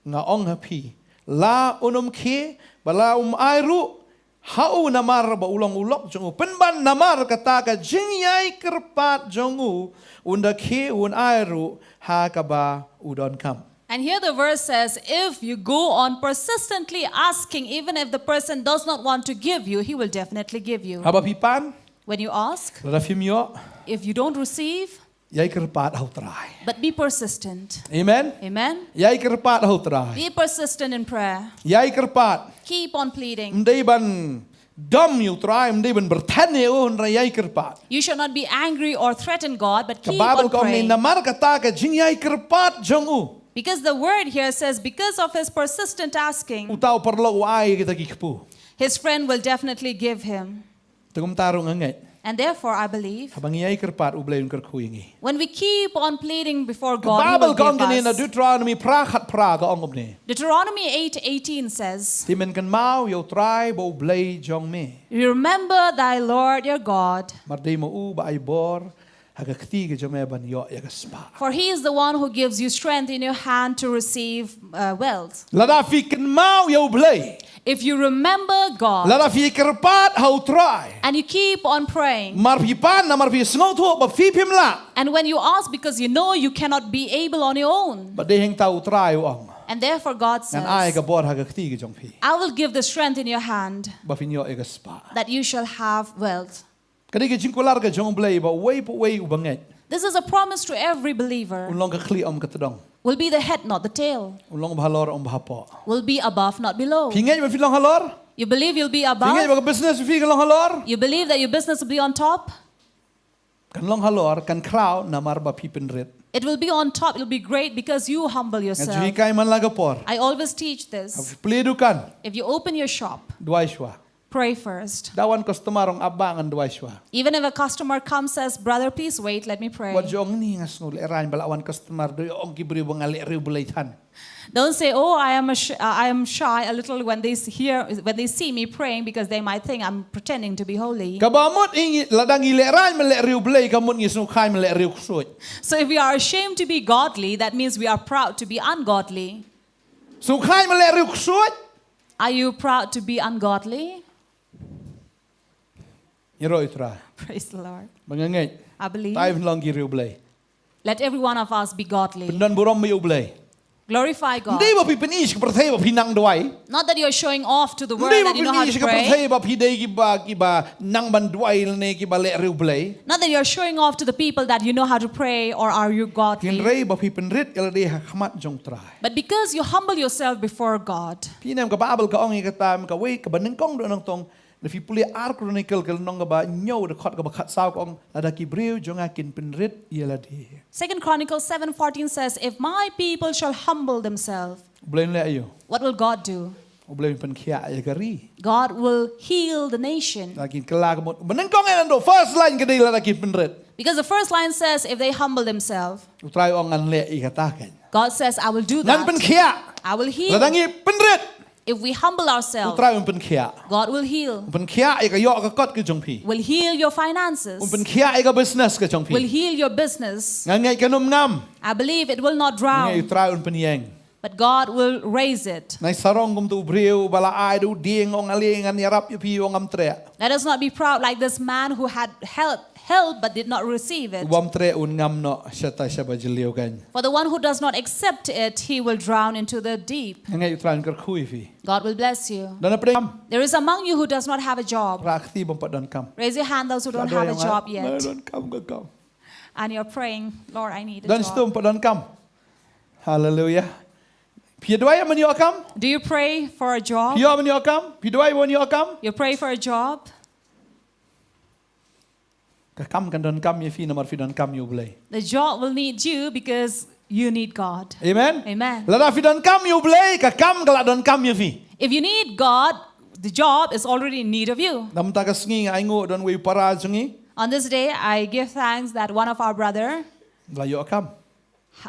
Nga ong ha phi, la un ym khie, bad la um ai ruh ha u namar ba u long u lok jong u. Pynban namar kata ka jingïai kyrpad jong u, un da khie, un ai ruh ha kaba u donkam. And here the verse says, if you go on persistently asking, even if the person does not want to give you, he will definitely give you. Haba phi pan, when you ask, lada phim ïoh, if you don't receive, ïai kyrpad ha U Trai. But be persistent. Amen. Amen. Ïai kyrpad ha U Trai. Be persistent in prayer. Ïai kyrpad. Keep on pleading. Ym dei ban dom ïa U Trai, ym dei ban byrthen ïa u, hynrei ïai kyrpad. You should not be angry or threaten God, but keep on praying. Ka Bible ka ong ne, namar kata ka jingïai kyrpad jong u. Because the word here says, because of his persistent asking, uta u paralok u ai kita ki kpu. His friend will definitely give him. Te kumta ruh nga ngeit. And therefore, I believe, haba ngi ïai kyrpad, U Blei un kyrkhu ïa ngi. When we keep on pleading before God, He will give us. Ka Bible ka ong kumne, na Deuteronomy phra khat phra ka ong kumne. Deuteronomy eight eighteen says, te men kynmaw ïa U Trai ba U Blei jong me. Remember thy Lord your God. Namar dei ma u ba ai bor ha ka kti ka jong me ban ïoh ïa ka spah. For he is the one who gives you strength in your hand to receive, uh, wealth. Lada phi kynmaw ïa U Blei. If you remember God, lada phi kyrpad ha U Trai, and you keep on praying, mar phi pan, namar phi sngewthuh ba phi phim lah, and when you ask because you know you cannot be able on your own, ba dei hangta U Trai u ong, and therefore God says, ngan ai ka bor ha ka kti ka jong phi. I will give the strength in your hand, ba phin ïoh ïa ka spah, that you shall have wealth. Ka dei ka jingkular ka jong U Blei ba uwei pa uwei u bangeit. This is a promise to every believer. Un long ka khlieh, ym ka tdong. Will be the head, not the tail. Un long ba halor, ym ba hapoh. Will be above, not below. Phi ngeit ba phi long halor? You believe you'll be above? Phi ngeit ba ka business phi ka long halor? You believe that your business will be on top? Kan long halor, kan khraw namar ba phi pynrit. It will be on top, it will be great because you humble yourself. Nga ju hikai man la ka por. I always teach this. Haba phi plie dukan, if you open your shop, duwai shuwa. Pray first. Da wan customer, ong ap ba ngan duwai shuwa. Even if a customer comes, says, brother, please wait, let me pray. Wat ju ong ni nga sngew lehraiñ ba la wan customer, dei ong ki briew ba nga leh riewblei than. Don't say, oh, I am a sh- uh, I am shy a little when they s- hear, when they see me praying, because they might think I'm pretending to be holy. Kaba mut ngi, lada ngi lehraiñ ban leh riewblei, ka mut ngi sngewkhlaiñ ban leh riewksuid. So if we are ashamed to be godly, that means we are proud to be ungodly. Sngewkhlaiñ ban leh riewksuid. Are you proud to be ungodly? Ïaroh ïa U Trai. Praise the Lord. Ba nga ngeit, I believe, tai phin long ki riewblei. Let every one of us be godly. Pyndon burom ïa U Blei. Glorify God. Ym dei ba phi pyni sha ka pyrthei ba phi nang duwai. Not that you're showing off to the world that you know how to pray. Ym dei ba phi pyni sha ka pyrthei ba phi dei kiba, kiba nang ban duwai lane kiba leh riewblei. Not that you're showing off to the people that you know how to pray or are you godly. Hynrei ba phi pynrit ïalade ha khmat jong Trai. But because you humble yourself before God. Phi nym ka Baibl ka ong ïa kata, kawei kaba nyngkong da nongtong, da phi pule Ar Chronicle ka lynnong kaba hynñiew, da khot kaba khatsaw ka ong, lada ki briew jong nga kin pynrit ïalade. Second Chronicles seven fourteen says, "If my people shall humble themselves," U Blei un leh aïu? What will God do? U Blei un pynkhiah ïa ka ri. God will heal the nation. Lada kin kylla ka mut. Ba nyngkong eh naduh first line ka dei lada kin pynrit. Because the first line says, "If they humble themselves," U Trai u ong ngan leh ïa kata kan. God says, "I will do that." Ngan pynkhiah. I will heal. Lada ngi pynrit. If we humble ourselves, U Trai un pynkhiah. God will heal. Un pynkhiah ïa ka ïoh ka kot ka jong phi. Will heal your finances. Un pynkhiah ïa ka business ka jong phi. Will heal your business. Nga ngeit kan ym ngam. I believe it will not drown. Nga ngeit U Trai un pynïeng. But God will raise it. Nai sarong kum tu u briew ba la ai da u dieng, ong ale ngan ïarap ïa phi, ong ngam treh. Let us not be proud like this man who had help, help but did not receive it. U bym treh un ngam noh shata shaba jylliew kan. For the one who does not accept it, he will drown into the deep. Nga ngeit U Trai un kyrkhu ïa phi. God will bless you. Don napdeng kam? There is among you who does not have a job. Rah kti bym pat don kam. Raise your hand, those who don't have a job yet. Don kam ka kam. And you're praying, "Lord, I need a job." Don shtum pat don kam. Hallelujah. Phi duwai ban ïoh kam? Do you pray for a job? Phi ïoh ban ïoh kam? Phi duwai ban ïoh kam? You pray for a job? Ka kam kan donkam ïa phi namar phi donkam ïa U Blei. The job will need you because you need God. Amen. Amen. Lada phi donkam ïa U Blei, ka kam ka la donkam ïa phi. If you need God, the job is already in need of you. Namar ta ka sngi nga ainguh don wei para jong ngi. On this day, I give thanks that one of our brother, la ïoh kam.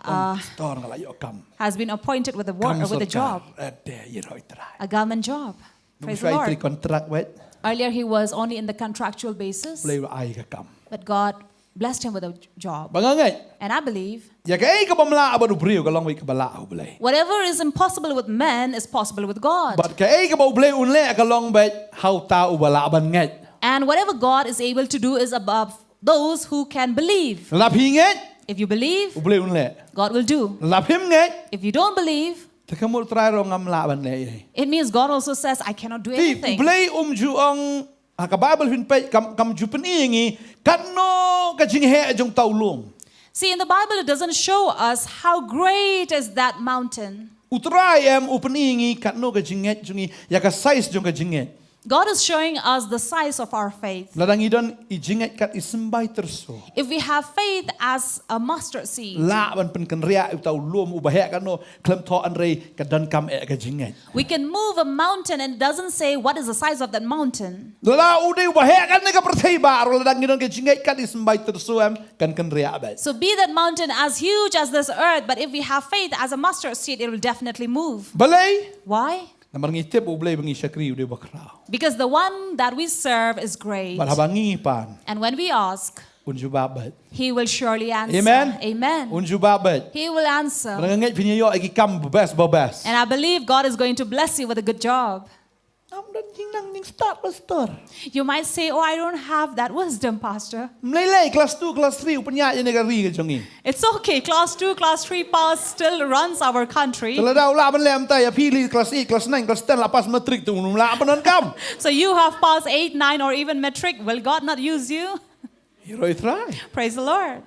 Uh, Pastor nga la ïoh kam. Has been appointed with a work, with a job. Kam sorkar. Eh, te ïa roi trai. A government job. Praise the Lord. Contract, wait. Earlier he was only in the contractual basis. Blei ba ai ka kam. But God blessed him with a job. Ba nga ngeit. And I believe. Ïa kaei kaba ym lah bad u briew ka long beit kaba lah ha U Blei. Whatever is impossible with men is possible with God. Bad kaei kaba U Blei un leh ka long beit ha uta uba lah ban ngeit. And whatever God is able to do is above those who can believe. Lada phi ngeit. If you believe, U Blei un leh. God will do. Lada phim ngeit. If you don't believe, te ka mut Trai ruh ngam lah ban leh ei ei. It means God also says, "I cannot do anything." Phi, U Blei um ju ong, ha ka Baibl phin peit kam, kam ju pyni ïa ngi katno ka jingheh jong uta u lum. See, in the Bible, it doesn't show us how great is that mountain. U Trai em u pyni ïa ngi katno ka jingngeit jong ngi, ïa ka size jong ka jingngeit. God is showing us the size of our faith. Lada ngi don i jingngeit kat i symbai tyrso. If we have faith as a mustard seed, lah ban pynkynriah ïa uta u lum uba heh katno khlem thoh, hynrei ka donkam eh ka jingngeit. We can move a mountain and it doesn't say what is the size of that mountain. Lada u dei uba heh katne ka pyrthei baroh, lada ngi don ka jingngeit kat i symbai tyrso em, kan kynriah beit. So be that mountain as huge as this earth, but if we have faith as a mustard seed, it will definitely move. Balei? Why? Namar ngi tip U Blei ba ngi shakri u dei uba khraw. Because the one that we serve is great. Bad haba ngi pan, and when we ask, un jubab beit. He will surely answer. Amen. Amen. Un jubab beit. He will answer. Bad nga ngeit phin ïoh ïa ki kam ba best ba best. And I believe God is going to bless you with a good job. Ngam don jingnang jingstad, Pastor. You might say, "Oh, I don't have that wisdom, Pastor." Ym lei lei, class two, class three u pynïaid ïa kane ka ri ka jong ngi. It's okay. Class two, class three pass still runs our country. Te lada u lah ban leh mynta ïa phi lei class eight, class nine, class ten la pass matric te un ym lah ban donkam. So you have passed eight, nine, or even matric. Will God not use you? Ïa roi Trai. Praise the Lord.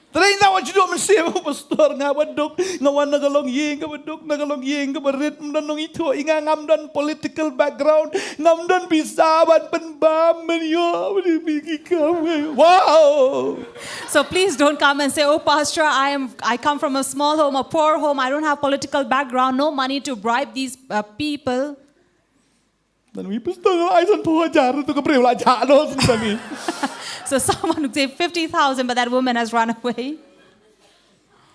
Te dei nda wat ju duk mynsiem, Pastor, nga ba duk, nga wan na ka longïing kaba duk, na ka longïing kaba rit, ym don nongïathuh ïa nga, ngam don political background, ngam don pisa ban pynbam ban ïoh ban ïa ki kam. Wow. So please don't come and say, "Oh, Pastor, I am, I come from a small home, a poor home. I don't have political background, no money to bribe these, uh, people." Don uwei Pastor, ai sanphew hajar, to ka briew la jah noh shen jong ngi. So someone would say fifty thousand, but that woman has run away.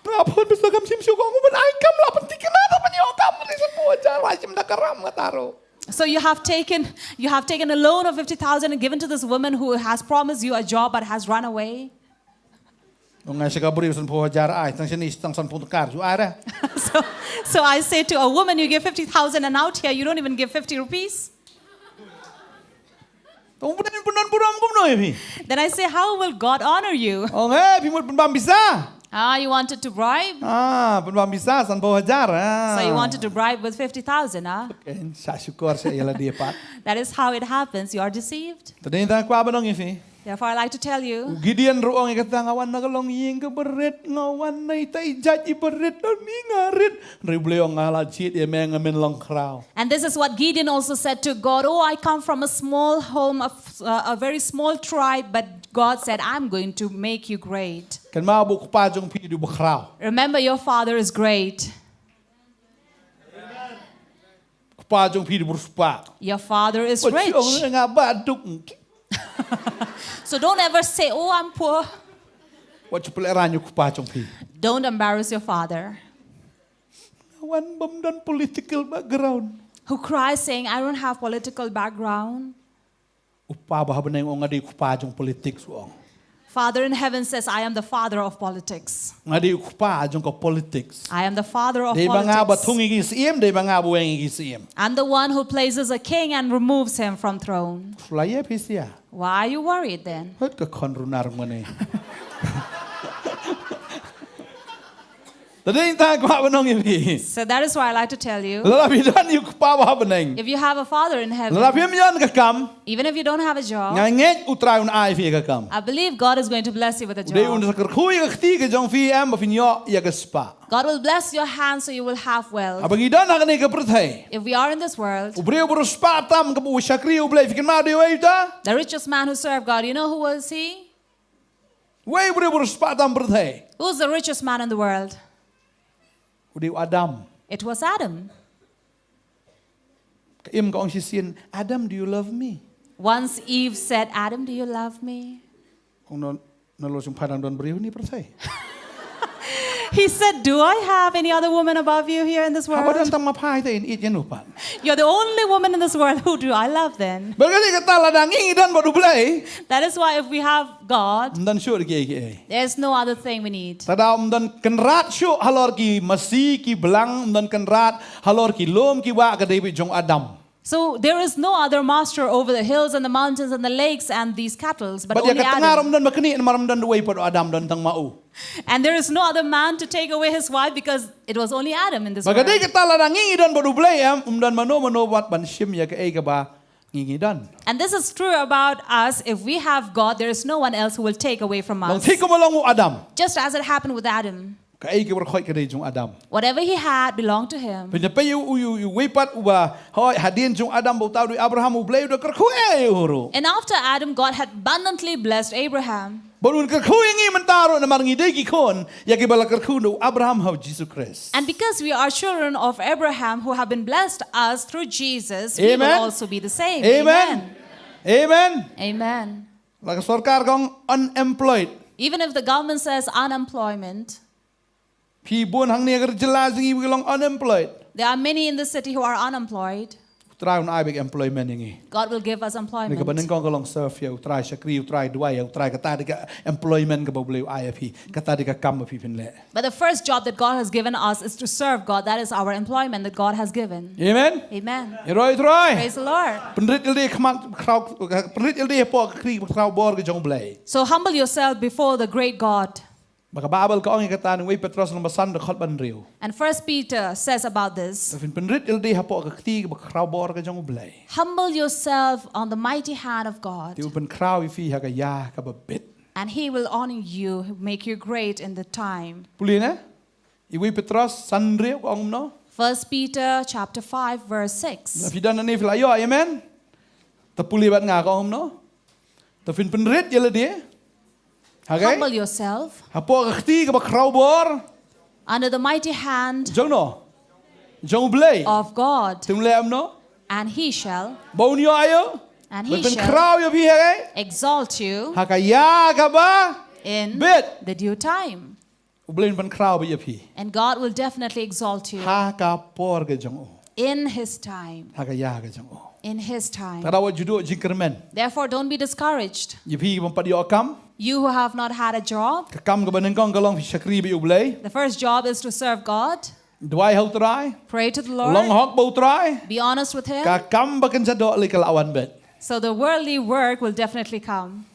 Nga phone Pastor, kam shim shuh, kong u ban ai kam, la pynthikna, to ban ïoh kam, ai sanphew hajar, la shim da ka ram nga taroh. So you have taken, you have taken a loan of fifty thousand and given to this woman who has promised you a job but has run away. Ong nga sha ka briew, sanphew hajar ai, tang shane tang sanphew tyngka ju ai re. So, so I say to a woman, "You give fifty thousand and out here, you don't even give fifty rupees." Tang u Blei un pynbam burom kumno ïa phi? Then I say, "How will God honor you?" Ong, eh, phi mut pynbam pisa. Ah, you wanted to bribe? Ah, pynbam pisa sanphew hajar. Ah. So you wanted to bribe with fifty thousand, ah? Kan, sa syukur sa ïa lade pat. That is how it happens. You are deceived. Te dei tang kwah ban ong ïa phi. Therefore, I like to tell U you, Gideon ruh ong ïa kata, nga wan na ka longïing ka barit, nga wan na ita i jait i barit, na ni nga rit. Hynrei U Blei ong, nga la jied ïa me, nga men long khraw. and this is what Gideon also said to God, "Oh, I come from a small home, a, f- uh, a very small tribe, but God said, I'm going to make you great." Kynmaw ba u kpa jong phi u dei u bakhraw. Remember, your father is great. Kpa jong phi u dei u riewspah. Your father is Wat shu ong rich. nga ba duk. So don't ever say, "Oh, I'm poor." Wat shu pynlehrain ïa u kpa jong phi. Don't embarrass your father, Nga wan bym don political background. who cries saying, "I don't have political background." U Kpa ba ha bneng u ong, nga dei u kpa jong politics, u ong. Father in heaven says, "I am the father of politics. Nga dei u kpa jong ka politics. I am the father of Dei ba nga ba politics. thung ïa ki syiem, dei ba nga ba weng ïa ki syiem. I'm the one who places a king and removes him from throne." Shu la ïa phi sia. Why are you worried then? Hot ka khon runar ngone. Te dei tang kwah ban ong ïa phi. So that is why I like to tell you, Lada phi don ïa u kpa ba ha bneng, if you have a father in heaven, lada phim ïoh ka kam, even if you don't have a job, nga ngeit U Trai un ai phi ïa ka kam. I believe God is going to bless you with a U dei un job. sa kyrkhu ïa ka kti ka jong phi, em, ba phin ïoh ïa ka spah. God will bless your hands so you will have wealth. Haba ngi don ha kane ka pyrthei, If we are in this world, u briew ba riewspah tam kaba u shakri U Blei, phi kynmaw dei uei uta? the richest man who served God, you know who was he? Uei u briew ba riewspah tam pyrthei? Who's the richest man in the world? U dei u Adam. It was Adam. Ka Im ka ong shisien, "Adam, do you love me?" Once Eve said, "Adam, do you love me?" Ong, "No, no, lo sum padang don briew ni pyrthei." He said, "Do I have any other woman above you here in this Haba don world? tang ma pha ïa te in it ïa no pat. You're the only woman in this world. Who do I love then?" Bad ka dei kata, lada ngi ngi don bad U Blei, That is why if we have God, ym don shuh kiei kiei. there's no other thing we need. Te da ym don kynrad shuh halor ki masi ki blang, ym don kynrad halor ki lum ki wah, ka dei beit jong u Adam. So there is no other master over the hills and the mountains and the lakes and these cattles, but Bad ïa only ka tnga ruh ym Adam. don ba knieh, namar ym don uwei pat u Adam, don tang ma u. And there is no other man to take away his wife because it was only Adam in this Bad ka dei world. kata, lada ngi ngi don bad U Blei, em, ym don mano mano pat ban shim ïa kaei kaba ngi ngi don. And this is true about us. If we have God, there is no one else who will take away from Long us. thik kumba long u Adam. Just as it happened with Adam. Kaei kaba u khoit ka dei jong u Adam. Whatever he had belonged to him. Pynïapei ïa u, ïa u, ïa uwei pat uba, hooid, hadien jong u Adam bad uta u dei u Abraham, U Blei u da kyrkhu ïa u ruh. And after Adam, God had abundantly blessed Abraham. Bad un kyrkhu ïa ngi mynta ruh namar ngi dei ki khun ïa kiba la kyrkhu na u Abraham ha u Jisu Khrist. And because we are children of Abraham who have been blessed us through Jesus, we Amen. Will also be the same. Amen. Amen. Amen. La ka sorkar ka ong unemployed. Even if the government says unemployment, Phi bun hangne ha ka jylla jong ngi ba ki long unemployed. There are many in the city who are unemployed. U Trai un ai beit employment ïa ngi. God will give us Ngi employment. kaba nyngkong ka long serve ïa u Trai, shakri u Trai, duwai ïa u Trai, kata dei ka employment kaba U Blei u ai ïa phi. Kata dei ka kam ba phi phin leh. But the first job that God has given us is to serve God. That is our employment that God has given. Amen. Amen. Ïaroh ïa u Trai. Praise the Lord. Pynrit ïalade ha khmat khraw, pynrit ïalade hapoh ka kti ba khraw bor ka jong U Blei. So humble yourself before the great God. Ba ka Baibl ka ong ïa kata ha uwei Petros lynnong ba san dkhot ba hynriew. And First Peter says about this. Phin pynrit ïalade hapoh ka kti ba khraw bor ka jong U Blei. Humble yourself on the mighty hand of God, Te u pynkhraw ïa phi ha ka ïa kaba bit. And he will honor you, make you great in the time. Pule ne? Uwei Petros san hynriew ka ong kumno? First Peter chapter five, verse La six. phi don hangne phi la ïoh, amen. Te pule bad nga ka ong kumno? Te phin pynrit ïalade. Okay? Humble yourself Hapoh ka kti kaba khraw bor. Under the mighty hand Jong no? Jong U Blei. Of God, Te um leh kumno? And he shall Ba un ïoh ïa u. And Ba he pyn shall khraw ïa phi, okay? Exalt you Ha ka ïa kaba In bit. The due time. U Blei un pynkhraw beit ïa phi. And God will definitely exalt you Ha ka por ka jong u. In his time. Ha ka ïa ka jong u. In his time. Te da wat ju duh jingkyrmen. Therefore, don't be discouraged. Ïa phi bym pat ïoh kam. You who have not had a job, Ka kam kaba nyngkong ka long phi shakri beit ïa U Blei. The first job is to serve God. Duwai ha U Trai. Pray to the Long Lord. Hok bad U Trai. Be honest with him. Ka kam ba kynja doh lei ka la wan beit. So the worldly work will definitely come.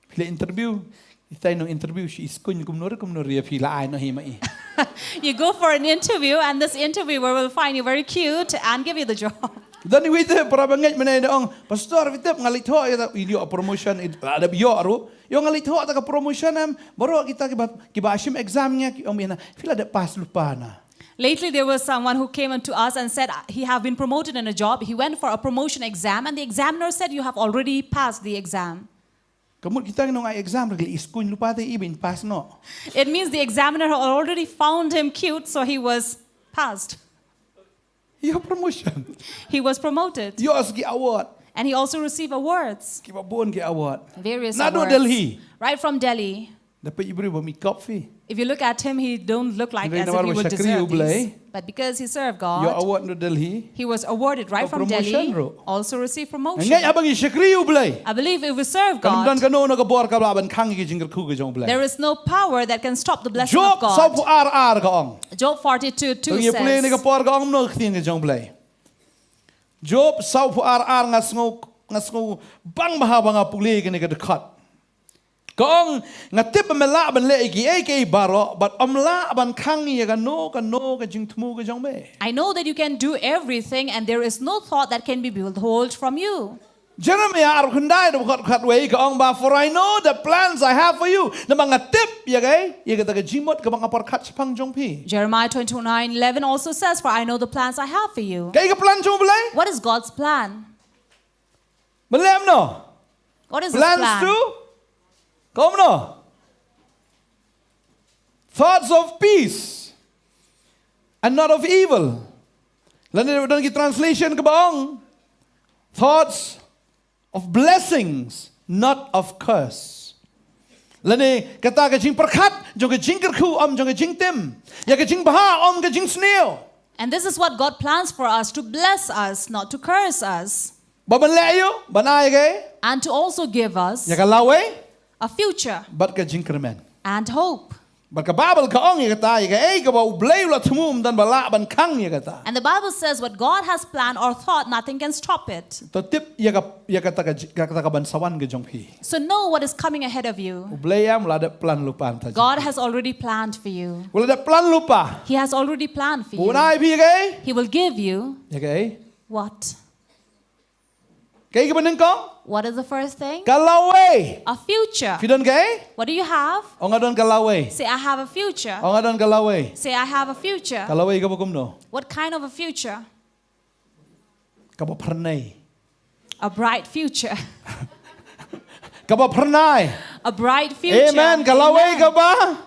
Phi leh interview. Ita i nong interview shi i skuin kumno re kumno re phi la ai noh hi ma i. You go for an interview, and this interviewer will find you very cute and give you the job. Don i wei te para bangeit mynne da ong, pastor, phi tip nga leit thoh ïa ta, i ïoh promotion, i la dep ïoh ruh. Ïoh nga leit thoh ta ka promotion em, baroh kita kiba kiba shim exam ïa ki ong ïa na, phi la dep pass lypa na. Lately, there was someone who came unto us and said uh, he have been promoted in a job. He went for a promotion exam, and the examiner said, "You have already passed the exam." Ka mut kita ki nong ai exam rek i skuin lypa te i bin pass noh. It means the examiner had already found him cute, so he was passed. Ïoh promotion. He was promoted. Ïoh sa ki award. And he also received awards. Kiba bun ki award. Various Naduh awards. Delhi. Right from Delhi. Da peit i briew bym i kop phi. If you look at him, he don't look like Hynrei as if namar he ba would shakri U deserve Blei. These. But because he served Ïoh God, award naduh Delhi. He was awarded right Ka from promotion Delhi, ruh. Also received promotion. Nga ïa ba ngi shakri U Blei. I believe if we serve Kan ym don God, kano na ka bor kaba lah ban khang ïa ki jingkyrkhu ki jong U Blei. There is no power that can stop the blessing Job of God. Sawphew ar ar ka ong. Job forty-two two Tang ïa pule ne ka says, por ka ong mno ka ktien ka jong U Blei. Job sawphew ar ar nga sngew nga sngew bang bha ba nga pule kane ka dkhot. Ka ong, nga tip ba me lah ban leh ïa kiei kiei baroh bad ym lah ban khang ïa kano kano ka jingthmu ka jong me. I know that you can do everything and there is no thought that can be withhold from you. Jeremiah arphew khyndai dkhot khatwei ka ong ba, for I know the plans I have for you. Namar nga tip ïa kaei, ïa kata ka jingmut kaba nga pyrkhat shaphang jong phi. Jeremiah twenty-nine eleven also says, for I know the plans I have for you. Kaei ka plan jong U Blei? What is God's plan? Me leh kumno? What is His Plans plan? To? Kumno? Thoughts of peace and not of evil. Lane don ki translation kaba ong, thoughts of blessings, not of curse. Lane kata ka jingpyrkhat jong ka jingkyrkhu, ym jong ka jingtim. Ïa ka jingbha, ym ka jingsniew. And this is what God plans for us, to bless us, not to curse us. Ba ban leh ïa u, ban ai ïa kaei? And to also give us ïa ka lawei, a future, bad ka jingkyrmen, and hope. Bad ka Baibl ka ong ïa kata, ïa kaei kaba U Blei u la thmu ym don ba lah ban khang ïa kata. And the Bible says what God has planned or thought, nothing can stop it. To tip ïa ka, ïa kata ka, kata ka ban sa wan ka jong phi. So know what is coming ahead of you. U Blei em u la dep plan lypa na bynta jong phi. God has already planned for you. U la dep plan lypa. He has already planned for you. Bad un ai phi ïa kaei? He will give you ïa kaei? What? Kaei kaba nyngkong? What is the first thing? Ka lawei. A future. Phi don kaei? What do you have? Ong nga don ka lawei. Say, I have a future. Ong nga don ka lawei. Say, I have a future. Ka lawei kaba kumno? What kind of a future? Kaba phyrnai. A bright future. Kaba phyrnai. A bright future. Amen. Ka lawei kaba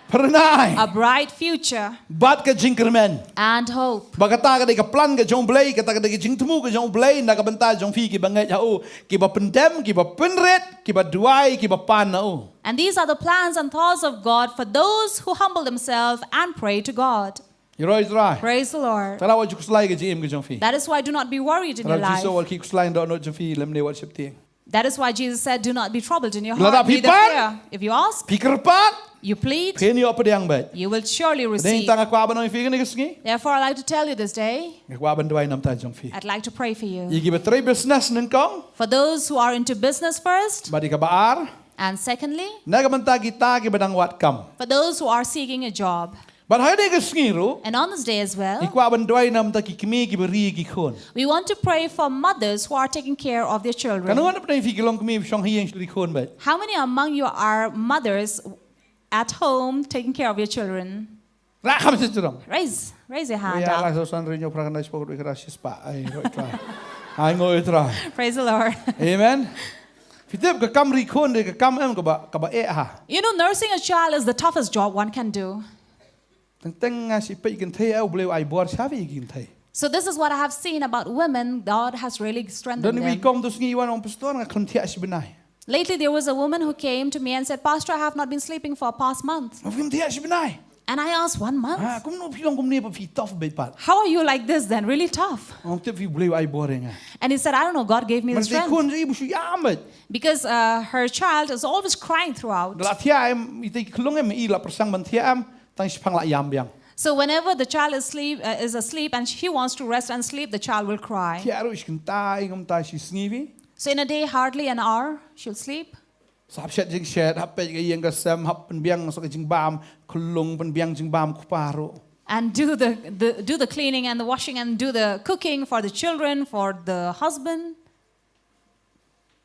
phyrnai. A bright future. Bad ka jingkyrmen. And hope. Ba kata ka dei ka plan ka jong U Blei, kata ka dei ka jingthmu ka jong U Blei na ka bynta jong phi kiba ngeit ha u, kiba pyndem, kiba pynrit, kiba duwai, kiba pan na u. And these are the plans and thoughts of God for those who humble themselves and pray to God. Ïaroh ïa U Trai. Praise the Lord. Te la wat ju khuslai ka jingim ka jong phi. That is why do not be worried in your life. Te la Jisu wat khih khuslai dohnud jong phi lymne wat sheptieng. That is why Jesus said, do not be troubled in your heart, neither fear. If you ask, phi kyrpad, you plead, phin ïoh pdiang bad, you will surely receive. Dei tang nga kwah ban ong ïa phi kane ka sngi. Therefore, I like to tell you this day, nga kwah ban duwai na ka bynta jong phi. I'd like to pray for you. Ïa kiba trei business nyngkong. For those who are into business first. Bad ïa kaba ar. And secondly, na ka bynta kita kiba dang wad kam. For those who are seeking a job. Bad ha kane ka sngi ruh, and on this day as well, ngi kwah ban duwai na ka bynta ki kmie kiba ri ïa ki khun. We want to pray for mothers who are taking care of their children. Katno ngan pyndonkam ïa phi ki longkmie ba shong ha ïing sha ki khun bad? How many among you are mothers at home taking care of your children? Rah kham sha jrong. Raise, raise your hand up. Ïa la so san ri ñiew phra khyndai shiphew khatwei khyndai shispah. Ai, ïaroh ïa U Trai. Ai, ïaroh ïa U Trai. Praise the Lord. Amen. Phi tip ka kam ri khun dei ka kam em kaba, kaba eh ha. You know, nursing a child is the toughest job one can do. Teng teng nga shu peit kynthei, eh, U Blei u ai bor sha phi kynthei. So this is what I have seen about women. God has really strengthened them. Don iwei i kong tu sngi i wan ong, Pastor, nga khlem thiah shi bnai. Lately, there was a woman who came to me and said, Pastor, I have not been sleeping for a past month. Nga khlem thiah shi bnai. And I asked, one month? Ah, kumno phi long kumne ba phi tough bad pat. How are you like this then? Really tough. Ong tip phi U Blei u ai bor ïa nga. And he said, I don't know, God gave me the strength. Mar te khun i bu shu ïam bad. Because uh, her child is always crying throughout. Da la thiah em, ite i khlong em, i la pyrshang ban thiah em, tang shiphang la ïam biang. So whenever the child is sleep uh, is asleep and he wants to rest and sleep, the child will cry. Thiah ruh shi kynta, i ngam ta shi sngi phi. So in a day, hardly an hour she'll sleep. Sa hap shet jingshet, hap peit ka ïing ka sem, hap pynbiang sa ka jingbam, khyllung pynbiang jingbam kpa ruh. And do the, the do the cleaning and the washing and do the cooking for the children, for the husband.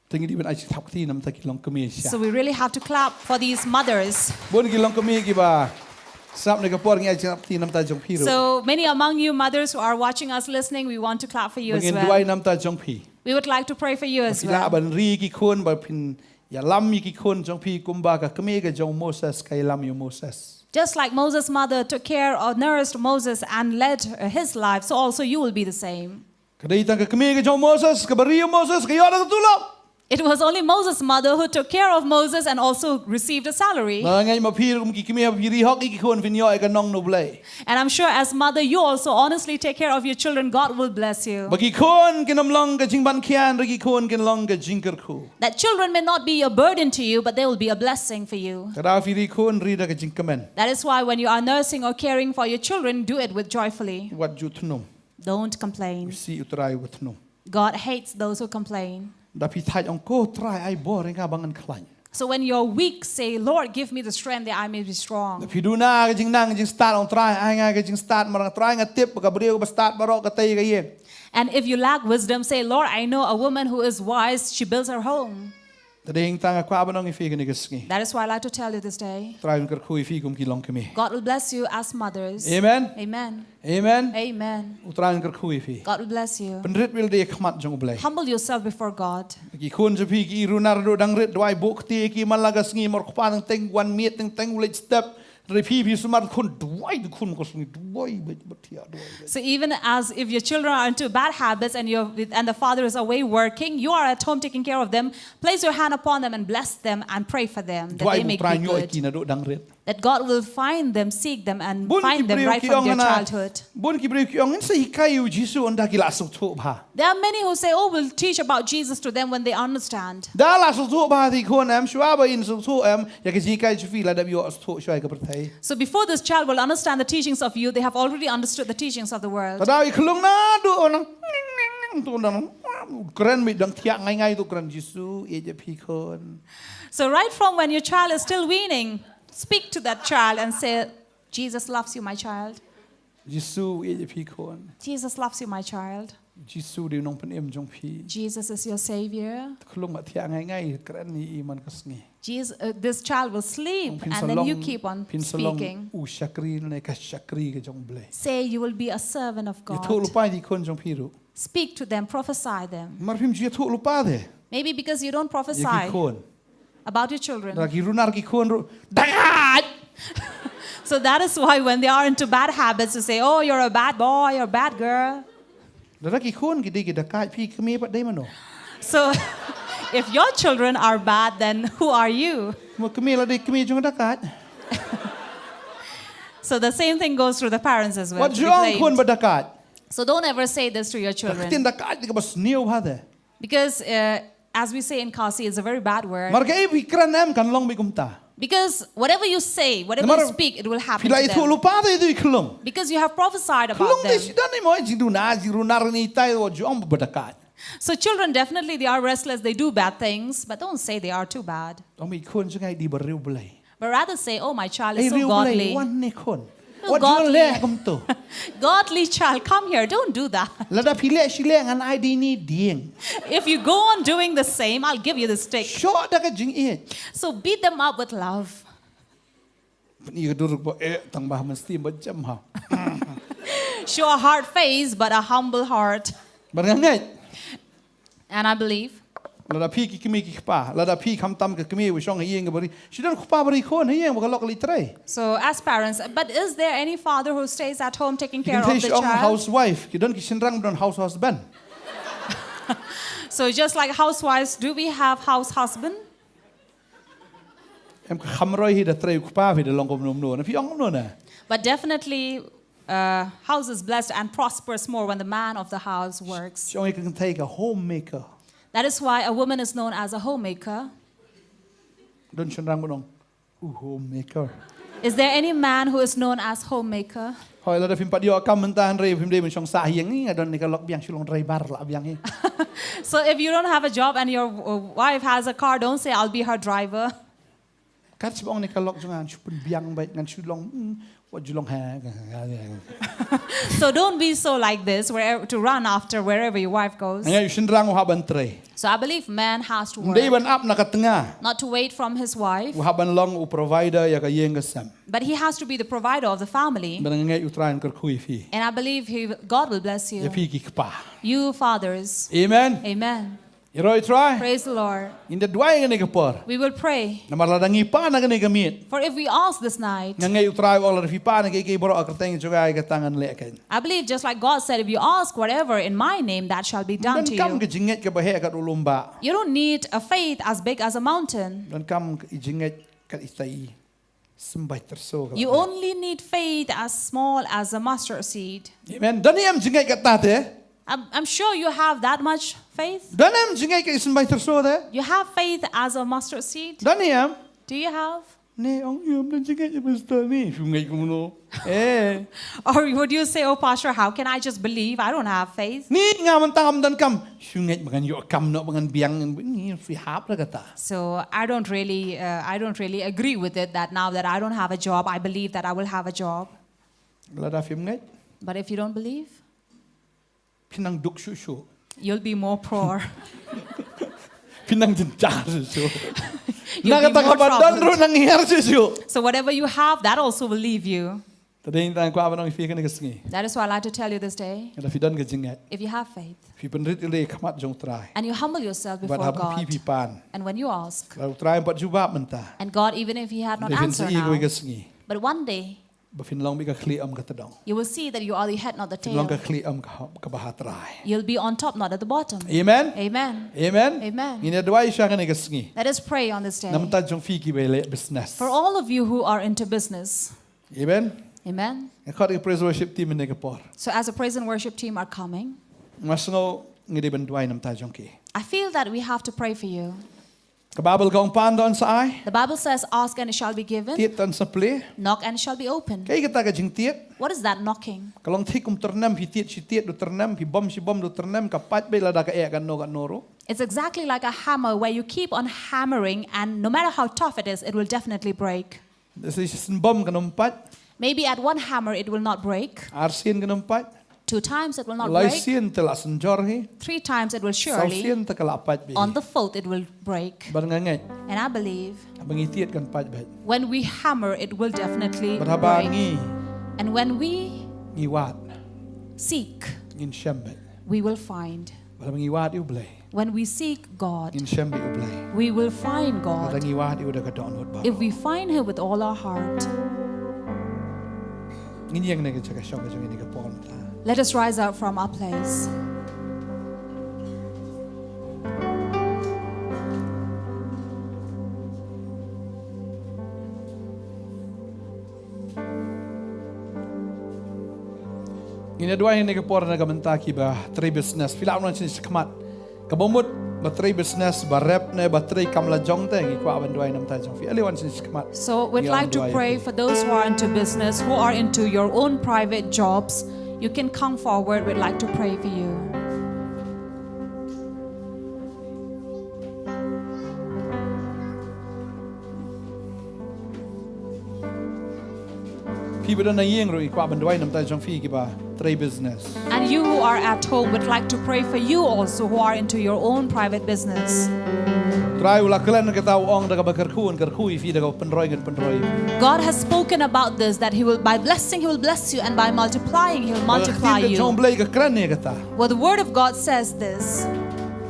Te ngi dei ban ai jingthap kti namar ki longkmie sha. So we really have to clap for these mothers. Bun ki longkmie kiba sngap ne ka por ngi ai jingthap kti namar jong phi ruh. So many among you mothers who are watching us, listening, we want to clap for you Ba as ngin well. Duwai namar jong phi. We would like to pray for you as Phi lah well. Ban ri ki khun ba phin ïalam ïa ki khun jong phi kumba ka kmie ka jong Moses ka ïalam ïa u Moses. Just like Moses' mother took care or nursed Moses and led his life, so also you will be the same. Ka dei tang ka kmie ka jong Moses, kaba ri ïa u Moses, ka ïoh da ka tulop. It was only Moses' mother who took care of Moses and also received a salary. Nga ngeit ma phi ruh kum ki kmie, phi ri hok ïa ki khun, phin ïoh ïa ka nong na U Blei. And I'm sure as mother, you also honestly take care of your children, God will bless you. Ba ki khun kin ym long ka jingban khian, hynrei ki khun kin long ka jingkyrkhu. That children may not be a burden to you, but they will be a blessing for you. Ka daw phi ri khun, ri da ka jingkmen. That is why when you are nursing or caring for your children, do it with joyfully. Wat ju thnum. Don't complain. Isih U Trai uba thnum. God hates those who complain. Da phi thait ong ko Trai ai bor ïa nga ba ngan khlaiñ. So when you're weak, say, Lord, give me the strength that I may be Da strong. phi duna ka jingnang jingstad, ong Trai ai nga ka jingstad, namar nga Trai nga tip ba ka briew ba stad baroh ka tei ka ïing. And if you lack wisdom, say, Lord, I know a woman who is wise, she builds her home. Te dei tang nga kwah ban ong ïa phi kane ka sngi. That is why I like to tell you this day. Trai un kyrkhu ïa phi kum ki longkmie. God will bless you as mothers. Amen. Amen. Amen. Amen. U Trai un kyrkhu ïa phi. God will bless you. Pynrit wi lade ha khmat jong U Blei. Humble yourself before God. Ki khun jong phi ki ri runar ruh dang rit, duwai buh kti ïa ki man la ka sngi, namar u kpa teng teng, wan miet teng teng, u leit step. Hynrei phi phi sumar khun, duwai da khun ka sngi, duwai ba ba thiah, duwai ba. So even as if your children are into bad habits and your and the father is away working, you are at home taking care of them, place your hand upon them and bless them and pray for them that Duwai they ba may U Trai be un ïoh ïa good. Ki naduh dang rit. That God will find them, seek them, and Bun ki find them briew right ki from ong their na, childhood. Bun ki briew ki ong ngin sa hikai ïa u Jisu ynda ki la sngewthuh bha. There are many who say, "Oh, we'll teach about Jesus to them when they understand." Da la sngewthuh bha te khun em, shuwa ba in sngewthuh em ïa ka jinghikai jong phi, la dep ïoh sngewthuh shuwa ïa ka pyrthei. So before this child will understand the teachings of you, they have already understood the teachings of the world. Te da i khlung naduh, nang, nang, nang, tu nang, kren mi dang thiah ngai ngai tu, kren Jisu ïeit ïa phi khun. So right from when your child is still weaning, speak to that child and say, "Jesus loves you, my child. Jisu ïeit ïa phi khun. Jesus loves you, my child. Jisu dei u nongpynim jong phi." Jesus is your Savior." Khlung ba thiah ngai ngai, kren ïa i man ka sngi. Jesus, uh, this child will sleep, Phin sa and then you long, keep on phin sa long speaking. U shakri ne ka shakri ka jong U Blei. Say you will be a servant of Ïathuh God. lypa ïa ki khun jong phi ruh. Speak to them, prophesy them. Mar phim ju ïathuh lypa de. Maybe because you don't Ïa ki prophesy khun. About your children. Da ki runar ki khun ruh, dakaid. So that is why when they are into bad habits, you say, "Oh, you're a bad boy or bad girl." Da ki khun ki dei ki dakaid, phi kmie pat dei mano? So if your children are bad, then who are you? Mo kmie la dei kmie jong dakaid. So the same thing goes through the parents as well. Wat To ju be ong blamed. Khun ba dakaid. So don't ever say this to your children. Ka ktien dakaid ka ba sniew bha de. Because uh, as we say in Khasi, it's a very bad word. Mar kaei phi kren em kan long beit kumta. Because whatever you say, whatever Namar you speak, it will happen phi la to ïathuh them. Lypa de, ïathuh i khlung. Because you have prophesied about Khlung de them. Shidan ni mo, jingduna, jingruna ni tai, wat ju ong ba dakaid. So children, definitely they are restless, they do bad things, but don't say they are too bad. Ong i khun jong nga i dei ba riewblei. But rather say, "Oh, my child Ei is so riewblei, godly." wan ne khun. Oh, Wat ju godly. Leh kumto. Godly child, come here, don't do that. Lada phi leh shi leh ngan ai dei ni dieng. If you go on doing the same, I'll give you the stick. Shoh da ka jingïeit. So beat them up with love. Pyni ka dur ba eh tang ba mynstep ba jem ha. Show a hard face, but a humble heart. Bad nga ngeit. And I believe. Lada phi ki kmie ki kpa, lada phi khamtam ka kmie ba shong ha ïing ba ri. Shidan kpa ba ri khun ha ïing ba ka lok ka leit trei. So as parents, but is there any father who stays at home taking Ki care kynthei of the shong child? Housewife, ki don ki shynrang ba don house husband. So just like housewives, do we have house husband? Em ka kham roi hi da trei u kpa, phi da long kumno kumno. Na phi ong kumno na. But definitely, uh, house is blessed and prosperous more when the man of the house works. Shong i ka kynthei ka homemaker. That is why a woman is known as a homemaker. Don shynrang ba ong, u homemaker. Is there any man who is known as homemaker? Hoi, lada phim pat ïoh kam mynta, hynrei phim dei ban shong sah ïing, nga don ne ka lok biang, shu long driver lah biang hi. So if you don't have a job and your uh, wife has a car, don't say, "I'll be her driver." Kat shu ong ne ka lok jong nga, shu pynbiang bad ngan shu long, mm, wat ju long ha. So don't be so like this, wherever to run after wherever your wife goes. Nga ïa u shynrang u hap ban trei. So I believe man has to work. Ym dei ban ap na ka tnga. Not to wait from his wife. U hap ban long u provider ïa ka ïing ka sem. But he has to be the provider of the family. Bad nga ngeit u Trai un kyrkhu ïa phi. And I believe he, God will bless you. Ïa phi ki kpa. You fathers. Amen. Amen. Ïaroh ïa u Trai. Praise the Lord. Ngin da duwai kane ka por. We will pray. Namar lada ngi pan ha kane ka miet. For if we ask this night, nga ngeit u Trai u ong lada phi pan ha kiei kiei baroh ha ka kyrteng jong nga ïa kata ngan leh kein. I believe just like God said, "If you ask whatever in my name, that shall be done to you." Ym donkam ka jingngeit kaba heh kat u lum bah. You don't need a faith as big as a mountain. Donkam ka jingngeit kat ita i symbai tyrso ka. You only need faith as small as a mustard seed. Amen. Don hi em jingngeit kata te? I'm, I'm sure you have that much faith. Don em jingngeit ka i symbai tyrso te? You have faith as a mustard seed. Don hi em? Do you have? Ne ong ïa ym don jingngeit ïa pastor ne. Shu ngeit kumno. Eh. Or would you say, "Oh, Pastor, how can I just believe? I don't have faith." Ni nga mynta ym donkam. Shu ngeit ba ngan ïoh kam noh ba ngan biang, ngan phi hap da kata. So I don't really, uh, I don't really agree with it that now that I don't have a job, I believe that I will have a job. Lada phim ngeit. But if you don't believe, phin nang duk shuh shuh. You'll be more poor. Phin nang jynjar shuh shuh. You'll be more troubled. Na kata kaba don ruh nang hiar shuh shuh. So whatever you have, that also will leave you. Te dei ngan kwah ban ong ïa phi kane ka sngi. That is why I'd like to tell you this day. Lada phi don ka jingngeit. If you have faith. Phi pynrit ïaleh ha khmat jong u Trai. And you humble yourself before God. Bad haba phi phi pan. And when you ask. Lada u Trai um pat jubab mynta. And God, even if he had not answered now. Te phin sa ïohi kawei ka sngi. But one day. Ba phin long beit ka khlieh ym ka tdong. You will see that you are the head, not the tail. Phin long ka khlieh ym ka, kaba ha trai. You'll be on top, not at the bottom. Amen. Amen. Amen. Amen. Ngin ïa duwai sha kane ka sngi. Let us pray on this day. Na ka bynta jong phi kiba leh business. For all of you who are into business. Amen. Amen. Nga khot ïa ka praise worship team mynne ka por. So as a praise and worship team are coming, nga sngew ngi dei ban duwai na ka bynta jong ki. I feel that we have to pray for you. Ka Baibl ka ong pan to yn sa ai. The Bible says, "Ask and it shall be given. Tied to yn sa plie. Knock and it shall be opened." Kaei kata ka jingtied? What is that knocking? Ka long thik kum tyrnem, phi tied shi tied u tyrnem, phi bom shi bom u tyrnem, ka pait beit lada ka eh katno katno ruh. It's exactly like a hammer where you keep on hammering and no matter how tough it is, it will definitely break. Shi sien bom kan ym pait. Maybe at one hammer it will not break. Ar sien kan ym pait. Two times it will not break. Lai sien te la synjor hi. Three times it will surely. Saw sien te ka la pait beit. On the fourth it will break. Bad nga ngeit. And I believe. Haba ngi tied kan pait beit. When we hammer, it will definitely break. Bad haba ngi. And when we. Ngi wad. Seek. Ngin shem beit. We will find. Bad haba ngi wad ïa u Blei. When we seek God, ngin shem beit ïa u Blei. We will find God. Lada ngi wad ïa u da ka dohnud baroh. If we find him with all our heart. Ngin ïeng na ka jaka shong ka jong ngi na ka por mynta. Let us rise up from our place. Ngin ïa duwai ha kane ka por na ka bynta kiba trei business. Phi lah ban wan shane shakhmat. Kaba mut ba trei business, ba rep ne ba trei kam lajong te, ngi kwah ban duwai na ka bynta jong phi. Ale wan shane shakhmat. So we'd like to pray for those who are into business, who are into your own private jobs. You can come forward. We'd like to pray for you. Phi ba don ha ïing ruh ngi kwah ban duwai na ka bynta jong phi kiba trei business. And you who are at home, would like to pray for you also who are into your own private business. Trai u la kren kata, u ong da kaba kyrkhu yn kyrkhu ïa phi, da kaba pynroi yn pynroi ïa phi. God has spoken about this, that he will, by blessing he will bless you and by multiplying he will multiply you. Ka ktien ka jong u Blei ka kren ïa kata. Well, the word of God says this.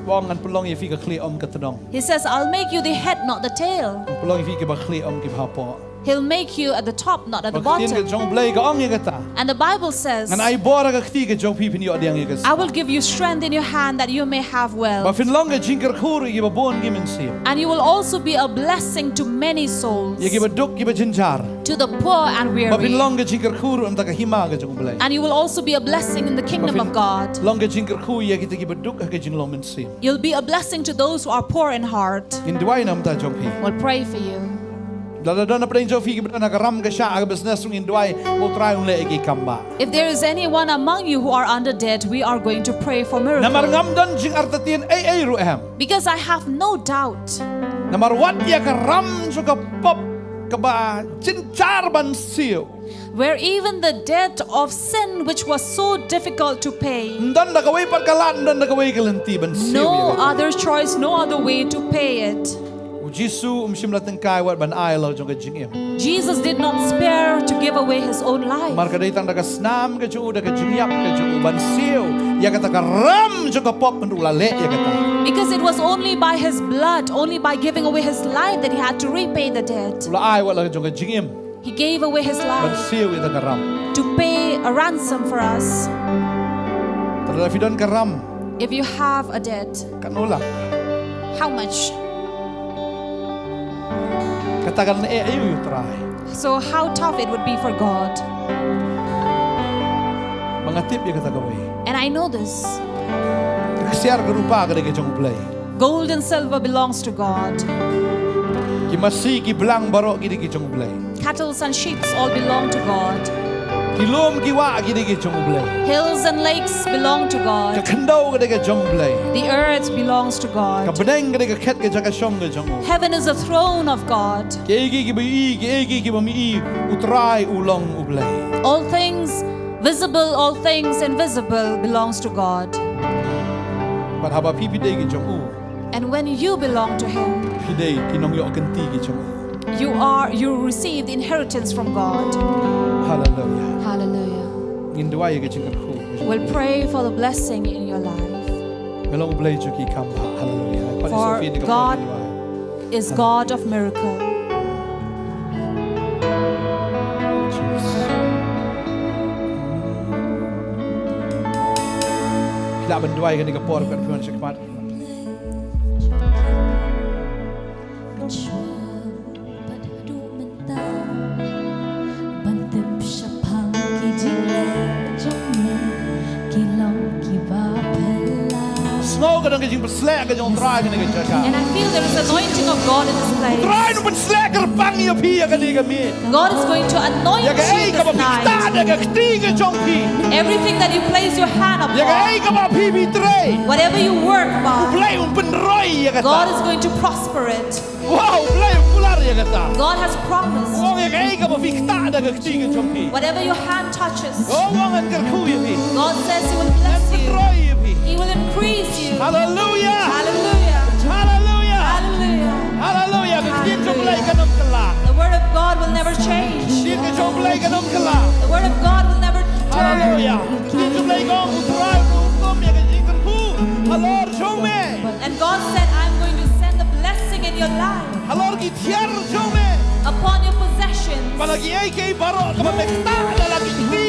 U ong ngan pynlong ïa phi ka khlieh ym ka tdong. He says, "I'll make you the head, not the tail." Ngan pynlong ïa phi kiba khlieh ym kiba hapoh. He'll make you at the top, not at the bottom. Ka ktien ka jong u Blei ka ong ïa kata. And the Bible says, ngan ai bor ha ka kti ka jong phi, phin ïoh pdiang ïa ka sma. "I will give you strength in your hand that you may have wealth." Ba phin long ka jingkyrkhu ruh ïa kiba bun ki mynsiem. And you will also be a blessing to many souls. Ïa kiba duk kiba jynjar. To the poor and weary. Ba phin long ka jingkyrkhu ruh na ka bynta ka hima ka jong u Blei. And you will also be a blessing in the kingdom of God. Ba phin long ka jingkyrkhu ïa kita kiba duk ha ka jinglong mynsiem. You'll be a blessing to those who are poor in heart. Ngin duwai na ka bynta jong phi. We'll pray for you. Lada don napdeng jong phi kiba don ha ka ram ka shah ha ka business, to ngin duwai ba U Trai un leh ïa ki kam ba. If there is anyone among you who are under debt, we are going to pray for miracles. Namar ngam don jingartatien ei ei ruh em. Because I have no doubt. Namar wat ïa ka ram jong ka pop kaba jynjar ban siew. Where even the debt of sin, which was so difficult to pay, ym don da kawei pat ka lad, ym don da kawei ka lynti ban siew ïa ka. No other choice, no other way to pay it. U Jisu um shym la tyngkai wat ban ai la jong ka jingim. Jesus did not spare to give away his own life. Namar ka dei tang da ka snam ka jong u, da ka jingïap ka jong u ban siew ïa kata ka ram jong ka pop, ban u la leh ïa kata. Because it was only by his blood, only by giving away his life, that he had to repay the debt. U la ai wat la jong ka jingim. He gave away his life. Ban siew ïa kata ka ram. To pay a ransom for us. Te lada phi don ka ram. If you have a debt, katno lah? How much? Kata kan eh aïu ïa U Trai. So how tough it would be for God. Ba nga tip ïa kata kawei. And I know this. Ka ksiar ka rupa ka dei ka jong U Blei. Gold and silver belongs to God. Ki masi ki blang baroh ki dei ki jong U Blei. Cattle and sheep all belong to God. Ki lum ki wah ki dei ki jong U Blei. Hills and lakes belong to God. Ka khyndew ka dei ka jong U Blei. The earth belongs to God. Ka bneng ka dei ka khet ka jaka shong ka jong U. Heaven is the throne of God. Kiei kiei kiba i, kiei kiei kiba ym i, U Trai u long U Blei. All things visible, all things invisible belongs to God. Bad haba phi phi dei ki jong U. And when you belong to Him, phi dei ki nongïoh kynti ki jong U. You are, you receive the inheritance from God. Hallelujah. Hallelujah. Ngin duwai ïa ka jingkyrkhu. We'll pray for the blessing in your life. Me long U Blei jong ki kam ba. Hallelujah. For God is God of miracle. Phi lah ban duwai kane ka por, kan phi wan sha khmat. Ban tip shaphang ki jingleh jong me, ki long kiba phylla. Sngew ka don ka jingpynshlur ka jong U Trai kane ka jaka. And I feel there is anointing of God in this place. U Trai un pynsleh kyrpang ïa phi ïa kane ka miet. God is going to anoint you this night. Ïa kaei kaba phi ktah da ka kti ka jong phi. Everything that you place your hand upon. Ïa kaei kaba phi phi trei. Whatever you work for. U Blei un pynroi ïa kata. God is going to prosper it. Wow, U Blei u kular ïa kata. God has promised. U ong ïa kaei kaba phi ktah da ka kti ka jong phi. Whatever your hand touches. U ong ngan kyrkhu ïa phi. God says He will bless you. Ngan pynroi ïa phi. He will increase you. Hallelujah. Hallelujah. Hallelujah. Hallelujah. Hallelujah. Ka ktien jong U Blei kan ym kylla. The word of God will never change. Ka ktien ka jong U Blei kan ym kylla. The word of God will never turn. Hallelujah. Ka ktien jong U Blei ka ong U Trai un hukum ïa ka jingkyrkhu halor jong me. And God said, "I'm going to send a blessing in your life." Halor ki tiar jong me. Upon your possessions. Bad la kiei kiei baroh kaba me ktah da la ki kti,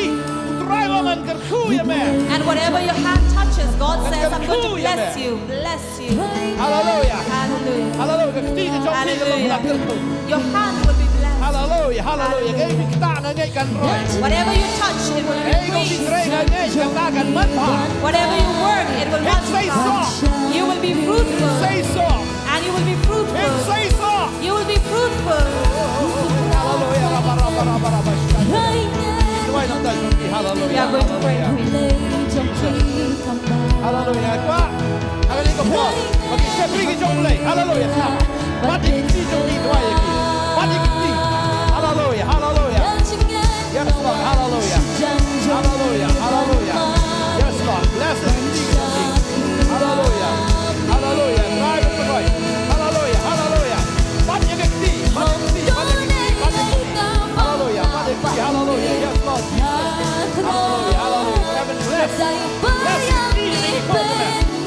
U Trai u ong ngan kyrkhu ïa me. And whatever your hand touches, God says, "I'm going to bless you." Bless you. Hallelujah. Hallelujah. Hallelujah. Ka kti ka jong phi ka long la kyrkhu. Your hand will be blessed. Hallelujah. Hallelujah. Kaei phi ktah nga ngeit kan roi. Whatever you touch, it will increase. Kaei phi trei nga ngeit kata kan manbha. Whatever you work, it will multiply. Phin sei soh. You will be fruitful. Phin sei soh. And you will be fruitful. Phin sei soh. You will be fruitful. Hallelujah. Rabba, rabba, rabba, rabba. Hallelujah. We are going to pray. Hallelujah. Jesus. Hallelujah. Kwah. Hallelujah. Ka por ba ki shakri ki jong U Blei. Hallelujah. Sa. Bat ïa ki kti jong ki, duwai ïa ki. Bat ïa ki kti. Hallelujah. Hallelujah. Yes, Lord. Hallelujah. Hallelujah. Hallelujah. Yes, Lord. Bless the kti jong ki. Hallelujah. Hallelujah. Drive it, Lord. Hallelujah. Hallelujah. Bat ïa ki kti. Bat ïa ki kti. Bat ïa ki kti. Bat ïa ki kti. Hallelujah. Bat ïa ki kti. Hallelujah. Yes, Lord Jesus. Hallelujah. Hallelujah. Heaven bless. Bless the kti jong ki.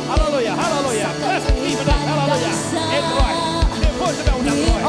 Hallelujah, hallelujah. Blessed be the name, hallelujah. Enjoy. Enjoy the name, enjoy.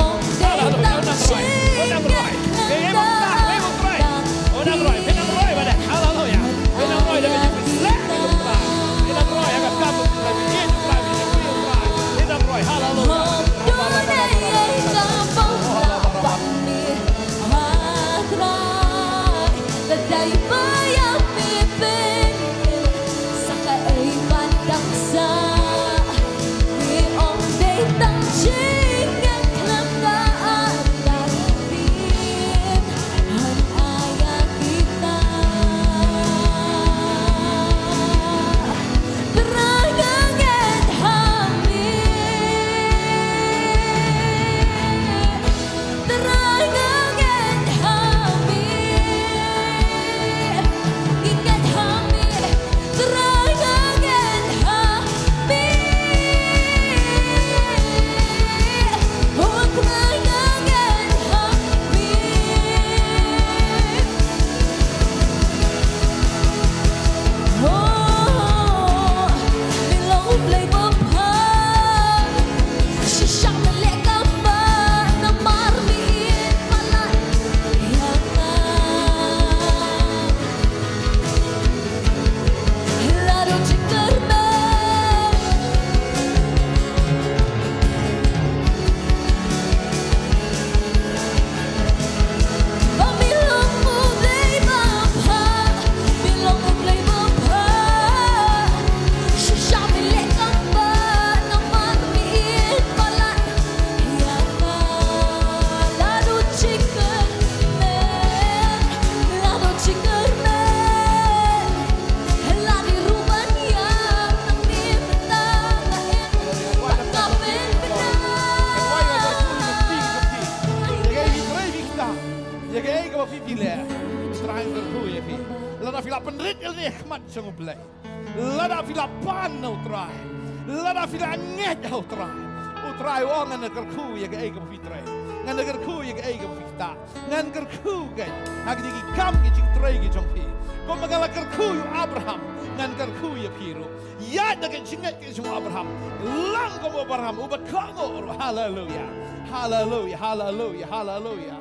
Trai, ngan kyrkhu ïa phi. Lada phi la pynrit ïa lade ha khmat jong U Blei, lada phi la pan na U Trai, lada phi la ngeit ha U Trai, U Trai u ong, ngan kyrkhu ïa kaei kaba phi trei, ngan kyrkhu ïa kaei kaba phi ktah, ngan kyrkhu keiñ ha kine ki kam ki jingtrei ki jong phi. Kumba nga la kyrkhu ïa u Abraham, ngan kyrkhu ïa phi ruh. Ïaid da ka jingngeit ka jong u Abraham, lang kum u Abraham uba kohnguh ruh. Haleluia. Haleluia, haleluia, haleluia.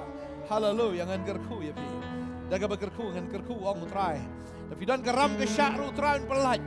Haleluia, ngan kyrkhu ïa phi. Da kaba kyrkhu ngan kyrkhu, ong U Trai. Da phi don ka ram ka shah ruh, U Trai un pyllait,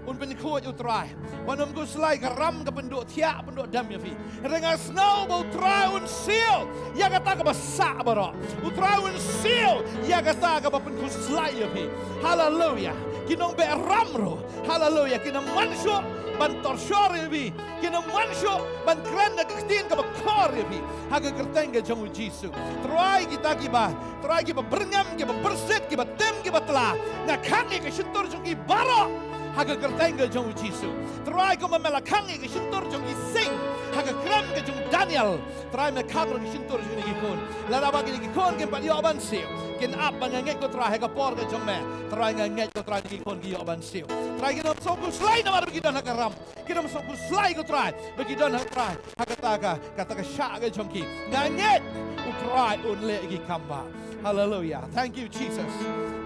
un pynkhuid, U Trai. Wat nym khuslai, ka ram ka pynduh thiah pynduh dem ïa phi. Hynrei nga sngew ba U Trai un siew ïa kata kaba sah baroh. U Trai un siew ïa kata kaba pynkhuslai ïa phi. Haleluia. Ki nongbeh ram ruh, haleluia, kin ym wan shuh ban torture ïa phi. Kin ym wan shuh ban kren da ka ktien kaba khor ïa phi, ha ka kyrteng ka jong U Jisu. Trai, kita kiba, Trai, kiba byrngem, kiba byrsit, kiba tim, kiba tla, nga khang ïa ka shyntur jong ki baroh ha ka kyrteng ka jong U Jisu. Trai, kumba me la khang ïa ka shyntur jong ki sing ha ka krem ka jong u Daniel, Trai, me khang ruh ka shyntur jong kine ki khun. Lada ba kine ki khun kim pat ïoh ban siew, kin ap, ba nga ngeit, ko Trai, ha ka por ka jong me, Trai, nga ngeit, ko Trai, kine ki khun ki ïoh ban siew. Trai, kin ym sngew khuslai namar ba ki don ha ka ram. Kin ym sngew khuslai, ko Trai, ba ki don, ko Trai, ha kata ka, kata ka shah ka jong ki. Nga ngeit U Trai un leh ïa ki kam bah. Haleluia. Thank you, Jesus.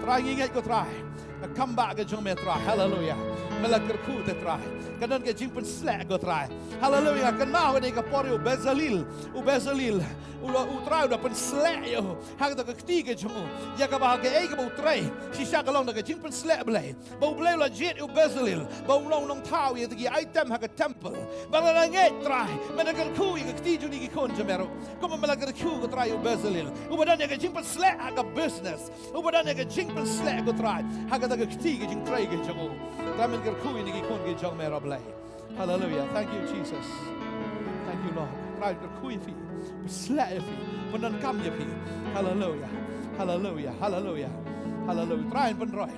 Trai, ngi ngeit, ko Trai, ka kam bah ka jong me, Trai. Haleluia. Me la kyrkhu te, Trai. Ka don ka jingpynsleh, ko Trai. Haleluia. Kynmaw ïa kane ka por ïa u Bezalel. U Bezalel, u la, U Trai u la pynsleh ïa u ha kata ka kti ka jong u, ïa kaba ha kaei kaba u trei, shisha ka long da ka jingpynsleh Blei. Ba U Blei u la jied ïa u Bezalel ba un long u nongthaw ïa kita ki item ha ka temple. Ba nga ngeit, Trai, me la kyrkhu ïa ka kti jong kine ki khun jong me ruh, kumba me la kyrkhu, ko Trai, ïa u Bezalel, uba don ïa ka jingpynsleh ha ka business, uba don ïa ka jingpynsleh, ko Trai, ha kata ka kti ka jingtrei ka jong u. Trai, me la kyrkhu ïa kine ki khun ki jong me ruh, Blei. Haleluia. Thank you, Jesus. Thank you, Lord. Trai, kyrkhu ïa phi, pynsleh ïa phi, pyndonkam ïa phi. Haleluia. Haleluia. Haleluia. Haleluia. Trai, pynroi.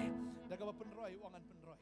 Da kaba pynroi, u ong ngan pynroi.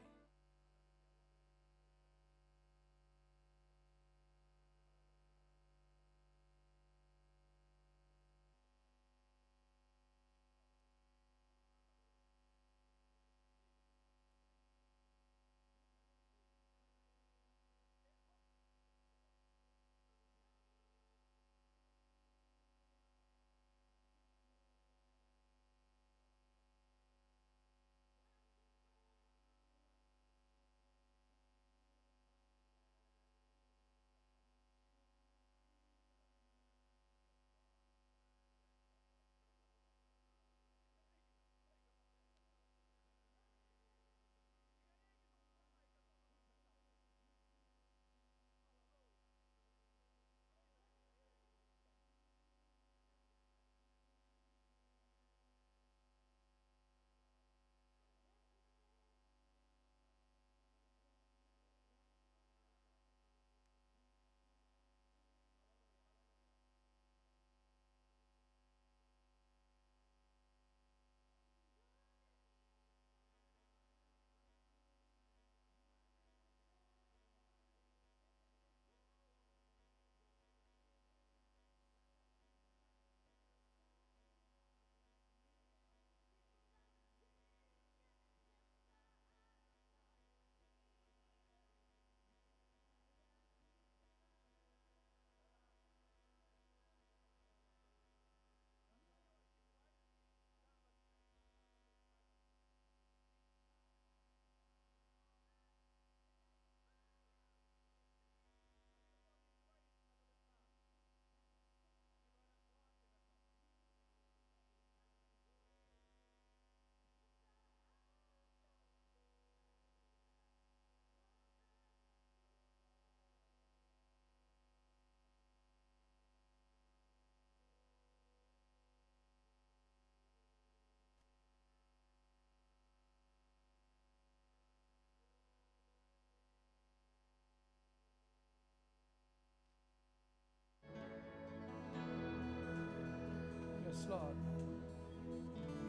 Yes, Lord.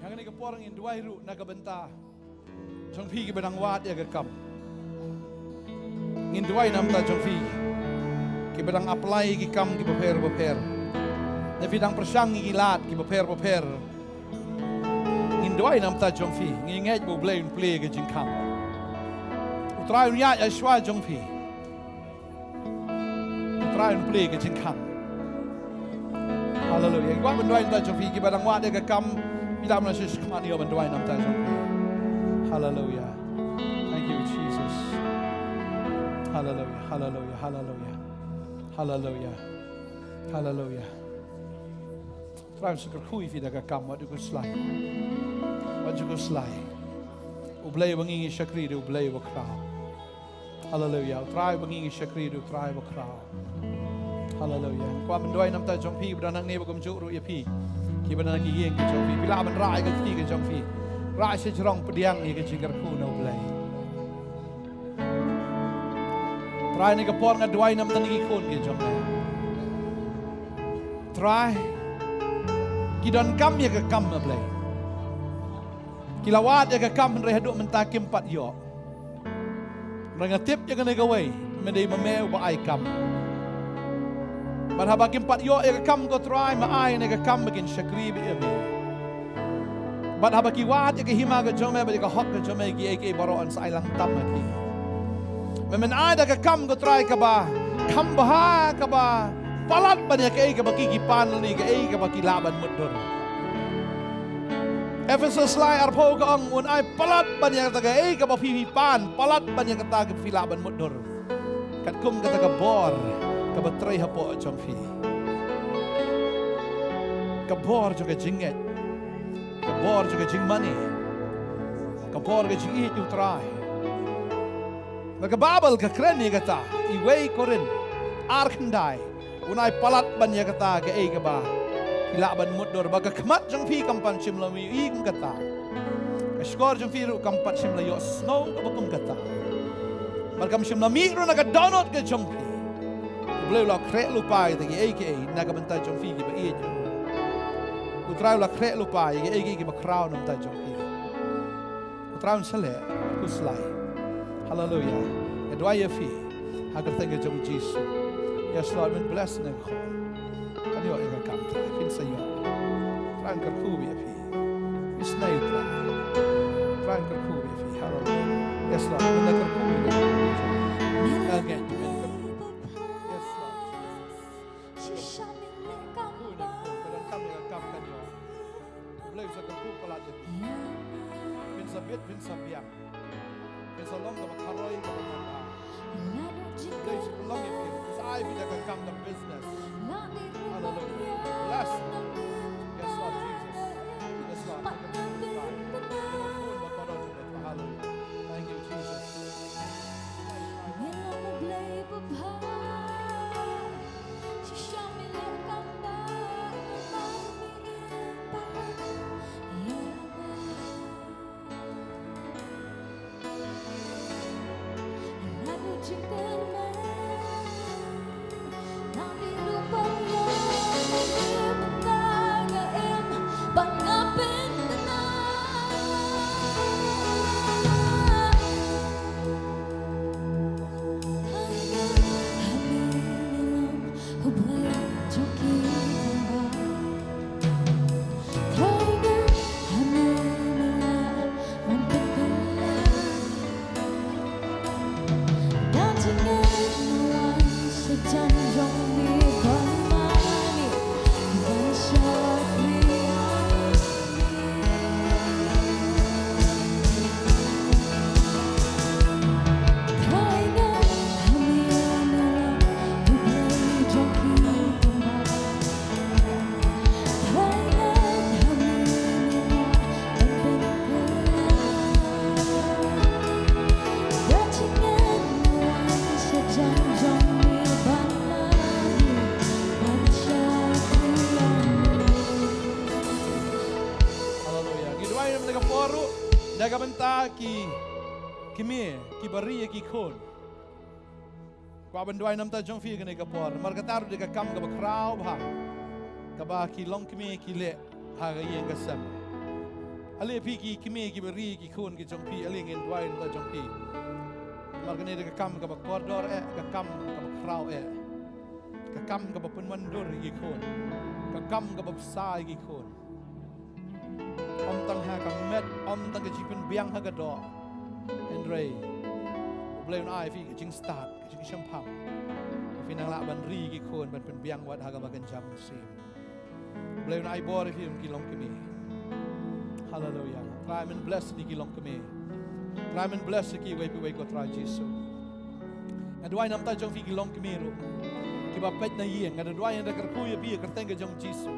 Ha kane ka por ngin duwai ruh na ka bynta jong phi kiba dang wad ïa ka kam. Ngin duwai na ka bynta jong phi kiba dang apply ki kam kiba pher ba pher. Ne phi dang pyrshang ïa ki lad kiba pher ba pher. Ngin Duwai namar jong phi, ngi ngeit ba U Blei un plie ka jingkhang. U Trai un ïaid shuwa jong phi. U Trai un plie ka jingkhang. Haleluya. Ngi kwah ban duwai namar jong phi, kiba dang wad ïa ka kam, phi lah ban shu khmih, ngi ban duwai namar jong phi. Haleluya. Thank you, Jesus. Haleluya, haleluya, haleluya. Haleluya. Haleluya. Trai un sa kyrkhu ïa phi da ka kam, wat ju khuslai. Wat ju khuslai. U Blei ba ngi ngi shakri dei U Blei ba khraw. Haleluya. U Trai ba ngi ngi shakri dei U Trai ba khraw. Haleluya. Kwah ban duwai namar jong phi, ba don hangne ba kumjuh ruh ïa phi, kiba don ha ki ïing ki jong phi, phi lah ban rah ïa ka kti ka jong phi. Rah sha jrong, pdiang ïa ka jingkyrkhu na U Blei. Trai, kane ka por nga duwai namar ki khun ki jong me. Trai, ki donkam ïa ka kam, A Blei. Ki la wad ïa ka kam hynrei haduh mynta kim pat ïoh. Hynrei nga tip ïa kane kawei, me dei ma me uba ai kam. Bad haba kim pat ïoh ïa ka kam, ko Trai, me ai ne ka kam ba kin shakri beit ïa me. Bad haba ki wad ïa ka hima ka jong me bad ïa ka hok ka jong me, kiei kiei baroh yn sa ai lang tam ha ki. Me men ai da ka kam, ko Trai, kaba kham bha, kaba palat ban ïa kaei kaba ki ki pan, ne kaei kaba ki lah ban mutdur. Ephesos lai arphew ka ong, un ai palat ban ïa kata kaei kaba phi phi pan, palat ban ïa kata kaba phi lah ban mutdur. Katkum kata ka bor kaba trei hapoh jong phi. Ka bor jong ka jingngeit. Ka bor jong ka jingmane. Ka bor ka jingïeit ïa U Trai. Bad ka Baibl ka kren ïa kata, i wei Korinth ar khyndai. Un ai palat ban ïa kata kaei kaba phi lah ban mutdur, ba ka khmat jong phi kam pat shym la mih ïa kata. Ka shkor jong phi ruh kam pat shym la ïohsngew kaba kum kata. Bad kam shym la mih ruh na ka dohnud ka jong phi. U Blei u la khreh lypa ïa kita kiei kiei na ka bynta jong phi kiba ïeit. U Trai u la khreh lypa ïa kiei kiei kiba khraw na ka bynta jong phi. U Trai un sa leh, khuslai. Haleluya. Nga duwai ïa phi ha ka kyrteng ka jong U Jisu. Yes Lord, men bless ne ko. Kan ïoh ïa ka kam, phin sa ïoh. Trai un kyrkhu ïa phi. Isnei Trai. Trai un kyrkhu ïa phi. Haleluya. Yes Lord, men kyrkhu ïa phi. Nga ngeit men kyrkhu. Yes Lord Jesus. Kyrkhu ïa phi. Ka donkam ïa ka kam, kan ïoh. Blei sa kyrkhu palat ïa phi. Phin sa bit, phin sa biang. Phin sa long kaba kharoi, kaba kharoi. Blei sa pynlong ïa phi. Phin sa ai phi da ka kam, da business. Hallelujah. Bless. Yes Lord Jesus. Yes Lord. Hallelujah. Thank you Jesus. Haleluya. Ngi duwai na ka por ruh na ka bynta ki kmie kiba ri ïa ki khun. Kwah ban duwai namar jong phi kane ka por. Namar kata ruh dei ka kam kaba khraw bha kaba ki longkmie ki leh ha ka ïing ka sem. Ale phi ki kmie kiba ri ki khun ki jong phi, ale ngin duwai namar jong phi. Namar kane dei ka kam kaba kordor eh, ka kam kaba khraw eh. Ka kam kaba pynwandur ïa ki khun. Ka kam kaba bsa ïa ki khun. Ym tang ha ka met, ym tang ka jingpynbiang ha ka doh. Hynrei U Blei un ai phi ka jingstad, ka jingshemphang. Phi nang lah ban ri ki khun ban pynbiang wat ha kaba kynja mynsiem. U Blei un ai bor ïa phi ki longkmie. Haleluia. Trai men bless ïa ki longkmie. Trai men bless ïa kiwei pa kiwei ko Trai Jisu. Nga duwai namar jong phi ki longkmie ruh kiba peit na ïing, nga duwai, nga da kyrkhu ïa phi ha ka kyrteng ka jong Jisu.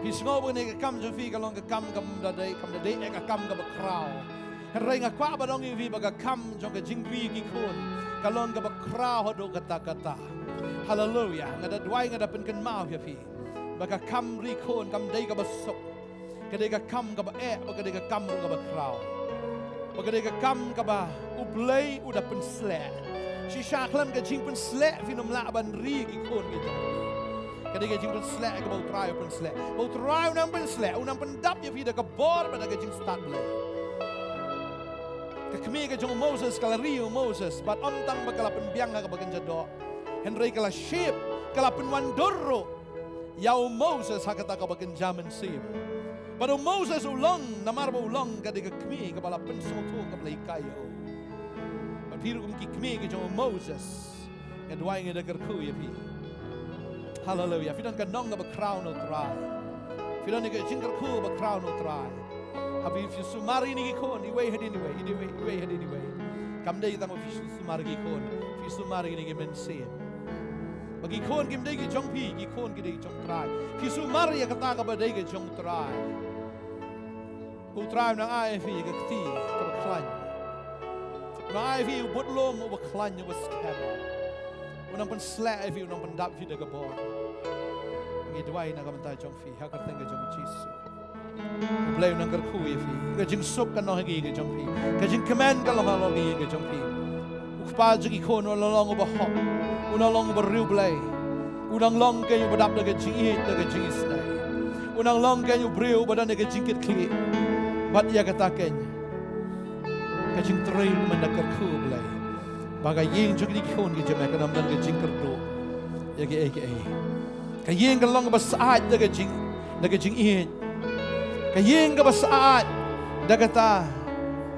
Phi sngew ba kane ka kam jong phi ka long ka kam kam da dei, kam da dei eh ka kam kaba khraw. Hynrei nga kwah ban ong ïa phi ba ka kam jong ka jingri ki khun ka long kaba khraw haduh katta katta. Haleluia. Nga da duwai, nga da pynkynmaw ïa phi ba ka kam ri khun kam dei kaba suk. Ka dei ka kam kaba eh, ba ka dei ka kam ruh kaba khraw. Ba ka dei ka kam kaba U Blei u da pynsleh. Shisha khlem ka jingpynsleh phin ym lah ban ri ki khun ki jong phi. Ka dei ka jingpynsleh kaba U Trai u pynsleh. Ba U Trai u nang pynsleh, u nang pyndap ïa phi da ka bor bad da ka jingstad Blei. Ka kmie ka jong u Moses ka la ri ïa u Moses bad ym tang ba ka la pynbiang ha kaba kynja doh, hynrei ka la ship, ka la pynwandur ruh ïa u Moses ha kata kaba kynja mynsiem. Bad u Moses u long, namar ba u long ka dei ka kmie kaba la pynsngewthuh ka Blei ka ïa u. Bad phi ruh kum ki kmie ki jong u Moses, nga duwai, nga da kyrkhu ïa phi. Haleluia. Phi don ka nong kaba khraw na U Trai. Phi don ka jingkyrkhu kaba khraw na U Trai. Haba phi sumar ïa kine ki khun iwei hadien iwei, iwei, iwei hadien iwei, kam dei tang ba phi sumar ïa ki khun, phi sumar ïa kine ki mynsiem. Ba ki khun kim dei ki jong phi, ki khun ki dei ki jong U Trai. Phi sumar ïa kata kaba dei ka jong U Trai. U Trai u nang ai ïa phi ka kti kaba khlaiñ. U nang ai ïa phi u budlum uba khlaiñ, uba skhem. U nang pynsleh ïa phi, u nang pyndap ïa phi da ka bor. Ngi duwai na ka bynta jong phi ha ka kyrteng ka jong U Jisu. U Blei u nang kyrkhu ïa phi. Ka jingsuk kan long ha ka ïing ka jong phi. Ka jingkmen kan long halor ka ïing ka jong phi. U kpa jong ki khun u nang long uba hok, u nang long uba riewblei. U nang long keiñ uba dap da ka jingïeit, da ka jingisynei. U nang long keiñ u briew uba don da ka jingkitkhlieh. Bad ïa kata keiñ, ka jingtrei ruh men da kyrkhu, Blei, ba ka ïing jong ki khun ki jong me kan ym don ka jingkyrduh ïa kiei kiei. Ka ïing kan long kaba syaid da ka jing, da ka jingïeit. Ka ïing kaba syaid da kata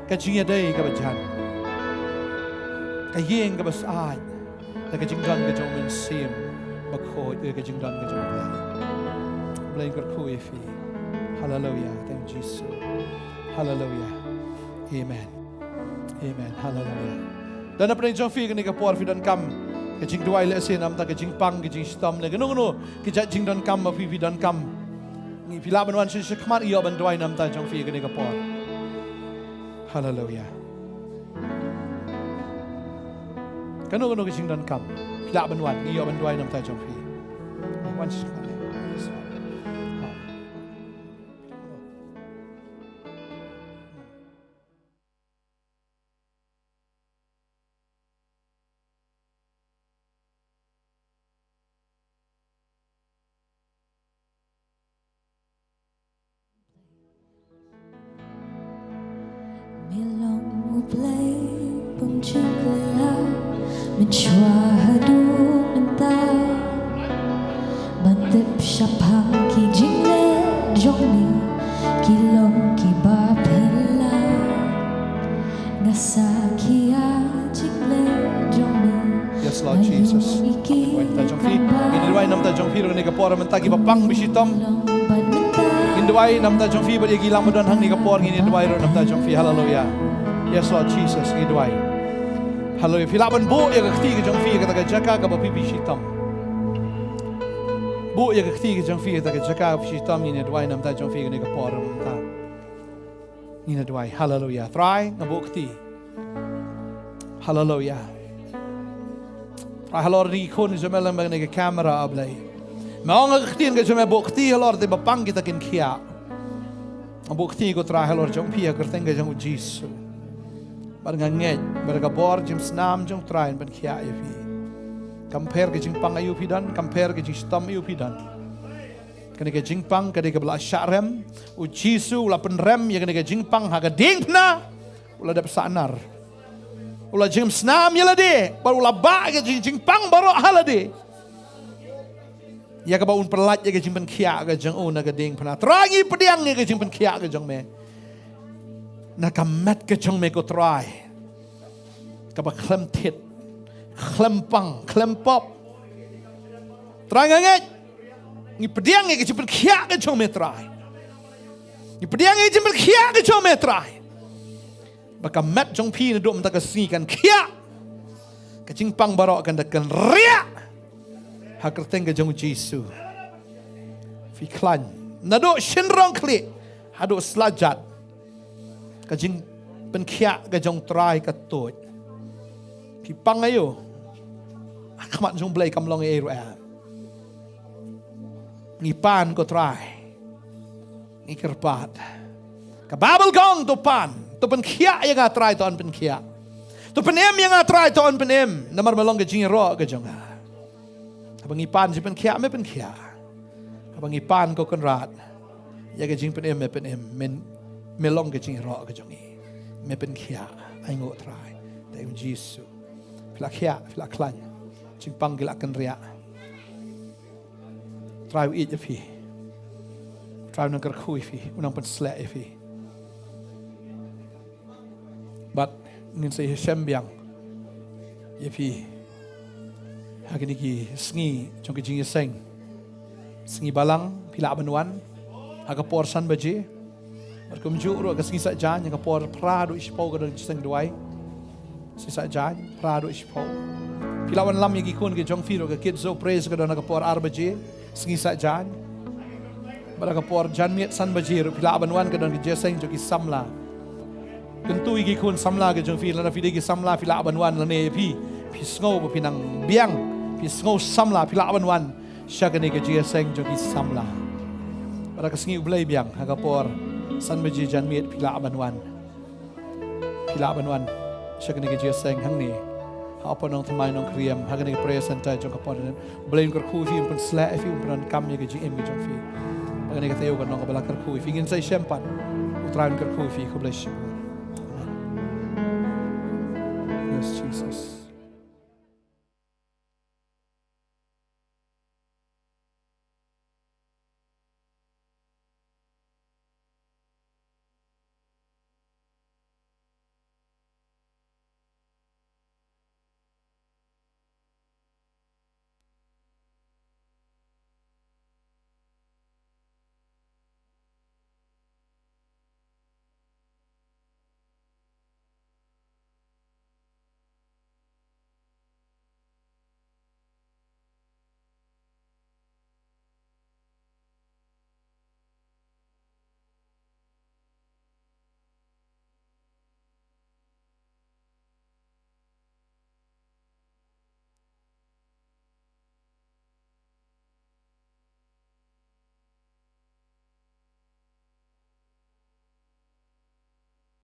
ka jingïadei kaba jan. Ka ïing kaba syaid da ka jingdon ka jong u Mynsiem Bakhuid, ka jingdon ka jong u Blei. Blei kyrkhu ïa phi. Haleluia. Thank you, Jisu. Haleluia. Amen. Amen. Haleluia. Don napdeng jong phi kane ka por phi donkam ka jingduwai lehse namar ka jingpang, ka jingshitom, ne kano kano ka jait jingdonkam ba phi, phi donkam. Ngi, phi lah ban wan sha, sha khmat, ïoh ban duwai namar jong phi kane ka por. Haleluia. Kano kano ka jingdonkam, phi lah ban wan, ngi ïoh ban duwai namar jong phi. Wan sha khmat. Me long U Blei bym jingkylla, mynshuwa haduh mynta. Ban tip shaphang ki jingleh jong me, ki long kiba phylla. Nga sakhi ïa jingleh jong me. Yes, Lord Jesus. Ngin duwai namar jong phi ruh kane ka por mynta, kiba pang ba shitom. Ngin duwai namar jong phi bad ïa ki lang ba don hangne ka por, ngin duwai ruh namar jong phi. Haleluia. Yes, Lord Jesus, ngin duwai. Haleluia. Phi lah ban buh ïa ka kti ka jong phi ïa kata ka jaka kaba phi, phi shitom. Buh ïa ka kti ka jong phi ïa kata ka jaka kaba phi shitom, ngin duwai namar jong phi kane ka por mynta. Ngin duwai. Haleluia. Trai, nga buh kti. Haleluia. Trai, halor kine ki khun jong me lem bad kane ka camera, A Blei. Me ong ha ka ktien ka jong me, buh kti halor te ba pang kita kin khiah. Nga buh kti ko Trai halor jong phi ha ka kyrteng ka jong u Jisu. Bad nga ngeit ba da ka bor jingmsnam jong u Trai yn pynkhiah ïa phi. Kam pher ka jingpang aïu phi don, kam pher ka jingshitom aïu phi don. Kane ka jingpang ka dei kaba la shah rem. U Jisu u la pynrem ïa kane ka jingpang ha ka diengphna. U la dep sahnar. U la jingmsnam ïa lade bad u la bah ïa ka jing, jingpang baroh ha lade. Ïa kaba un pyllait ïa ka jingpynkhiah ka jong u na ka diengphna. Trai, ngi pdiang ïa ka jingpynkhiah ka jong me. Na ka met ka jong me ko Trai, kaba khlem thied, khlem pang, khlem pop. Trai nga ngeit, ngi pdiang ïa ka jingpynkhiah ka jong me Trai. Ngi pdiang ïa ka jingpynkhiah ka jong me Trai. Ba ka met jong phi naduh mynta ka sngi kan khiah. Ka jingpang baroh kan da kynriah ha kyrteng ka jong u Jisu. Phi khlaiñ naduh shynrong khlieh haduh slajat. Ka jingpynkhiah ka jong Trai ka tuid. Phi pang aïu? Ha khmat jong Blei kam long ei ruh eh. Ngi pan ko Trai. Ngi kyrpad. Ka Baibl ka ong to pan, to pynkhiah ïa nga Trai, to yn pynkhiah. To pynim ïa nga Trai, to yn pynim. Namar me long ka jingïaroh ka jong nga. Haba ngi pan jingpynkhiah me pynkhiah. Haba ngi pan ko Kynrad ïa ka jingpynim me pynim. Men, me long ka jingïaroh ka jong ngi. Me pynkhiah. Ai nguh Trai. Te u Jisu. Phi la khiah, phi la khlaiñ. Jingpang ki la kynriah. Trai u ïeit ïa phi. Trai u nang kyrkhu ïa phi, u nang pynshlur ïa phi. Bad ngin sa ïashem biang ïa phi ha kine ki sngi jong ki jingïaseng. Sngi Balang phi lah ban wan ha ka por san baje. Bad kumjuh ruh ka sngi Saitjaiñ ha ka por phra haduh shiphew ka don jingïaseng duwai. Sngi Saitjaiñ phra haduh shiphew. Phi lah ban lam ïa ki khun ki jong phi ruh, ka Kids Zone Praise ka don ha ka por ar baje sngi Saitjaiñ. Bad ha ka por janmiet san baje ruh phi lah ban wan, ka don ka jingïaseng jong ki samla. Kyntu ïa ki khun samla ki jong phi, lada phi dei ki samla phi lah ban wan, lane ïa phi, phi sngew ba phi nang biang, phi sngew samla, phi lah ban wan sha kane ka jingïaseng jong ki samla. Bad ha ka sngi U Blei biang ha ka por san baje janmiet phi lah ban wan. Phi lah ban wan sha kane ka jingïaseng hangne ha Upper Nongthymmai Nongkriem, ha kane ka prayer center jong ka por. U Blei un kyrkhu ïa phi, un pynshlur ïa phi, un pyndonkam ïa ka jingim ka jong phi. Ba kane ka taïew kan long kaba la kyrkhu ïa phi. Ngin sa ïashem pat. U Trai un kyrkhu ïa phi. Khublei shibun. Amen. Yes, Jesus.